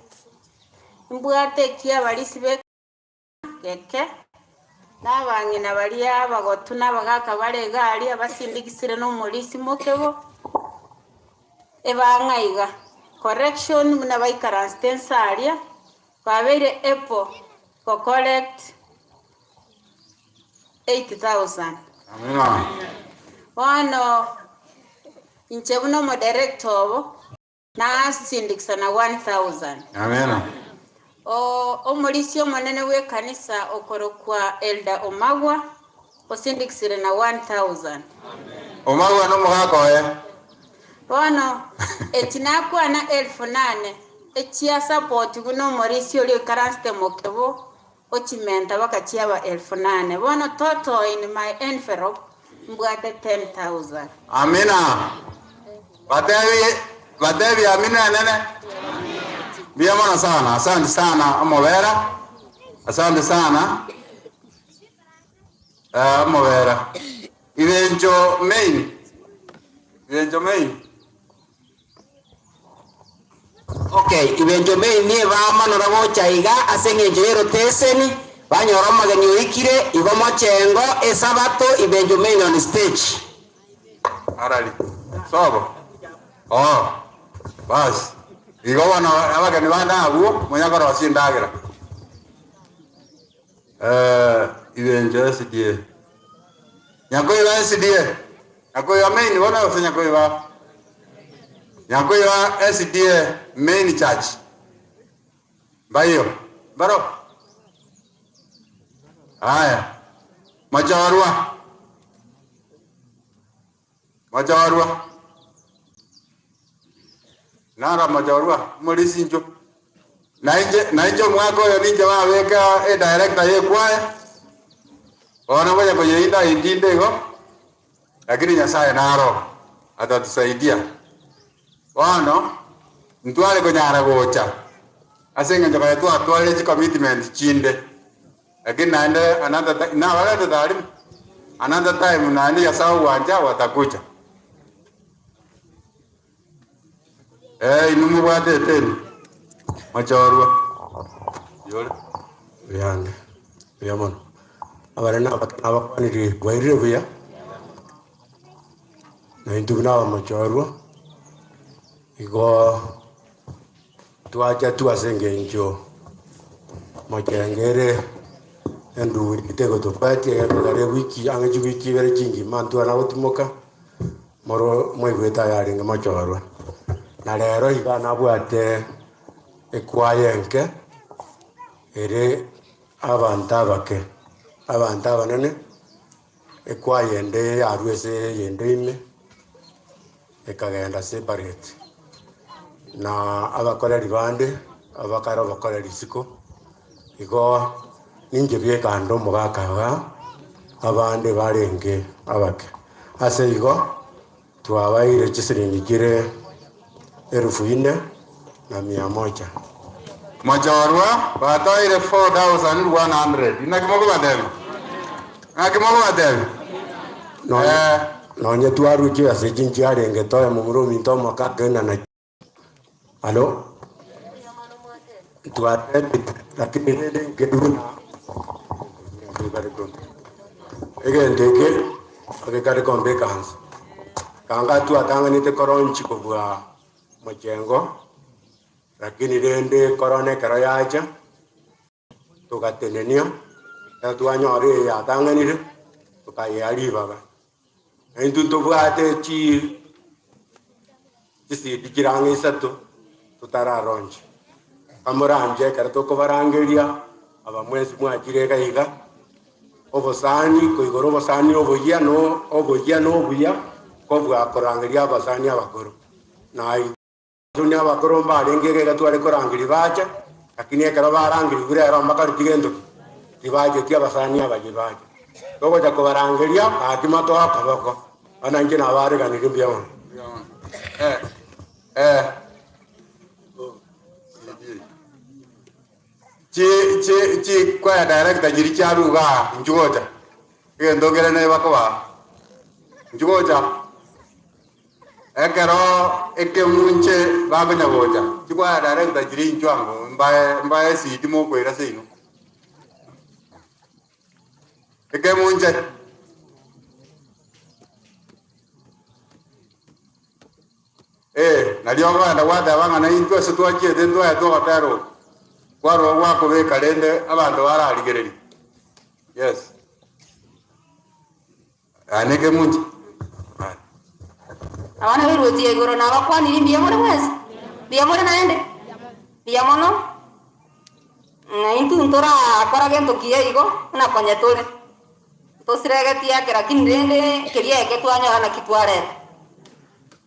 Mbwate eki abarisi be geke, na abang'ina baria abagotu na abagaka bare iga aria basindigisire na omorisi mokebo, ebang'a iga. Correction buna baikaransete inse aria, Babeire able go collect 8000. Bono inche buna omodirector obo nasindikisa na 1000. Omorisia omonene bw'ekanisa okorokwa Elder Omagwa osindikisire na 1000. Omagwa nomogaka oye. Bono echi nakwana elfu nane echia support buna omorisia oria oikaransete mokebo ochimenta baka chiaba elfu nane. Bono total in my envelope mbwate 10,000. Amina. Batebi batebi amina enene. Mbuya mono sana. Asante sana omobera. Asante sana. Eh, omobera. Ibencho main. Ibencho main. Okay, Ibencho main ebamanora gocha iga ase eng'encho y'eroteseni, banyora omogeni oikire, igo mochengo, esabato, Ibencho main on stage. Arari. Sobo. Oh. Bas. Igo bono abageni bande abwo monya korosia endagera. Eh, Ibencho SDA. Nyakoiba SDA. Nyakoiba main bono gose nyakoiba? Nyakoiba SDA main church. Mbaiyo. Mbaro. Haya. Mochorwa. Mochorwa. Nara mochorwa. Morisi incho. Nainche nainche omwaka oyo ninche babeka edirector ye ekwaya, bono ngonya koyeinda indinde igo, lakini Nyasaye naro atatusaidia. Bono ntware konyara gocha ase eng'encho kare twatwarire chicommitment chinde, lakini naende another time nabaretete aria. Another time naende Nyasae ogwancha watakuja. Eh, inwe mobwate eteni, mochorwa. Yore. Buyande, buya mono. Abanene abake nabakwanirie bwairire buya, na intwe buna abamochorwa, igo twacha tu ase eng'encho mochenge ere enduri tegotobwatia egekogera ewiki ang'e chiwiki ibere chingima ntwana gotimoka. Moro moigwete ayarenge mochorwa, na rero iga nabwate ekwaya enke ere abanto abake, abanto abanene, ekwaya ende yarwa ase eyende ime, ekagenda separate, na abakoreri bande abakare obokoreri isiko, igo ninche bieka ande omogaka igaa, abande barenge abake. Ase igo, twabaeire chisiringi chire elfu ine na mia moja. Mochorwa batoeire 4,100. Inaki mokobatebia? Naki mokobatebia? Nonye, nonye twarua chibesa echi nchiarenge toe momura ominto omoke akagenda na Alo? Twatebete lakini rende nkeri buna egento eke egekare kombeka nse. Kanga twatang'anete koronchi kobua mochengo, lakini rende korona ekero yacha. Togatenenia, ekero twanyora eye yatang'anire, tokayea ribaga. Na intwe ntobwate chi chisidi chire ang'e isato totararonche. Kamoranche ekero tokobarangeria, aba mwensi mwachire iga iga, obosani koigora obosani oboyia no oboyia na obuya, kobua korangeria abasani abakoro. Na. Intwe abakoro mbarenge iga iga tware korangeria bacha, lakini ekero barangerigwe rero mbakareti gento ki? Tibacheti abasani abayia bacha. Togocha kobarangeria, gaki matoe akoboko. Bono inche nabareganirie mbuya mono. Chi chi chi choir director chiria chiarwa igaa inchuo gocha, egento kere naye bakobaa, inchuo gocha. Ekero ekemunche bakonya gocha, chikwaya director chiria inchuo ango mbae mbae esidi mokoira seino. Ekemunche. Ee, nario okogenda gwateba ng'a naintwe ase twachiete ntwaetwe ogotera oko, kwarua gwakobeka rende abanto bararigererie. Yes. Aya nekemunche. Aya. Abana b'eruoti ya igoro nabakwanirie mbuya more mwensi? Mbuya more naende? Mbuya mono. Na intwe ntorakora gento kiya igo, buna konya tore. Ntosiregeti ake lakini rende keria eke twanyora naki twareta.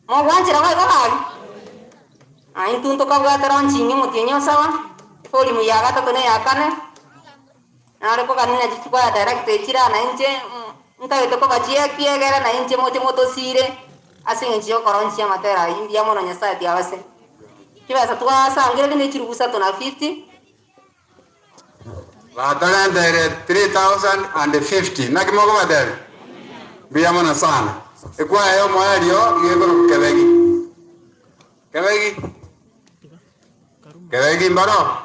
Mogwanchera boigo gaki? Na intwe ntokabwate launching omotienyi o saba, efolimu ya gatato na eya kane. Nare kogania chikwaya director echire aa nainche ntagete kobachia ekiegera nainche moche motosire ase eng'encho yokoronchia amatera ayio mbuya mono Nyasaye tiabase. Chibesa twasangereria ne chirubu isato na fifty. Batorenteire 3050 naki mokobatebia? Mbuya mono sana. Ekwaya y'omoerio iga ekorokwa Kebegi. Kebegi? Kebegi mbaro?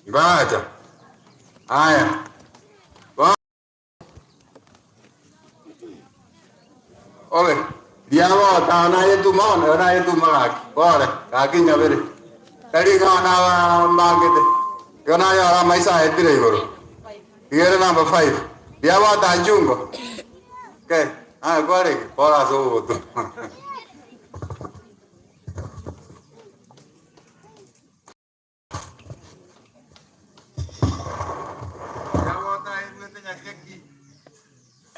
Mbacha. Aya. Bono. Obe. Riabota naye tuma bono naye tuma gaki. Bore gaki nyabere. Tari ng'a na mbangete. Igo nanyora amaiso aetire igoro. Iga ere number 5. Riabota nchungo. Okay. Aye kwarenge. Bora ase ogotuma.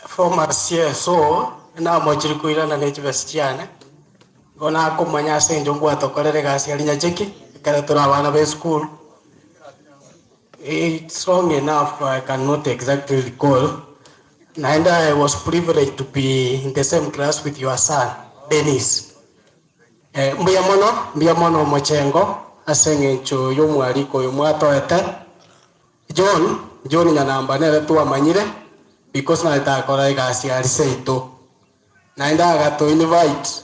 Former CSO namochire koirana ne chibesa chiane, igo nakomanya ase eng'encho ngwatokorera egasi aria Nyacheki, ekero tore abana ba esukuru, it's long enough I cannot exactly recall, naende I was privileged to be in the same class with your son Dennis. Mbuya mono, mbuya mono omochengo ase eng'encho y'omwariko oyo mwatoete. John. John Nyanamba nere twamanyire because naye takora egasi aria seito. Naende agato invite.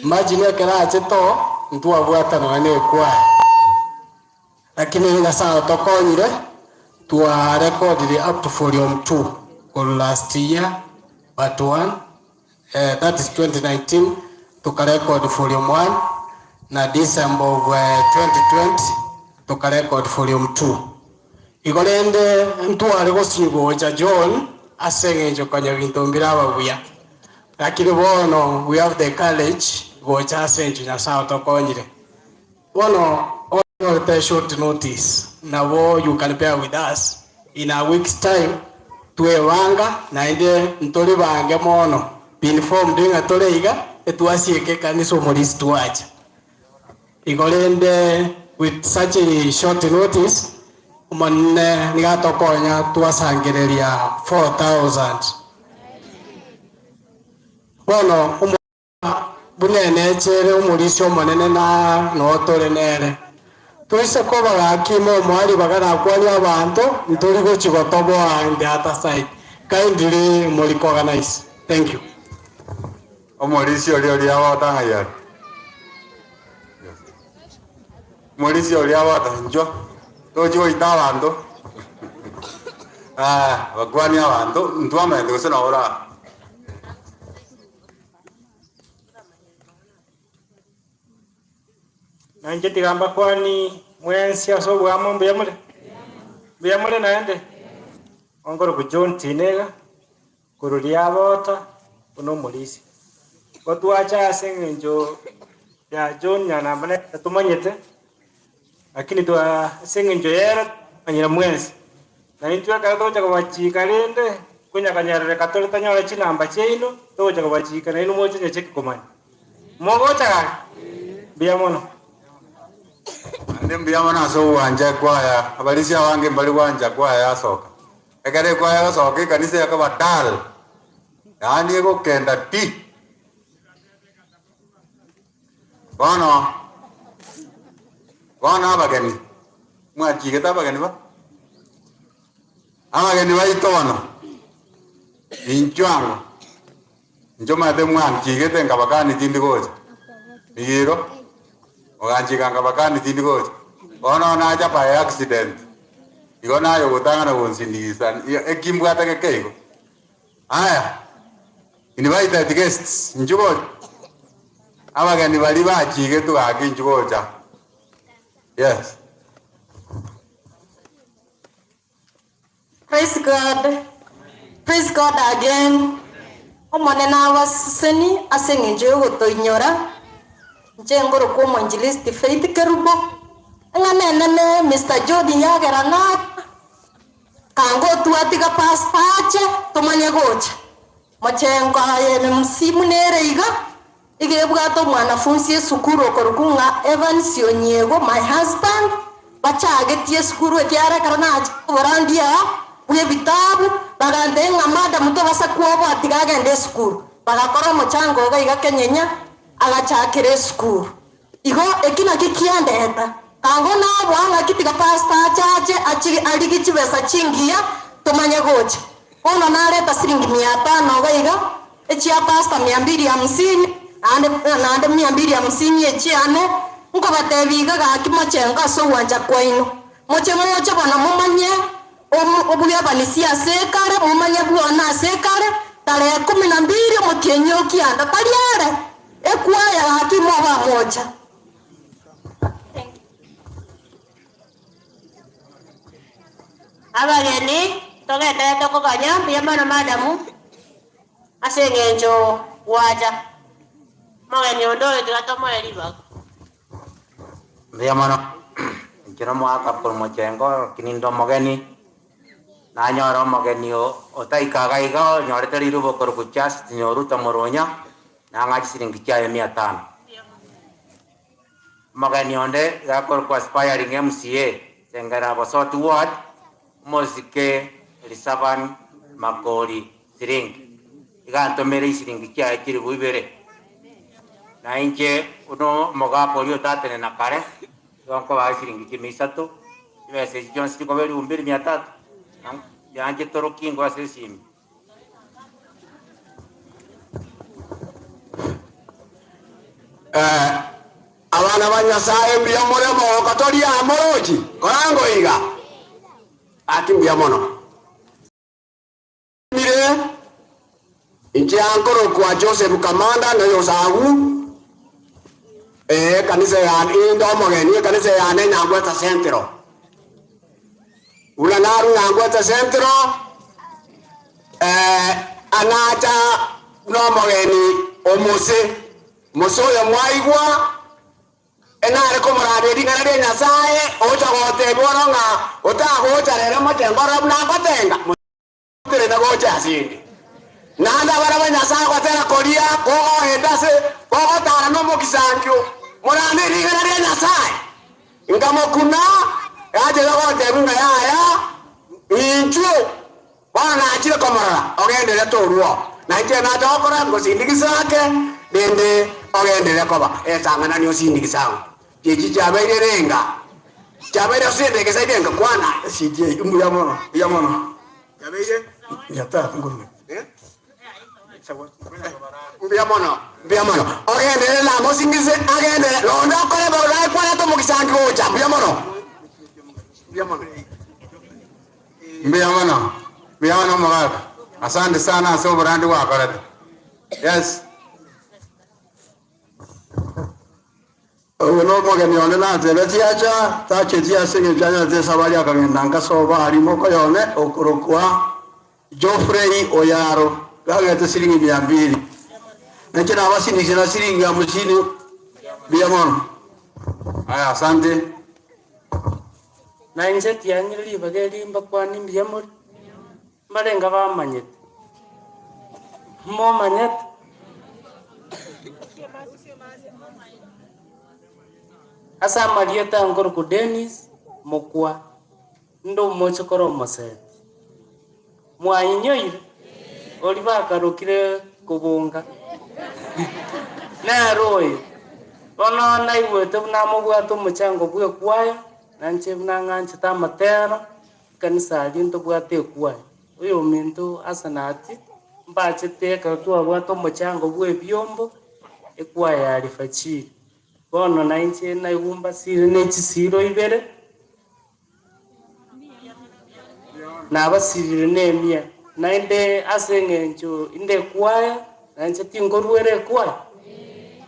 Imagine ekero achete oo, ntwabwata nonya na ekwaya. Lakini Nyasaye otokonyire, twa recordire up to volume 2 korwa last year but one, eh, that is 2019 tokarecord volume 1 na December of eh, 2020 tokarecord volume 2. Igo rende ntware gosinywa gocha John ase eng'encho konya binto mbire aba buya. Lakini bono we have the courage gocha ase encho Nyasaye otokonyire. Bono onyorete short notice nabo you can bear with us in a week's time twebanga naende ntori bange mono be informed ng'a tore iga etwasieka ekanisa omorisi twacha. Igo rende with such a short notice Omonene nigo atokonya twasangereria 4000. Bono buna enechere omorisia omonene na noo tore nere. Toise koba gaki ime omoa ribaga nakwanie abanto, ntori gochia gotoboa in the other side. Kindly morecognize. Thank you. Omorisia oria oria agota ng'ai are? Omorisia oria agota, inchuo, tochia goita abanto. Ah, bakwanie abanto, ntwamaete gose nabo ora. Na inche tiga mbakwani mwensi ase oboamo mbuya more? Mbuya more naende? Onkorokwa John Tinega, korwa Riabota, buna omorisia. Igo twacha ase eng'encho ya John Nyanamba nere tomanyete, lakini twa ase eng'encho yere twamanyire mwensi. Na intwe ekero togocha kobachika rende, konya konyerereka tore tonyore chinamba chiaino, togocha kobachika nainwe moche nyacheki komanya. Mogocha gaki? Mbuya mono. Naende mbuya mono ase ogwancha ekwaya, abarisia abange mbari gwancha kwaya yasoka. Ekero ekwaya egosoka ekanisa ekoba dull, yaani egokenda pi. Bono, bono abageni, mwachigete abageni ba? Abageni baito bono, inchuo ango, inche omanyete mwanchigete nkabakani tindi gocha, migiro, moganchika nkabakani tindi gocha, bono nacha by accident, igo naye ogotang'ana gonsindigisa, eki mbwate geke igo. Aya, invited guests, inchuo gocha, abageni baria bachigetwe gaki inchuo gocha, yes. Praise God, praise God again. Omonene abaseseni ase eng'encho y'ogotoinyora, inche nkorokwa Omoinjilisti Faith Kerubo, eng'ana enene Mister John yagera nacha, Kanga otwatiga pastor ache tomanye gocha. Mochengo aye msimu nere iga, iga ebwate omwanafunsi esukuru okorokwa ng'a Evans Onyiego my husband, bachagetie esukuru ekiagera ekero nacha oborandia aa bwa ebitabu, bagantebia ng'a madam tobasa kwoboa tiga agende esukuru. Bagakora omochango iga iga kenyenya, agachakera esukuru. Igo eki nakio kiandeta, Kango naboa ng'aki tiga pastor ache ache achi arigie chibesa chingiya tomanye gocha. Bono nareta siringi mia tano iga iga, echia pastor mia mbili hamsini, naende naende mia mbili hamsini echiane, nkobatebia iga gaki mochengo ase ogwancha kwaino. Moche moche bono momanye omo obwebanisi ase ekare, momanye bwona ase ekare, tarehe kumi na mbili omotienyi o kianda tari are. Ekwaya gaki moba mocha. Abageni togenderete koganya mbuya mono madam ase eng'encho gwacha. Omogeni onde oyo tiga tomoe ribaga. Mbuya mono, inche nomoaka korwa mochengo lakini inde omogeni, nanyora omogeni otaika iga iga onyorete rirubo korwa Justin Oruto Morunya, nang'a chisiringi chiaye mia tano. Omogeni onde iga akorokwa aspiring MCA, Sengera Bosoti Ward, omosike Elisaban Makori Siringi, iga antomere isiringi chiaye chilifu ibere. Na inche buna omogaka oria otatenena kare, igo nkobaa esiringi chimia isato, chibesa echi chionsi chikoba elifu mbili mia tatu. Yanche torokingo ase esimi. Eh, abana ba Nyasaye mbuya more omogoko tori aa morochi korango iga gaki mbuya mono. Mire inche ankorokwa Joseph Kamanda na Yosagu eh, ekanisa yane inde omogeni ekanisa yane Nyangweta Central. Buna narue Nyangweta Central eh, anacha buna omogeni omose mose oyo mwaigwa Enare komorandia ring'ana ria Nyasae, ocha gotebia oro ng'a otagocha rero mochengo oro buna ngotenga, moterena gocha asende. Naende abarabwo Nyasae agotera koria kogoenda ase kogotara nomogisangio, morandie ring'ana ria Nyasae. Nkamokuna, gachete gotebia ng'a yaya, inchuo. Bono nachire komorora, ogenderere torwoo, na inche nacha gokora ngosindigisa ake, rende ogenderere koba esang'anani osindikise agwo. Echi chiabeire renga, chiabeire osindikisa ime ngakwana. CJ, Mbuya mono, mbuya mono. Chiabeire Mia tatu nkorwa. Mbuya mono, mbuya mono. Ogenderere namosingise, agenderere, nonde okore bobe naye omogisangi gocha. Mbuya mono, mbuya mono. Mbuya mono, mbuya mono omogaka. Asante sana ase oborandi gwakorete. Yes. Oyo nomogeni one natebetie acha, tachetie ase engencho anyorete esabari akagenda nkasoba aria mokoyo one okorokwa Geoffrey Oyaro, gagete siringi mia mbili. Nainche nabasindikire na siringi hamsini. Mbuya mono. Aya, asante. Na inche tiang'ire ribaga eri mbakwanie mbuya more, mbarenge bamanyete. Momanyete? Ase amarieta nkorokwa Dennis Mokwa, inde omochokoro omoseti. Mwanyinyoire? Oria bakarokire kobonga nere oyo. Bono naigwete buna mobwate omochango bw'ekwaya, nainche buna ng'anchete amatero, ekanisa aria ntobwate ekwaya. Oyominto Asenati, mbachete ekero twabwate omochango bw'ebiombo, ekwaya ya Alfajiri. Bono nainche naigwa mbasire ne chisiro ibere. Nabasirire nemia, naende ase engencho inde ekwaya, na inche tinkoruera ekwaya?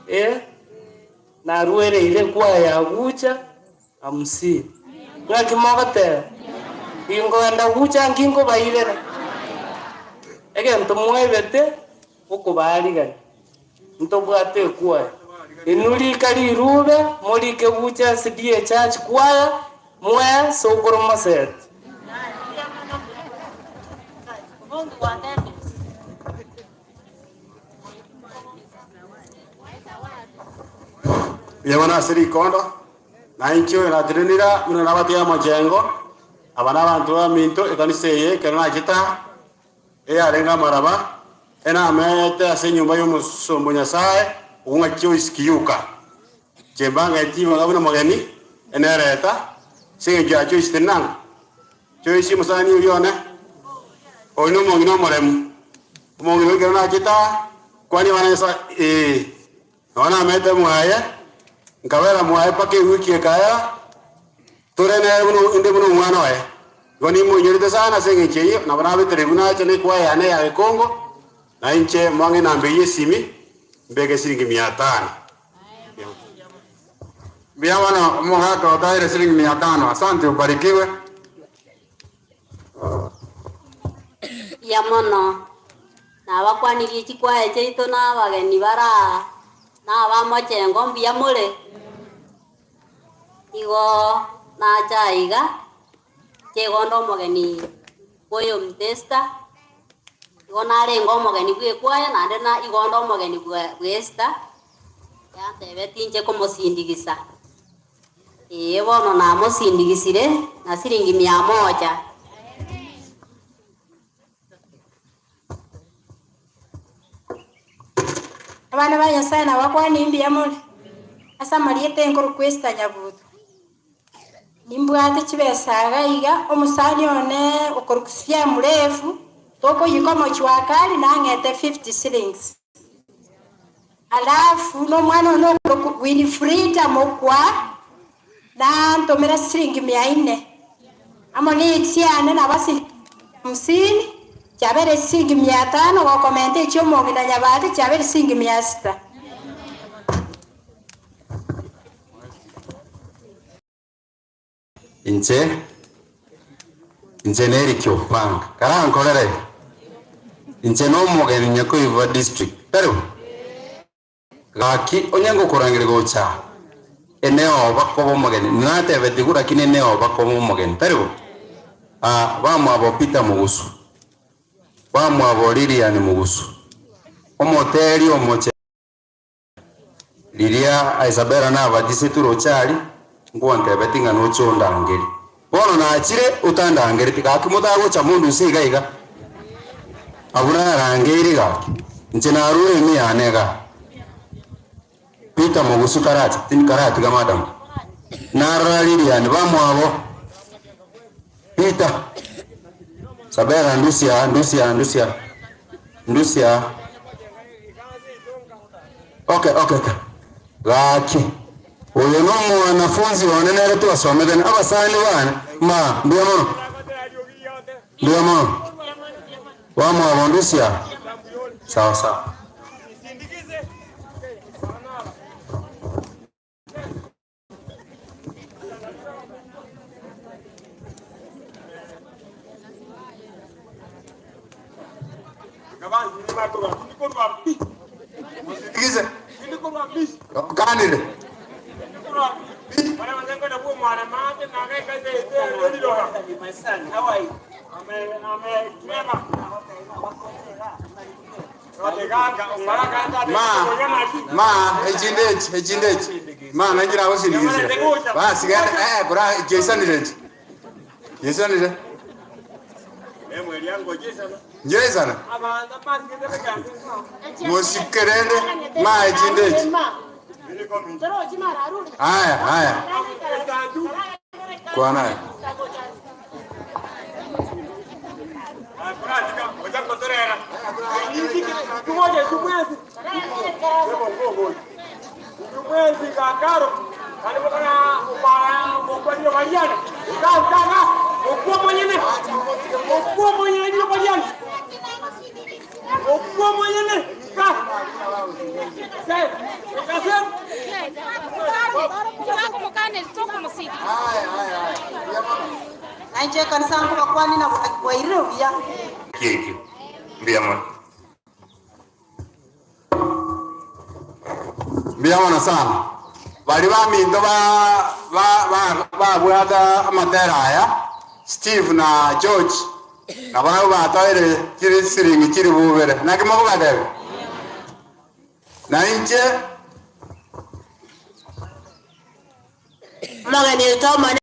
Eh, naruereire ekwaya ya gucha hamsini. Ng'aki mogoteba? Ginkoenda gucha nki nkobairera? Egento mwaibete, okobaarigania. Ntobwate ekwaya. Inwe rika rirube, morike gucha SDA Church Choir, mwe sokoro moseti. Mbuya mono ase rikondo, na inche oyo natenenire buna nabatebi amochengo, aba nabanto baminto ekanisa eye ekero nachete aa. Eyarenge amaraba, enameete ase enyomba y'omosomba o Nyasae, okwo ng'a Joyce Kiyuka. Chimbango chibaga buna mogeni, enereta, ase engencho ya Joyce teri nang'o. Joyce omosani oria one, oyo nomong'ina omoremu, omong'ina oyo ekero nachete aa, kwania abana Nyasae, ee, Nonya namete mwaye, nkabera mwaye mpaka ewiki ekaera, tore nere buna inde buna omwana oye. Igo nimoinyorete sana ase engencho eyio, nabo nabetereirwe nacha nekwaya yane ya Gekongo, na inche mwang'e enamba eyio esimi, mbeke siringi mia tano. Mbuya mono omogaka otaire siringi mia tano, asante obarikiwe. Mbuya mono. Nabakwanirie chikwaya chiaito na abageni bare aa, na abamochengo mbuya more? Igo nacha aiga, nchegonde omogeni bw'oyomtesta, igo narenge omogeni bw'ekwaya naende na igo onde omogeni bwa bw'Esther, yantebetie inche komosindigisa. Ee, bono namosindigisire na siringi mia moja. Abana ba Nyasae nabakwanie mbuya more, ase amarieta enkorokwa Esther Nyabuto. Nimbwate chibesa iga iga, omosani one okorokwa Sfia Mrefu, tokoyika omochwakari nang'ete 50 shillings. Alafu nomwana one okorokwa Winfrida Mokwa nantomera siringi mia inne, amo ne echiane nabo siringi hamsini, chiabeire siringi mia tano, gokomenta echia omong'ina Nyabate chiabeire siringi mia sita. Inche, inche nerikia opanga, karankorere inche nomogeni nyakoiba district, tari bo? Gaki onye ngokorangeria gocha aa, eneoba koba omogeni, natebetigwe lakini eneoba koba omogeni, tari bo? Aa, bamwabo Peter Mugusu, bamwabo Lilian Mugusu, omoteri omoche. Riria Isabella nabatisetwe roche aria, nkwantebeti ng'a noche ondangerie. Bono nachire otandangereti, gaki motagocha mondusie iga iga. Abwo narangeire gaki, inche narure ime yane igaa. Peter mogusu karache, tindi karatiga madam. Narora Lilian bamwabo. Peter, Isabella ndusia, ndusia, ndusia, ndusia. Okay, okay, okay. Gaki, oyo nomwanafunzi one nere twasomete abasani bane, ma, mbuya mono. Mbuya mono. Bamwabo ndusia. Sawa sawa. Musikize. Kanire. Ma, ma, echinde echi, echinde echi. Ma, nanche nagosindigisia. Basi genda, eh, kora, chiesanire echi. Chiesanire. Nchiaisana. Mosike rende, ma echinde echi. Aya, aya. Kwana aya. Na inche ekanisa nkobakwania na bwairire buya. Ki ekio? Mbuya mono. Mbuya mono sana. Baria baminto ba ba ba babwata amatera aya, Steve na George, nabarabwo batoire chiri siringi chilifu ibere. Naki mokobatebia? Na inche. Omogeni oito omonene.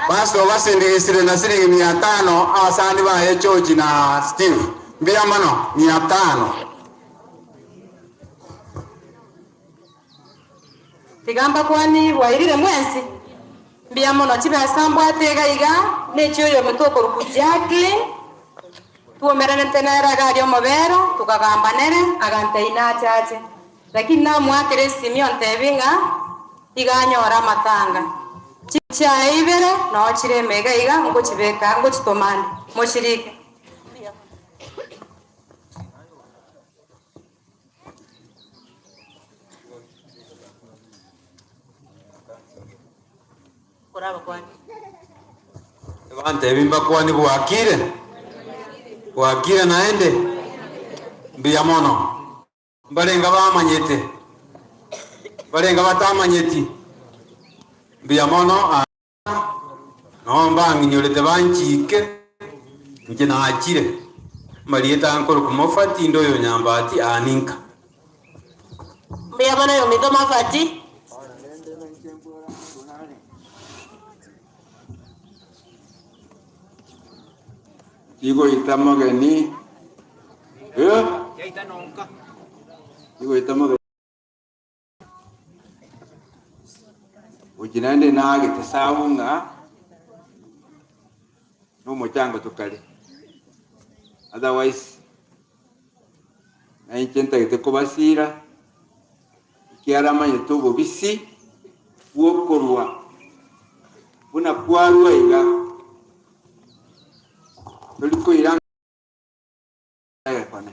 Pastor obasindigisire na siringi mia tano abasani baye George na Steve. Mbuya mono, mia tano. Tiga mbakwani bwairire mwensi. Mbuya mono chibesa mbwate iga iga nechi oyominto okorokwa Jacqueline Twomeranete nere iga aria omobere, tokagamba nere, agantebia nache ache. Lakini namoakera esimi ontebie ng'a iga anyore amatanga. Chiaye ibere noo chire ime iga iga ngochibeka ngochitoma ande. Mochirike. Abanto mbakwane bwakire, bwakire naende, mbuya mono. Mbarenga bamanyete, mbarenga batamanyeti, mbuya mono. Noo mbang'inyorete banchiike, inche nachire. Amarieta ankorokwa Mofati, inde oyo Nyambati, aa ninka. Mbuya mono oyominto Mofati. Tigoita mogeni, eh? Tigoita mogeni. Gochia naende naagete esabu ng'a nomochango tokare, otherwise nainche ntagete kobasira, ekiagera amanyete obobisi bw'okorua buna kwarua iga, tori koira. Egekone.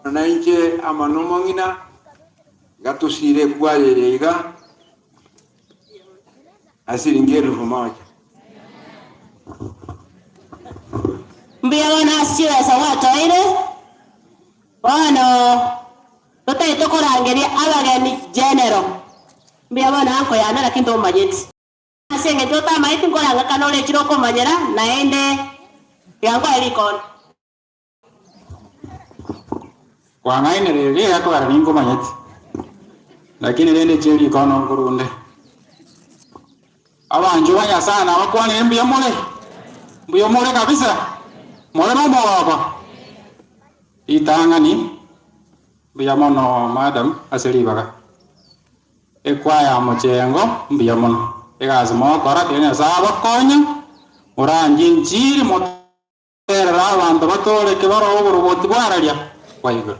Bono nainche amo nomong'ina iga tosiire ekwaya eye iga na siringi elifu moja. Mbuya bono ase chibesa gwatoire, bono totagete korangeria abageni general. Mbuya bono anko yane lakini tomanyeti. Ase engencho otamanyeti nkorang'akana ore echire okomanyera, naende tiga nkoe rikondo. Kwang'ainereria egekogera ninkomanyeti, lakini rende inche rikono nkorunde. Abanchwa ba Nyasae nabakwanire mbuya more? Mbuya more kabisa? More nomogoko? Ritang'ani, mbuya mono madam ase ribaga. Ekwaya ya mochengo mbuya mono, egasi mogokora tiga Nyasae abakonye, morangie enchiri Terera abanto batooreke barore oboroboti bw'araria bwa igoro.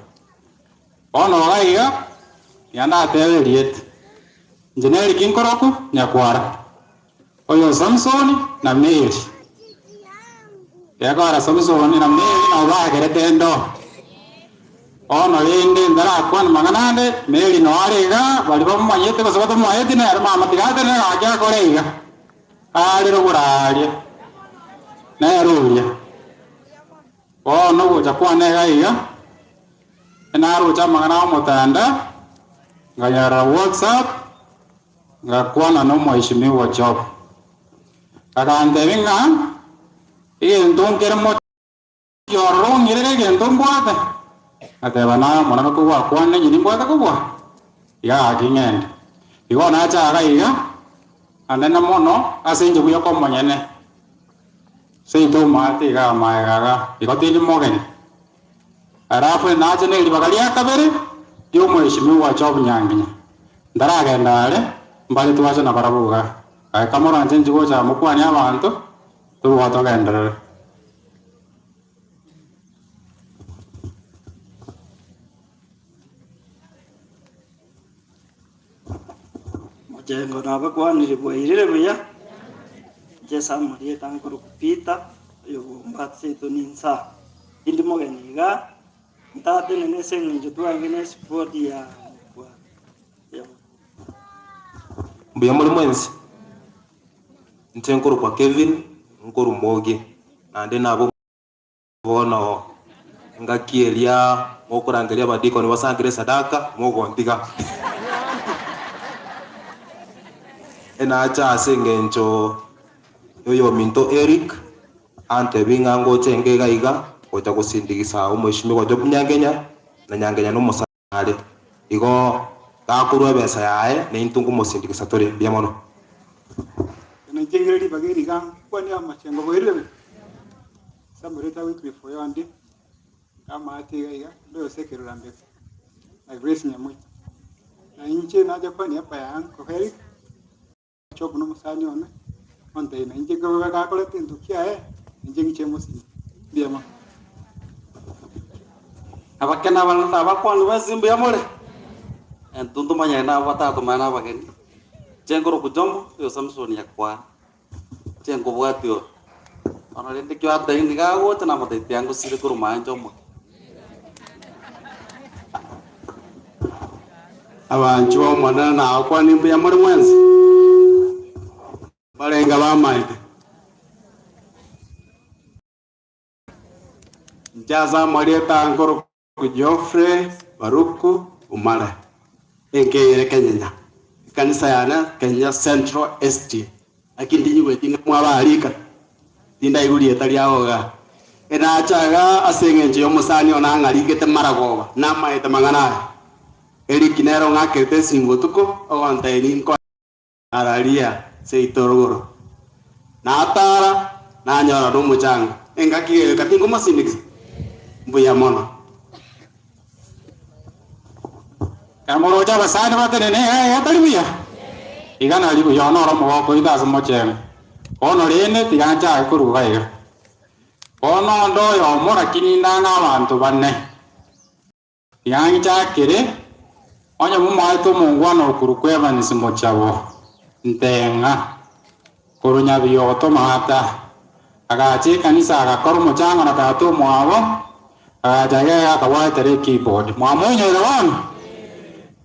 Bono iga iga nigo ndatebe erieta, Inche neriki nkorokwa Nyakwara, oyo Samsoni na Meri. Gekogera Samsoni na Meri nabo bagerete endoo. Bono rende ntarakwana mang'ana ande, Meri noo are igaa, baria bamomanyete gose batamomanyeti nere mama tiga atenene gaki akore iga. Aare rogoro aaria, nere oria. Bono ogocha kwane iga iga, naroche amang'ana a omotanda, nkanyarora WhatsApp, ngakwana na omweshimiwa Job. Agantebia ng'a egento nkere mochie ororo ong'irere egento mbwate. Ngateba naye Omonene kogwakwanire inche nimbwate kobua? Iga gaki ng'ende. Igo nacha iga iga, anene mono ase inche buya komonyene. Seito omwate iga amaega iga, igo tindi mogeni. Alafu nache ne ribaga ria kabere ri'omweshimiwa Job Nyanginya. Ntaragenda are, mbare twache nabarabwo iga. Gaki kamoranche inche gocha mokwanie abanto, tobua togenderere. Mochengo nabakwanire bwairire buya, inche ase amarieta nkorokwa Peter, oyo bw'ombati seito ninsa. Tindi mogeni igaa, ntatenene ase eng'encho twarenge na esipoti ya ya. Mbuya more mwensi? Inche nkorokwa Kevin, nkorwa Mogie, naende nabo. Bono engaki eria mokorangeria abadikoni basangere esadaka, mogontiga. Enacha ase engencho y'oyominto Eric, antebie ng'a ngoche enka iga iga, gocha gosindigisa omweshimiwa Job Nyangenya, na Nyangenya nomosare. Igo gakorua ebesa yaye, naintwe nkomosindigisa tore. Mbuya mono. Nainche ribaga eri iga nkwanie amachengo boirire. Ase amarieta a Wycliffe Oyondi, amaate iga iga, onde ose ekerorambeko, na Grace Nyamoita. Na inche nacha kwa niaba ya Uncle Eric, Job na omosani one, ontebia na inche nkobe gakoreta egento kiaye, inche ng'iche mosinyo. Mbuya mono. Abakene abanto abakwani bonsi mbuya more? Intwe ntomanyane nabo bataratomanya na abageni. Inche nkorokwa Jomo, oyo Samson Nyakwara. Inche nkobwatia ore. Bono rende ekio atebia nigo agocha namotebia tiga ngosire korwa maanche omoke. Abanchwa b'Omonene nagokwanie mbuya more mwensi, mbarenge abamaete. Inche ase amarieta nkorokwa Geoffrey Baruku Omare, enka eye ere Kenyenya, ekanisa yane Kenya Central SDA. Naki ndinyigweti ng'a mwabaarika, tindaigwa rieta riao igaa. Enacha igaa ase engencho y'omosani one ang'arigete maragoba, namaete mang'ana aya. Eriki nere ong'akerete esimi botuko, ogontebia ninkoe araria seito rogoro. Natara, nanyora nomochango, engaki egoika tinkomosindikisa. Mbuya mono. Ekero moroche abasani batenene iga iga tari buya? Iga nari buya one ore omogoko oito ase omochengo. Bono rende tiga nchake koruga iga. Bono onde oyomo lakini ndange abanto bane. Tiga nchakere, onye momoete omongwana okorokwa Evans Mochabo, Nteng'a, korwa Nyabioto Maata, agacha ekanisa agakora omochango na tata omwabo, agacha iga iga akabwatera ekeyboard. Mwamoinyoire bono?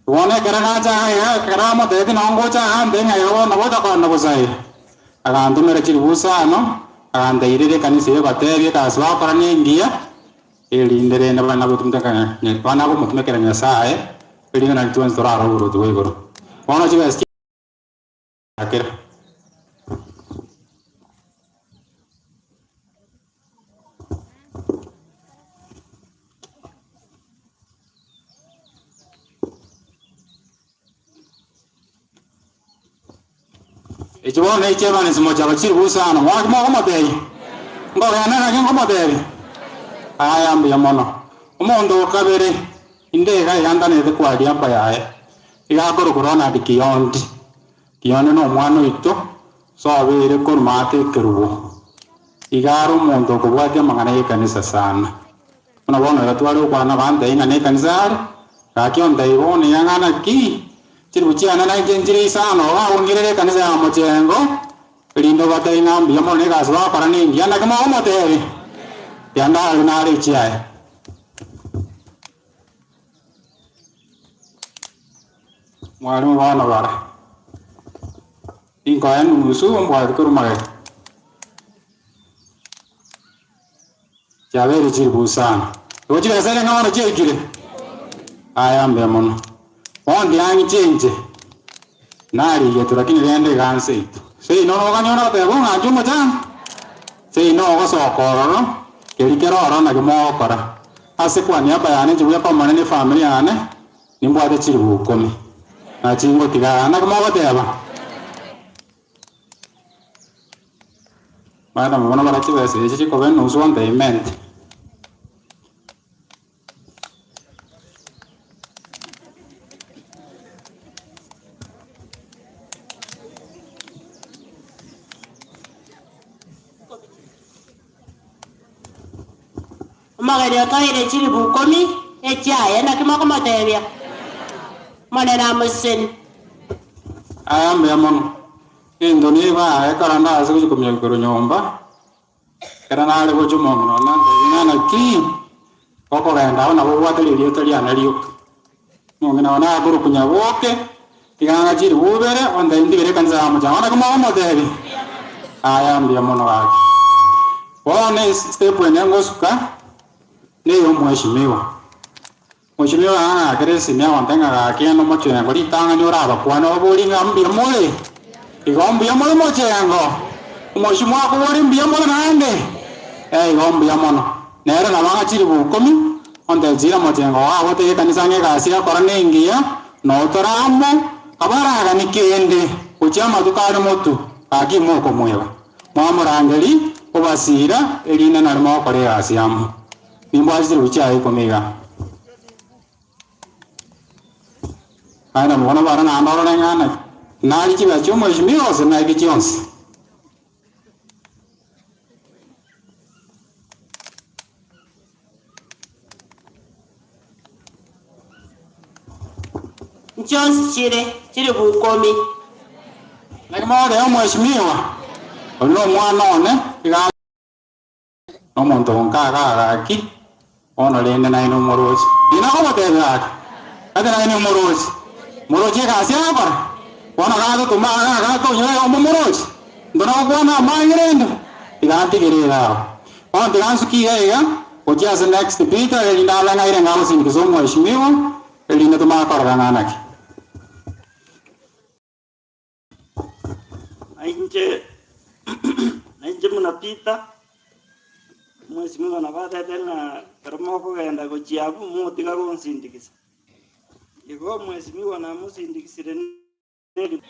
Bono ekero nacha iga iga, ekero amotebetie nao ngocha iga Nteng'a iga bono nabo otakogenda bosa iga. Agantomera chilifu isano, aganteirera ekanisa eye gobatebia egasi bagokora nengiya, Erinde rende bana gomotumekera Nyasae, erinde nario twensi torarore oboruoti bwa igoro. Bono chibesa chiakera. Echi bono nechi'ebanisi mochaba chilifu isano, mwaki mokomotebia? Nkogenda naki nkomotebia? Aya mbuya mono. Omonto o kabere, inde iga iga ntanete kwaria mba yaye, iga akorokwa Ronald Kiyondi. Kiyondi nomwana oito, sobeire korwa maate ekerubo. Iga are omonto okobwatia amang'ana y'ekanisa sana. Buna bono iga tware gokwana nabanto ng'a nekanisa are, gaki ontebie bono iga ng'a naki, chilifu chiane nainche nchire isano iga agong'irere ekanisa ya mochengo, erinde obatebie ng'a mbuya mono na egasi bagokora nengiya, naki mokomotebia? Tiga ndare nare echiaye. Mwalimu bono bara, ninkoe enusu mbwati korwa magega. Chiabeire chilifu isano. Igo chibesa ere ng'a bono chiaikire? Aya mbuya mono. Bono ndiang'iche inche, narigetwe lakini rende iga nse ito. Seino noganyora goteba ng'a inche omochando? Seino ogosoka ororo, keria kere ororo nakio mogokora. Ase kwa niaba yane inche buya komane ne efamiri yane, nimbwate chilifu ikomi, na chingotiga aa. Naki mogoteba? Madam bono bara chibesa echi chikoba enusu ontebi mente. Omogeni otoire chilifu ikomi echiaye, naki mokomotebia? Omonene amosesenie. Aya mbuya mono. Egento nigo ekero ndase gochia kominyoka korwa nyomba, ekero nare gochia omong'ina one antebie ng'a naki, okogenda abwo nabo obwate ririeta riane rioka. Omong'ina one akorokwa Nyaboke, tiga ng'ache ribubere, ontebie ntigere ekanisa ya mochango. Naki mokomotebia? Aya mbuya mono gaki. Bono estep ende ngosuka, neya omweshimiwa. Mweshimiwa ang'akere esimi agontebia ng'a gaki genda omochengo ritang'ani orabakwane obaborie ng'a mbuya more? Igo mbuya more mochengo? Omweshimiwa akoborie mbuya more naende? Eh igo mbuya mono. Nere nabo ang'a chilifu ikomi, ontebia chiira mochengo oo agotebie ekanisa ng'a egasi egokora nengiya, notore amo, abaragani kende, gochia amatuko are motwe, gaki imokomweba. Mwamorangeria, obasiira, erinde nario mogokora egasi amo. Nimbwate chilifu chiaye ikomi iga. Naende bono bara naende orore ng'a naki narie chibesa chi'omweshimiwa gose naike chionsi. Nchionsi chire chilifu ikomi. Naki more omweshimiwa, oria nomwana one, iga. Nomonto onkaga gaki, bono rende naye nomoroche. Ng'ina akomotebia gaki, gaki naye nomoroche, moroche egasi agokora? Bono gatotoma iga gatonyora iga omomoroche, intwe nogokwana amange rende, tiga ntigere iga abwo. Bono tiga nsuke iga iga, gochia ase next Peter erinde abe ng'aire ng'a agosindikiza omweshimiwa, erinde tomanye korora ng'a naki. Na inche, na inche buna Peter, omwesimigwa nabo atebete ng'a ekero mokogenda gochia abwo motiga gonsindigisa. Igo omwesimigwa namosindigisire neri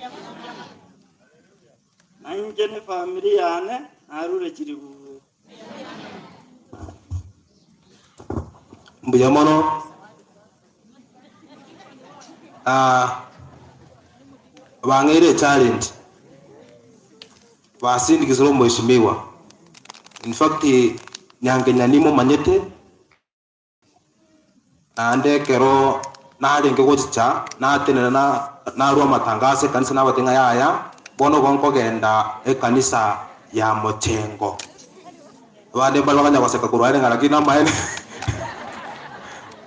na inche ne family yane narure chilifu. Mbuya mono. Ah. Bang'eire echallenge, basindikisire omweshimiwa. In fact, Nyankenya nimomanyete, naende ekero narenge gochicha, natenena na narwa amatangaso ekanisa nabatebi ng'a yaya, bono igo nkogenda ekanisa ya mochengo. Abande mbare bakanya goseka korwa are ng'a lakini namaene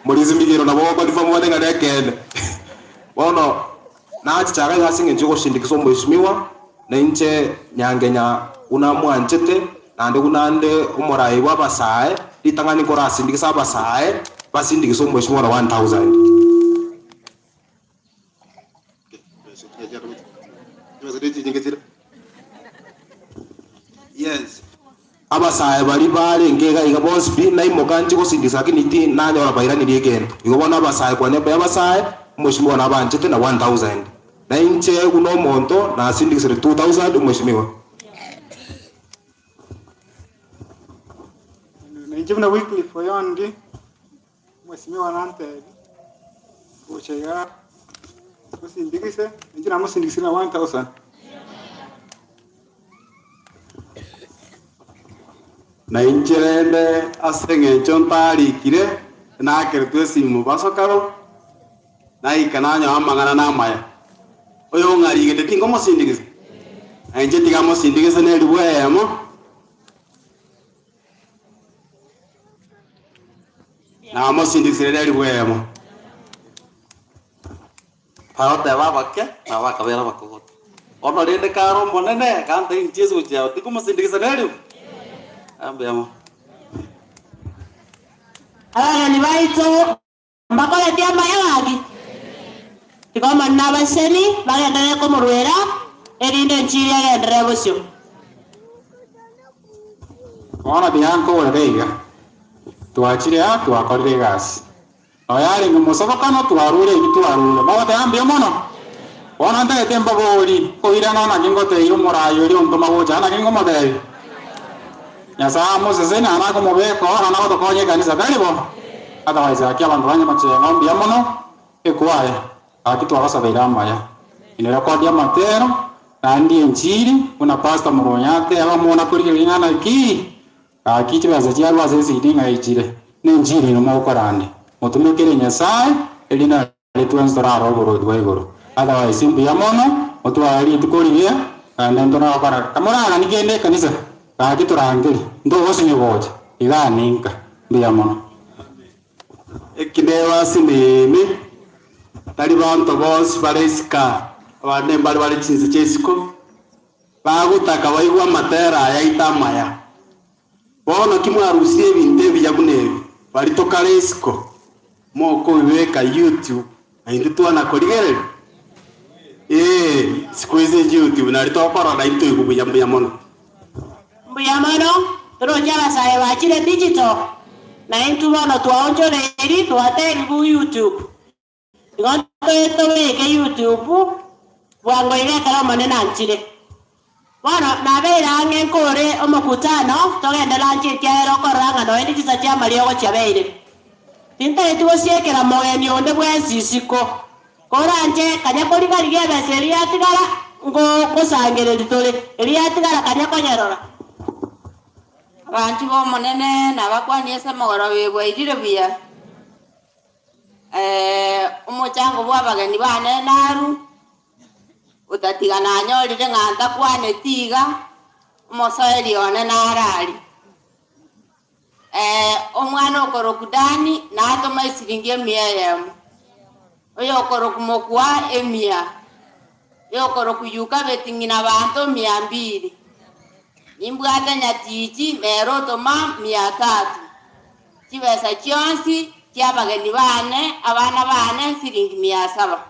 Moriisi Migiro nabo gokonfirm bande ng'a nekeene. Bono nachicha iga iga ase eng'encho y'ogoshindikisa omweshimiwa, na inche Nyangenya buna mwanchete, naende buna nde omorai bw'abasae, ritang'ani nkorasindikise abasae, basindikise omweshimiwa na 1000. Yes. Abasae baria barenge iga iga bonsi pi, naimoka nchie gosindisa lakini ti nanyora bairanirie egento. Igo bono abasae kwane mbae abasae, omweshimiwa nabanchete na 1000. Na inche buna omonto nasindikisire 2000 omweshimiwa. Na inche buna Wycliffe Oyondi, Omwesimiwa nantebie, Gocha igaa, osindikise, inche namosindikisire na 1000. Na inche rende ase engencho ntarikire, nakeretwe esimo basokaro, naika nanyora amang'ana namaya. Oyong'arigete tingomosindikisa, na inche tiga mosindikise neribwa eyemo. Namosindikisire neribu eyemo. Bagoteba abake na bakabera abakogotu. Bono rende kare omonene, ganta inche ase gochia ao, tikomosindikisa neribu? Mbuya mono. Abageni baito mbakoreti amaya gaki? Tiga Omonene abasesenie bagenderere komorwera, erinde enchiri egenderere bosio. Bono tiga nkoborere iga, twachire aa twakorire egasi, nonya arenge mosobokano twarure ebi twarure, mogoteba mbuya mono? Bono ntagete mbabori, nkoirana naki ngoteebia omoraai oria ontoma gocha aa, naki nkomoteebia? Nyasae amosesenie naende akomobeka oo, naende agotokonya ekanisa, tari bo? Otherwise gaki abanto ba Nyamachengo mbuya mono, ekwaya, gaki twabasabeire amaya. Ine record amatero, naende enchiri, buna Pastor Moronya ateba, mona korigereria ng'a naki, gaki chibesa chiarwa ase esidi ng'a echire, na enchiri inwe mokorande. Motumekere Nyasae, erinde Aye twensi torare oboruoti bwa igoro. Otherwise mbuya mono, motware rituko rigiya, naende ntoragokora kamoraganie kende ekanisa, gaki torangerie, ntogosinywa gocha, igaa ninka. Mbuya mono. Eki nebasi nene, tari banto bonsi bare isiko aa, abande mbare bare chinse chia isiko, bagotaka baigwe amatera aya aito amaya. Bono ki mwarusirie ebinto ebiya buna ebi, baria tokare isiko, mokobibeka YouTube, na intwe twana korigereria? Ee, siku hizi YouTube nario tokorora na intwe toigwe buya mbuya mono. Mbuya mono, toroche abasae bachire digital, na intwe bono twaonchoreiri twatebiwu YouTube. Igo ntoe tobeke YouTube bwango iga ekero Omonene anchire. Bono nabeire ang'e nkore omokutano togende lunch ekiagera okorora ng'a nonya ne chinsa chi'amariogo chiabeire. Tintageti gosiekera mogeni onde bwensi isiko. Koranche kanya koriga-rigia ebesa eria yatigara ngogosangereria tore, eria yatigara kanya konyerora. Abanchwa b'Omonene nabakwanie ase omogoroba oyo bwairire buya. Omochango bw'abageni bane narue, otatiga nanyorire ng'a ntakwaneti iga, omosoeri one naro aria. Omwana okorokwa Dani natoma esiringi emia eyemo, oyokorokwa Mokua emia, oyokorokwa Yukabeti ng'ina abanto mia mbili, nimbwate Nyatichi nere otoma mia tatu. Chibesa chionsi chi'abageni baane, abana baane, nsiringi mia saba.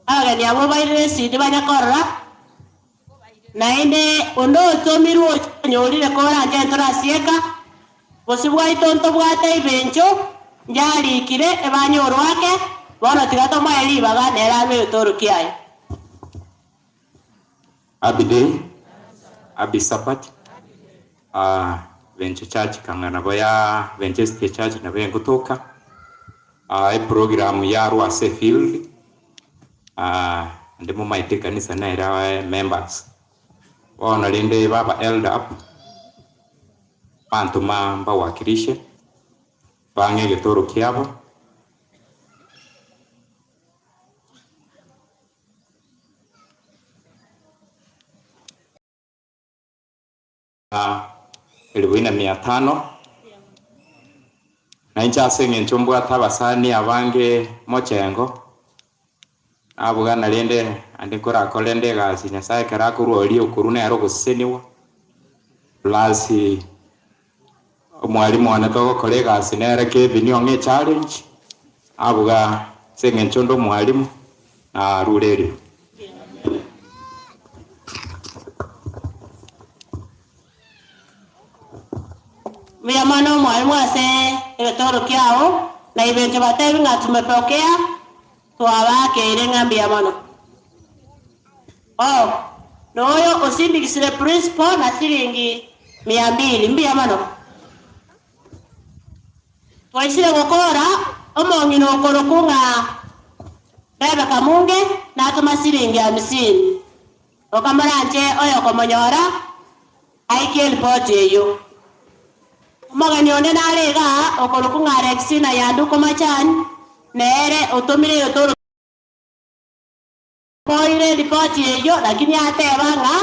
Abageni abwo bairire esidi banya korora, naende onde otomirwe ocha onyorire koranche ntorasieka, bosio bwaito ntobwate ibencho, njarikire ebanyorwe ake, bono tiga tomoe ribaga nere arue egetoro kiaye. Happy day, happy Sabbath. Venture Church kang'a nabo ya Venture SDA Church nabo engotoka. Eprogram yarwa ase efield, ande momaete ekanisa nere members. Bono rende baba elder up, bantoma mbawakilishe, bang'e egetoro kiabo. Elifu ina mia tano. Na inche ase engencho mbwate abasani abange mochengo, nabugana rende ande nkorakore nde egasi Nyasae ekero akorua oria okorua nere ogosesenigwa, plus omwalimu one togokora egasi nere Kevin ong'e echallenge, nabuga ase engencho nde omwalimu, narure eribu. Mbuya mono omwalimu ase egetoro kiao, na ibentwe batebi ng'a tumepokea, twabakeire ng'a mbuya mono. Oh, noyo osindigisire principal na siringi mia mbili, mbuya mono. Twaisire gokora omong'ina okorokwa ng'a Rebeka Munge natoma siringi hamsini, okamoranche oyokomonyora aikie eripoti eyio. Omogeni onde nare igaa okorokwa ng'a Alexina Yanduko Machan, nere otomire egetoro. Koire eripoti eyio, lakini ateba ng'a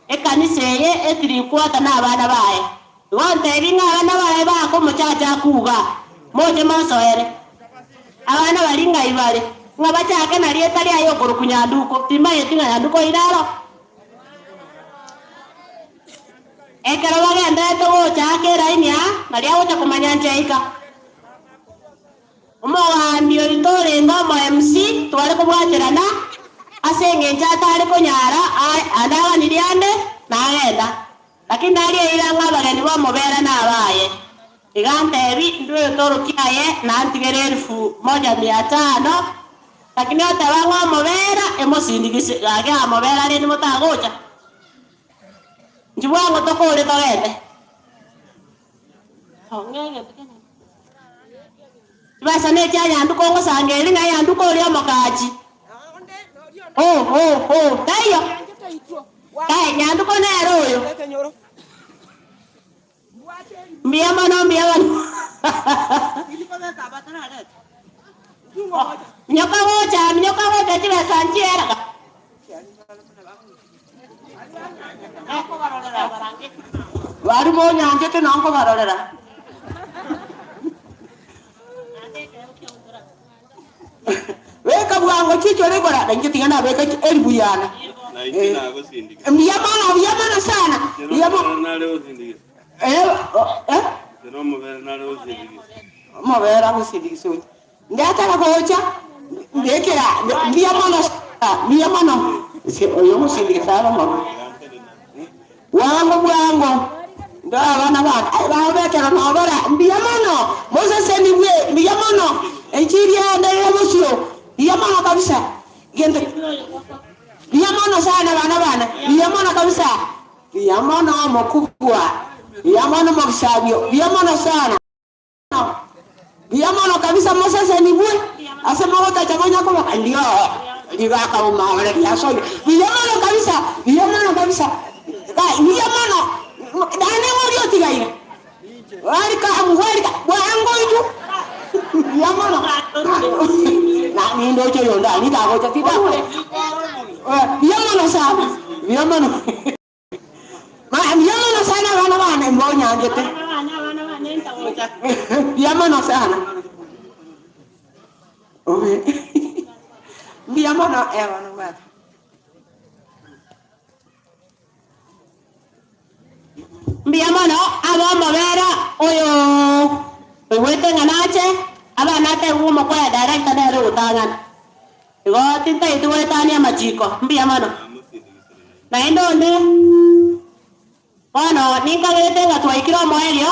ekanisa eye etirikwota nabana baye. Igo ntebi ng'a abana baye bakomochacha akuga, moche mosoere. Abana baria ng'ai bare? Ng'a bachake na rieta riaye okorokwa Nyanduko. Timanyeti ng'a Nyanduko oino aro. Ekero bagenderete gocha ake eraini aa, nario agocha komanya nche ika. Omogambi oito orenge omo-MC tware kobwaterana ase engencho atare konyara ande aganirie ande na agenda. Lakini naria eira ng'a abageni b'omobera nabaye. Iga antebi ndue egetoro kiaye na antigere elfu moja mia tano, lakini oteba ng'a omobera emosindigise, gaki amobera rende motagocha? Inchuo bwango tokore togende. Chibesa nechia nyanduko ngosangereria ng'a nyanduko oria omokachi. Oh, oh, oh, taiyo. Kai, nyanduko nere oyo. Mbuya mono, mbuya mono. Minyoka gocha, minyoka gocha chibesa nchiera. Baria monyanchete nao nkobarorera. Beka bwango chichore igoro, na inche tiga nabeka elifu yane. Mbuya mono, mbuya mono sana. Mbuya mono. Eh, omobere agosindigisa oyo. Ndatara gocha, mbekera, mbuya mono mbuya mono, ase oyo ogosindigisa are omobe. Bwango bwango, ndore abana bane, ai bagobekera nobora, mbuya mono, mosesenigwe, mbuya mono, enchiri yane ere bosio, mbuya mono kabisa, gento, mbuya mono sana abana bane, mbuya mono kabisa, mbuya mono omokubwa, mbuya mono mogisabio, mbuya mono sana. Mbuya mono kabisa mosesenigwe ase mogotacha konya koboka ndio rigaka omaore riasoire buya mono kabisa buya mono kabisa kai buya mono naende ng'o oria otigaire welcome welcome bwango intwe buya mono na nindoche oyonde aria tagocha tindakora buya mono sana buya mono. Mbuya mono sana abana bane mbonyanchete. Mbuya mono sana. Mbuya mono eh bono bwata. Mbuya mono ab'omobera oyo oigwete ng'a nache, abana atebiwe omokwaya director nere ogotang'ana. Igo tintageti goetania amachiko. Mbuya mono. Naende onde, bono ninkagerete ng'a twaikire omoerio.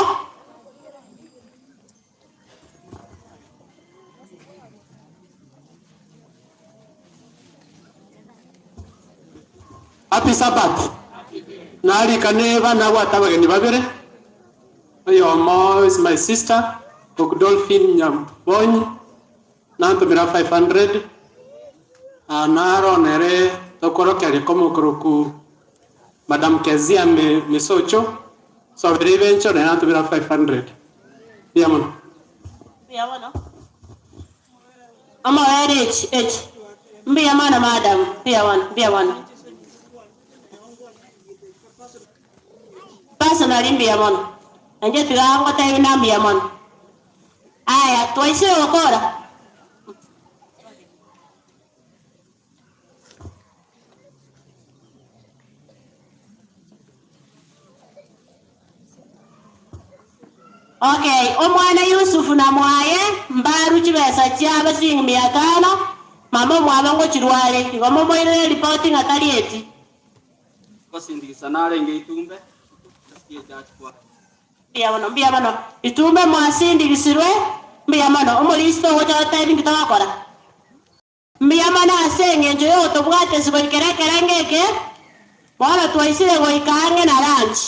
Happy Sabbath. Narikane bana abwate abageni babere. Oyomo is my sister, Ogdolphin Nyabonyi, nantomera 500, ah, naro nere tokorokeria komokoroku Madam Kezia Misocho, sobera ebencho nere nantomera 500. Mbuya mono. Mbuya mono. Omobere echi, echi. Mbuya mono madam, mbuya mono, mbuya mono. Personally mbuya mono. Nainche tiga ngotebi na mbuya mono. Aya, twaisire gokora. Okay, omwana Yusufu na mwaye mbarue chibesa chiabo siling mia tano, mama omwabo ngochirware, igo momoirere eripoti ng'a tarieti. Ngosindigisa narenge itumbe, nasikie church choir. Mbuya mono, mbuya mono, itumbe mwasindigisirwe, mbuya mono, omorisia togocha gotebi inki togokora. Mbuya mono ase engencho y'ogotobwatesia goikera ekerengo eke, bono twaisire goika ang'e na lunch.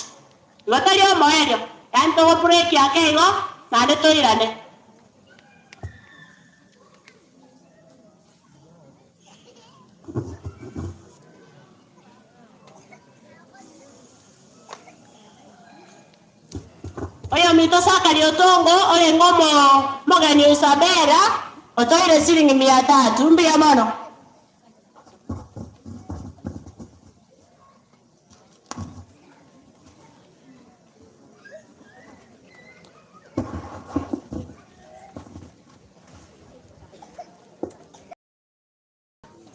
Igo tari omoerio, yaani togobreak ake igo, naende toirane. Oyominto Sakari Otongo, orenge omogeni o Isabela, otoire siringi mia tatu. Mbuya mono.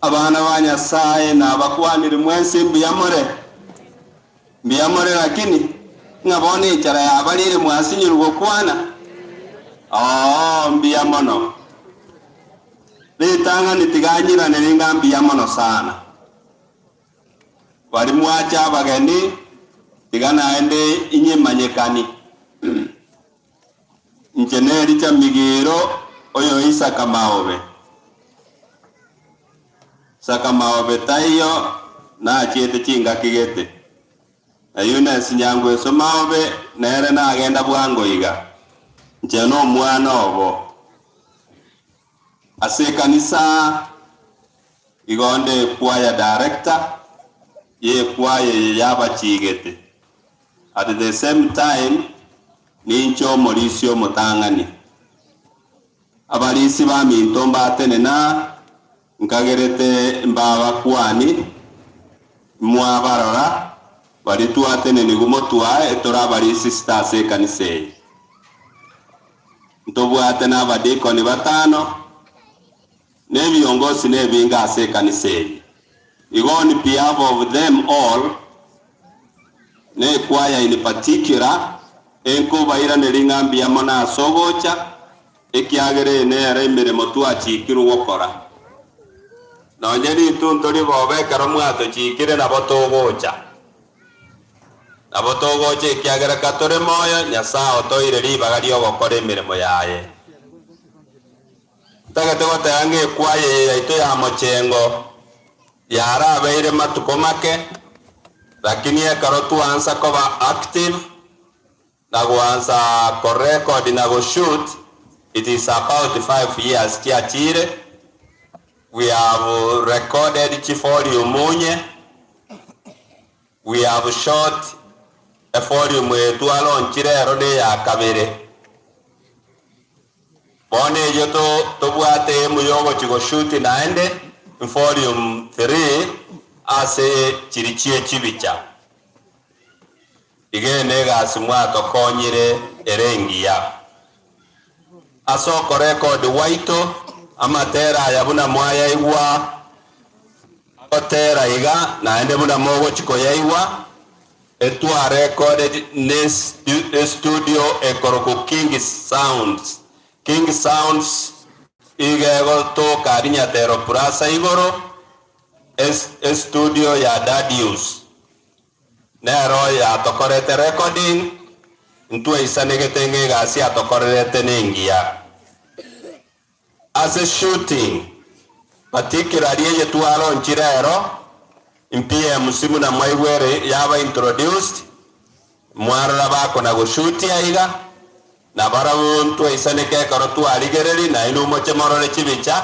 Abana ba Nyasae nabakwanire mwensi mbuya more? Mbuya more lakini, ng'a bono enchara yabarire mwasinyirwe gokwana? Oo, mbuya mono. Ritang'ani tiganyiraneri ng'a mbuya mono sana. Baria mwacha abageni, tiga naende inyimanyekani. Inche nericha Migiro oyo Isaka maobe. Isaka maobe taiyo nachiete chingaki gete. Na Eunice Nyangweso maobe nere nagenda bwango iga. Inche nomwana obo. Ase ekanisa igo nde choir director ye choir eye yabachigete. At the same time ninche omorisia omotang'ani. Abarisia baminto mbatenena, nkagerete mbabakwani, mwabarora, baria twatenenigwe motwae tore abarisia sita ase ekanisa eye. Ntobwate nabadikoni batano, na ebiongosi nebinge ase ekanisa eye. Igo on behalf of them all, na ekwaya in particular, enkobairaneria ng'a mbuya mono ase ogocha, ekiagera eye nero emeremo twachikirwe gokora. Nonye ritunto ribobe ekero mwatochikire nabo togocha. Nabo togocha ekiagera katore moyo, Nyasae otoire ribaga ri'ogokora emeremo yaye. Ntagete goteba ng'a ekwaya eye yaito ya mochengo yarabeire matuko make, lakini ekero twansa koba active na goansa ko record na go shoot, it is about 5 years chiachire, we have recorded chivolume onye, we have shot evolume eye twalaunchire ero neya kabere. Bono eyio tobwate emu y'ogochia goshuti naende volume 3 ase chiri chie chibicha. Iga eye negasi mwatokonyire ere engiya. Ase okorekodi gwaito amatera aya buna mwayaigwa agotera iga naende buna mogochia koyaigwa, Etwarecorded ne estudio ekorokwa King Sounds. King Sounds iga egotoka aria Nyatero Plaza igoro, estudio ya Dadius. Nero yatokorete recording, ntwaisanegete ng'a egasi yatokorerete nengiya. Ase shooting, particularly eye twalaunchire ero, PMC buna mwaigwere yaba introduced, Mwarora bakona goshutia iga, na barabwo ntwaisaneke ekero twarigereria, nainwe moche morore chibicha,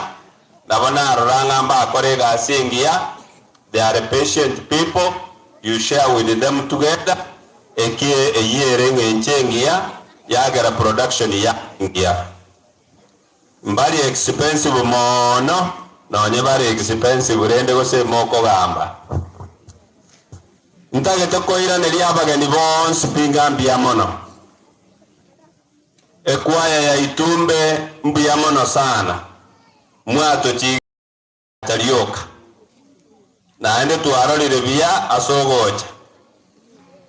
nabo narora ng'a mbakore egasi engiya, they are patient people, you share with them together, eki eyio ere eng'encho engiya yagera production yabo engiya. Mbari expensive mono, nonye bare expensive rende gose mokogamba. Ntagete koiraneria abageni bonsi pi ng'a mbuya mono. Ekwaya ya Itumbe mbuya mono sana, mwatochigacha rioka. Naende twarorire buya ase ogocha.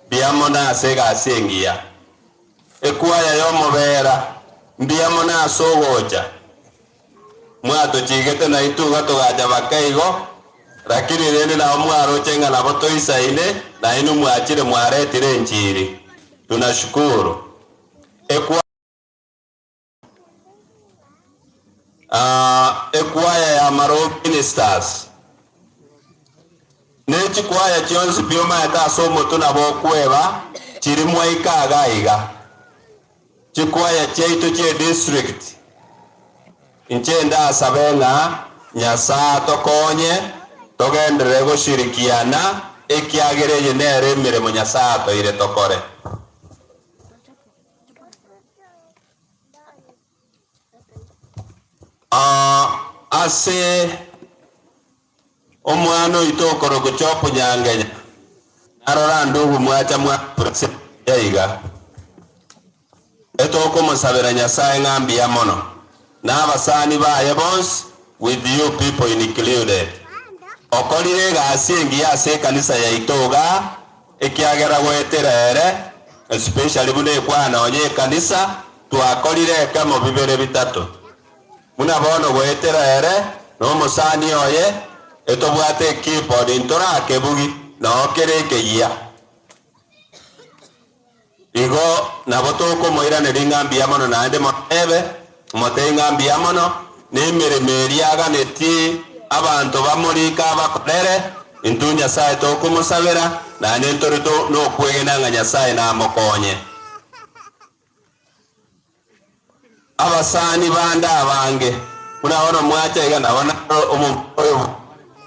Mbuya mono ase egasi engiya. Ekwaya y'omobera, mbuya mono ase ogocha. Mwatochigete naintwe iga togacha baka igo, lakini rende nabo mwaroche ng'a nabo toisaine, nainwe mwachire mwaretire enchiri. Tunashukuru. Ekwa. Ah, ekwaya ya Maroon Ministers. Ne chikwaya chionsi pi omaete ase omotwe nabo okweba, chiri mwaika iga iga. Chikwaya chiaito chie district, inche ndasabe ng'a Nyasae atokonye togenderere goshirikiana ekiagera eye nere emeremo Nyasae atoire tokore. Ase omwana oito okorokwa Job Nyangenya, narora ndugu mwacha mwakorwa iga. Etokomosabera Nyasae ng'a mbuya mono, na abasani baye bonsi with you people included. Okorire egasi engiya ase ekanisa yaito igaa, ekiagera goetera ere, especially buna ekwana nonya ekanisa, twakorire ekemo bibere bitato. Buna bono goetera ere na omosani oye, etobwate ekeyboard ntorakebugi noo kere ekeyia. Igo nabo tokomoiraneria ng'a mbuya mono naende motebe, motebie ng'a mbuya mono, na emeremo eria aganetie abanto bamorike abakorere, intwe Nyasae tokomosabera, naende ntori nokwegena ng'a Nyasae namokonye. Abasani bande abange, buna bono mwacha iga, nabo naro omomura oyo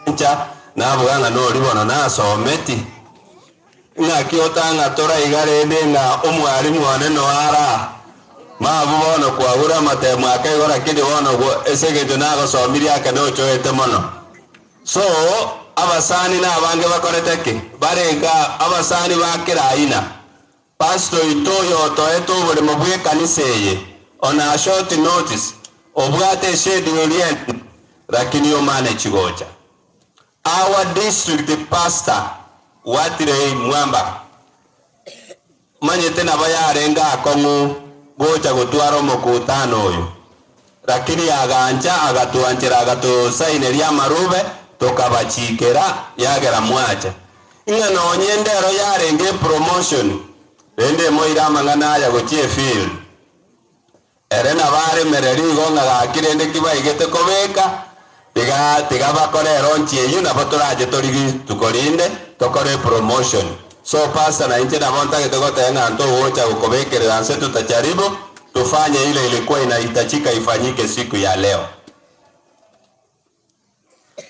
bwancha, naboga ng'a nori bono nasometi. Ng'aki otang'atora iga rende ng'a omwalimu one noe are aa? Mabu bono kwagure amatemo ake igo lakini bono ase engencho nagosomirie ake nochoete mono. So abasani nabange bakorete ki? Bare igaa abasani ba kera aina. Pastor oito oyo otoete oboremo bw'ekanisa eye on a short notice obwate eschedule enene lakini omane chigocha. Our district pastor Watirei Mwamba manyete nabo yarenge akong'u gocha gotwara omokutano oyo lakini agancha agatwanchera agatosaineria amarube tokabachikera yagera mwacha. Ng'a nonye endero yarenge epromotion, rende emoire amang'ana aya gochia efield. Ere nabo aremereri igo ng'a gaki rende ki baigete kobeka, tiga tiga bakore elaunch eyio nabo torache torigie rituko rinde tokore epromotion. So pastor na inche nabo ntagete goteba ng'a ntogocha gokobekerera nse tutacharibu tufanye ile ilikuwa inahitajika ifanyike siku ya leo.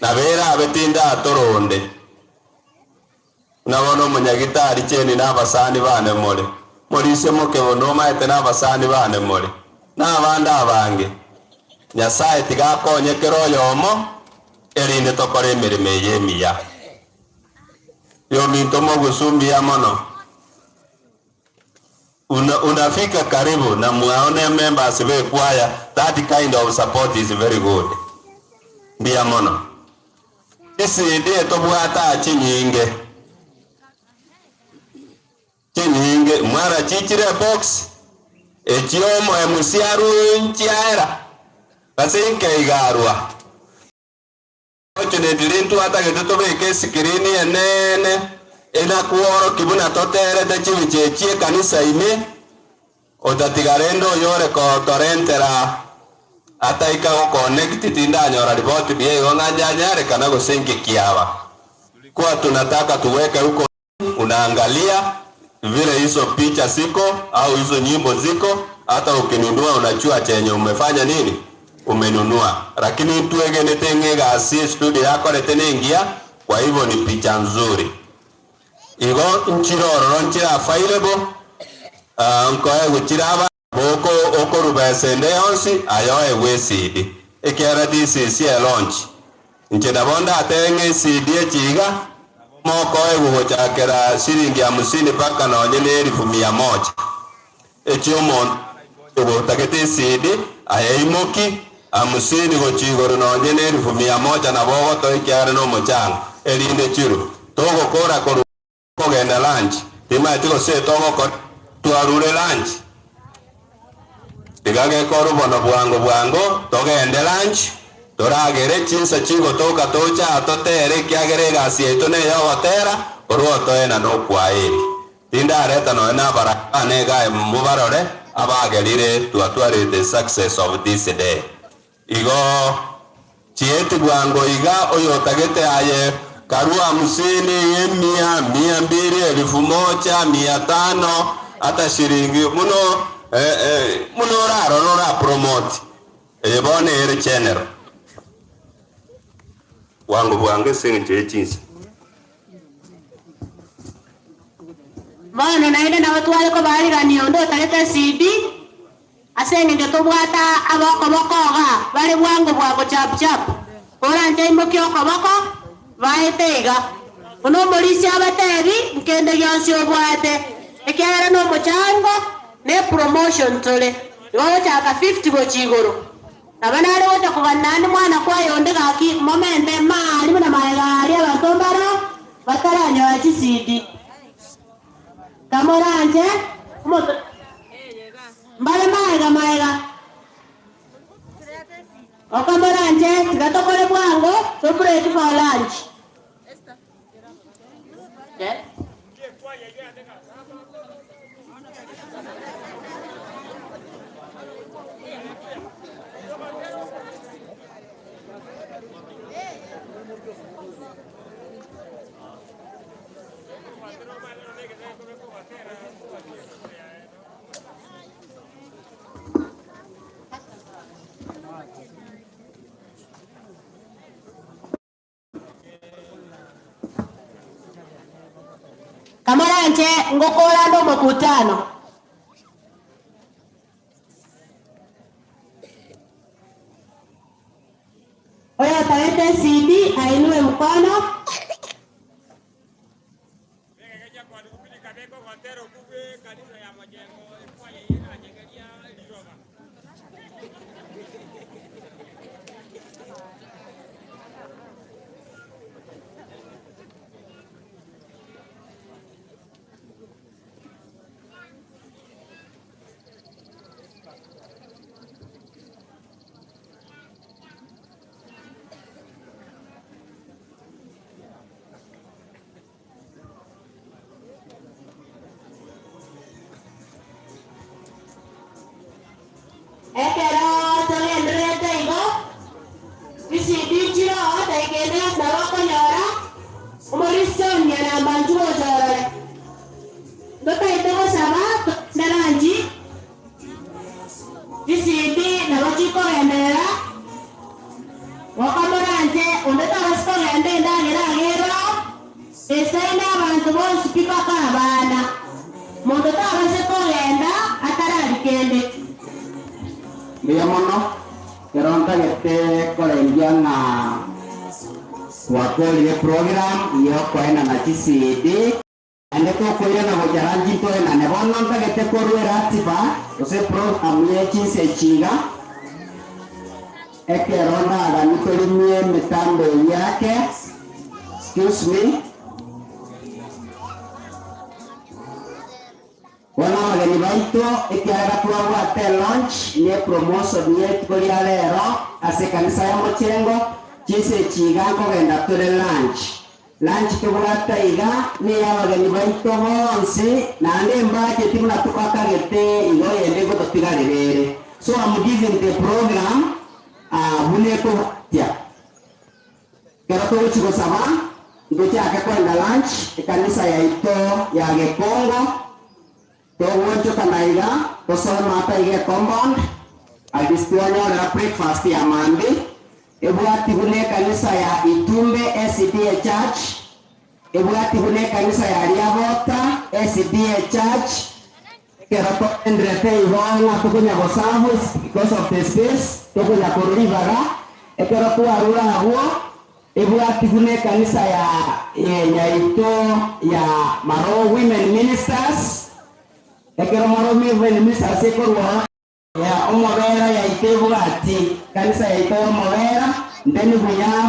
Nabo erabe tindatoronde, buna bono omonyagitari Jenny na abasani bane more, morisie moke bono omaete na abasani bane more, na abande abange. Nyasae tiga akonye kera oyomo, erinde tokore emeremo eye emiya. Yominto mogusu mbuya mono. Una unafika karibu na mwao ne members be choir that kind of support is very good. Mbuya mono. Chisidi etobwate aa chinyinge. Chinyinge mwara chichire ebox echio omo MC arue nchiaera ase inkeiga arwa. Fortunately ntwatagete tobeke esikirini enene enakworokia buna toterete chibicha echi ekanisa ime, otatiga rende oyore kotorentera ataika goconnect tindanyora ripoti buya igo ng'a nyanyarekana gose inki kiaba. Kwa tunataka tuweke huko unaangalia. Vile hizo picha ziko au hizo nyimbo ziko, hata ukinunua unajua chenye umefanya nini, umenunua. Lakini twegenete ng'a egasi estudio yakorete nengiya, kwa hivyo ni picha nzuri. Igo nchire ororo nchire available, ah, nkoegwa chire aba boko okoruba esende yonsi aye oegwe ecd ekiagera this is a launch. Inche nabo ndatebe ng'a ecd echi iga nabo mokoegwa gochakera shilingi hamsini mpaka nonye ne elfu mia moja. Echi omonto otagete ecd aye imoki hamsini gochia igoro nonye ne elfu mia moja nabo ogotoa ekiagera na omochango erinde chiru togokora korwa Kogenda lunch, timanyeti gose togokora twarure lunch. Tiga gekorwe bono bwango bwango togende lunch toragere chinsa chigotoka toche aa totere ekiagera egasi yaito neyogotera korwa otoena nokwaeri. Tindareta nonya na abaraka bane iga mobarore abagerire twatwarire the success of this day. Igo chieti bwango iga oyotagete aye karue hamsini, emia, mia mbili, elifu moja, mia tano, ata shilingi muno eh, eh, muno orarore orapromote. Eye bono ere general. Bwango bwango ase eng'encho ye chinsa. Bono naende nabo tware kobaarigania onde otagete CD, Ase engencho tobwate ab'okoboko iga bare bwango bwango chapu chapu, koranche aimokie okoboko, baete iga. Buna omorisia abatebi, nkende gionsi obwate, ekiagera nomochango, ne promotion tore. Igo ogochaka 50 gochia igoro. Nabo nare gocha kogania naende mwana kwaye onde gaki momente maari buna magega aria abanto mbaro bataranyora chisidi. Kamoranche omoto mbare maega maega. Okamoranche tiga tokore bwango to break for lunch. Kamoranche ngokora nde omokutano. Oyotagete CD ainue mkono. Ekero togendererete igo, chisidi nchiroo dakika ende yonsi nabo okonyora omorisia omuya namba inchuo gocha orore. Ntotaete gosaba togende lunch, chisidi nabo chikogenderera, goka moranche onde tabasi kogenda endagera agerwe oo, esaine abanto bonsi pi mpaka abana. Monto tabase kogenda atarari kende. Mbuya mono, ekero ntagete korengia ng'a twakorire program y'okoenana chiCD, naende tokoirana gocha lunch ntoenane. Bono ntagete korwa eratiba gose program ye chinsa echi iga, ekero ndagani torimie emitambo eyio ake, excuse me. Bono abageni baito, ekiagera twabwate elaunch ne epromotion ye rituko ria rero ase ekanisa y'omochengo, chinsa echi iga nkogenda tore lunch. Lunch tobwate iga neya abageni baito bonsi, naende embacheti buna tobakagete igo eyende ngototigarera ere. So I'm giving the program buna ekobwatia. Ekero togochia gosaba, ntochake kwenda lunch ekanisa yaito ya Gekongo. Togoonchoka naiga, tosoe maate aiga ecompound, atleast twanyorera breakfast ya mambia, ebwatigwe nekanisa ya Itumbe SDA Church, ebwatigwe nekanisa ya Riabota SDA Church, ekero togenderete igo ng'a tokonya goserve because of the space, tokonya korwa ribaga, ekero twarure abwo, Ebwatigwe nekanisa ya yaito ya Maroho Women Ministers, ekero Maroho Women Ministers ekorwa ya omobera yaito ebwati kanisa yaito ya omobera, nteni buya.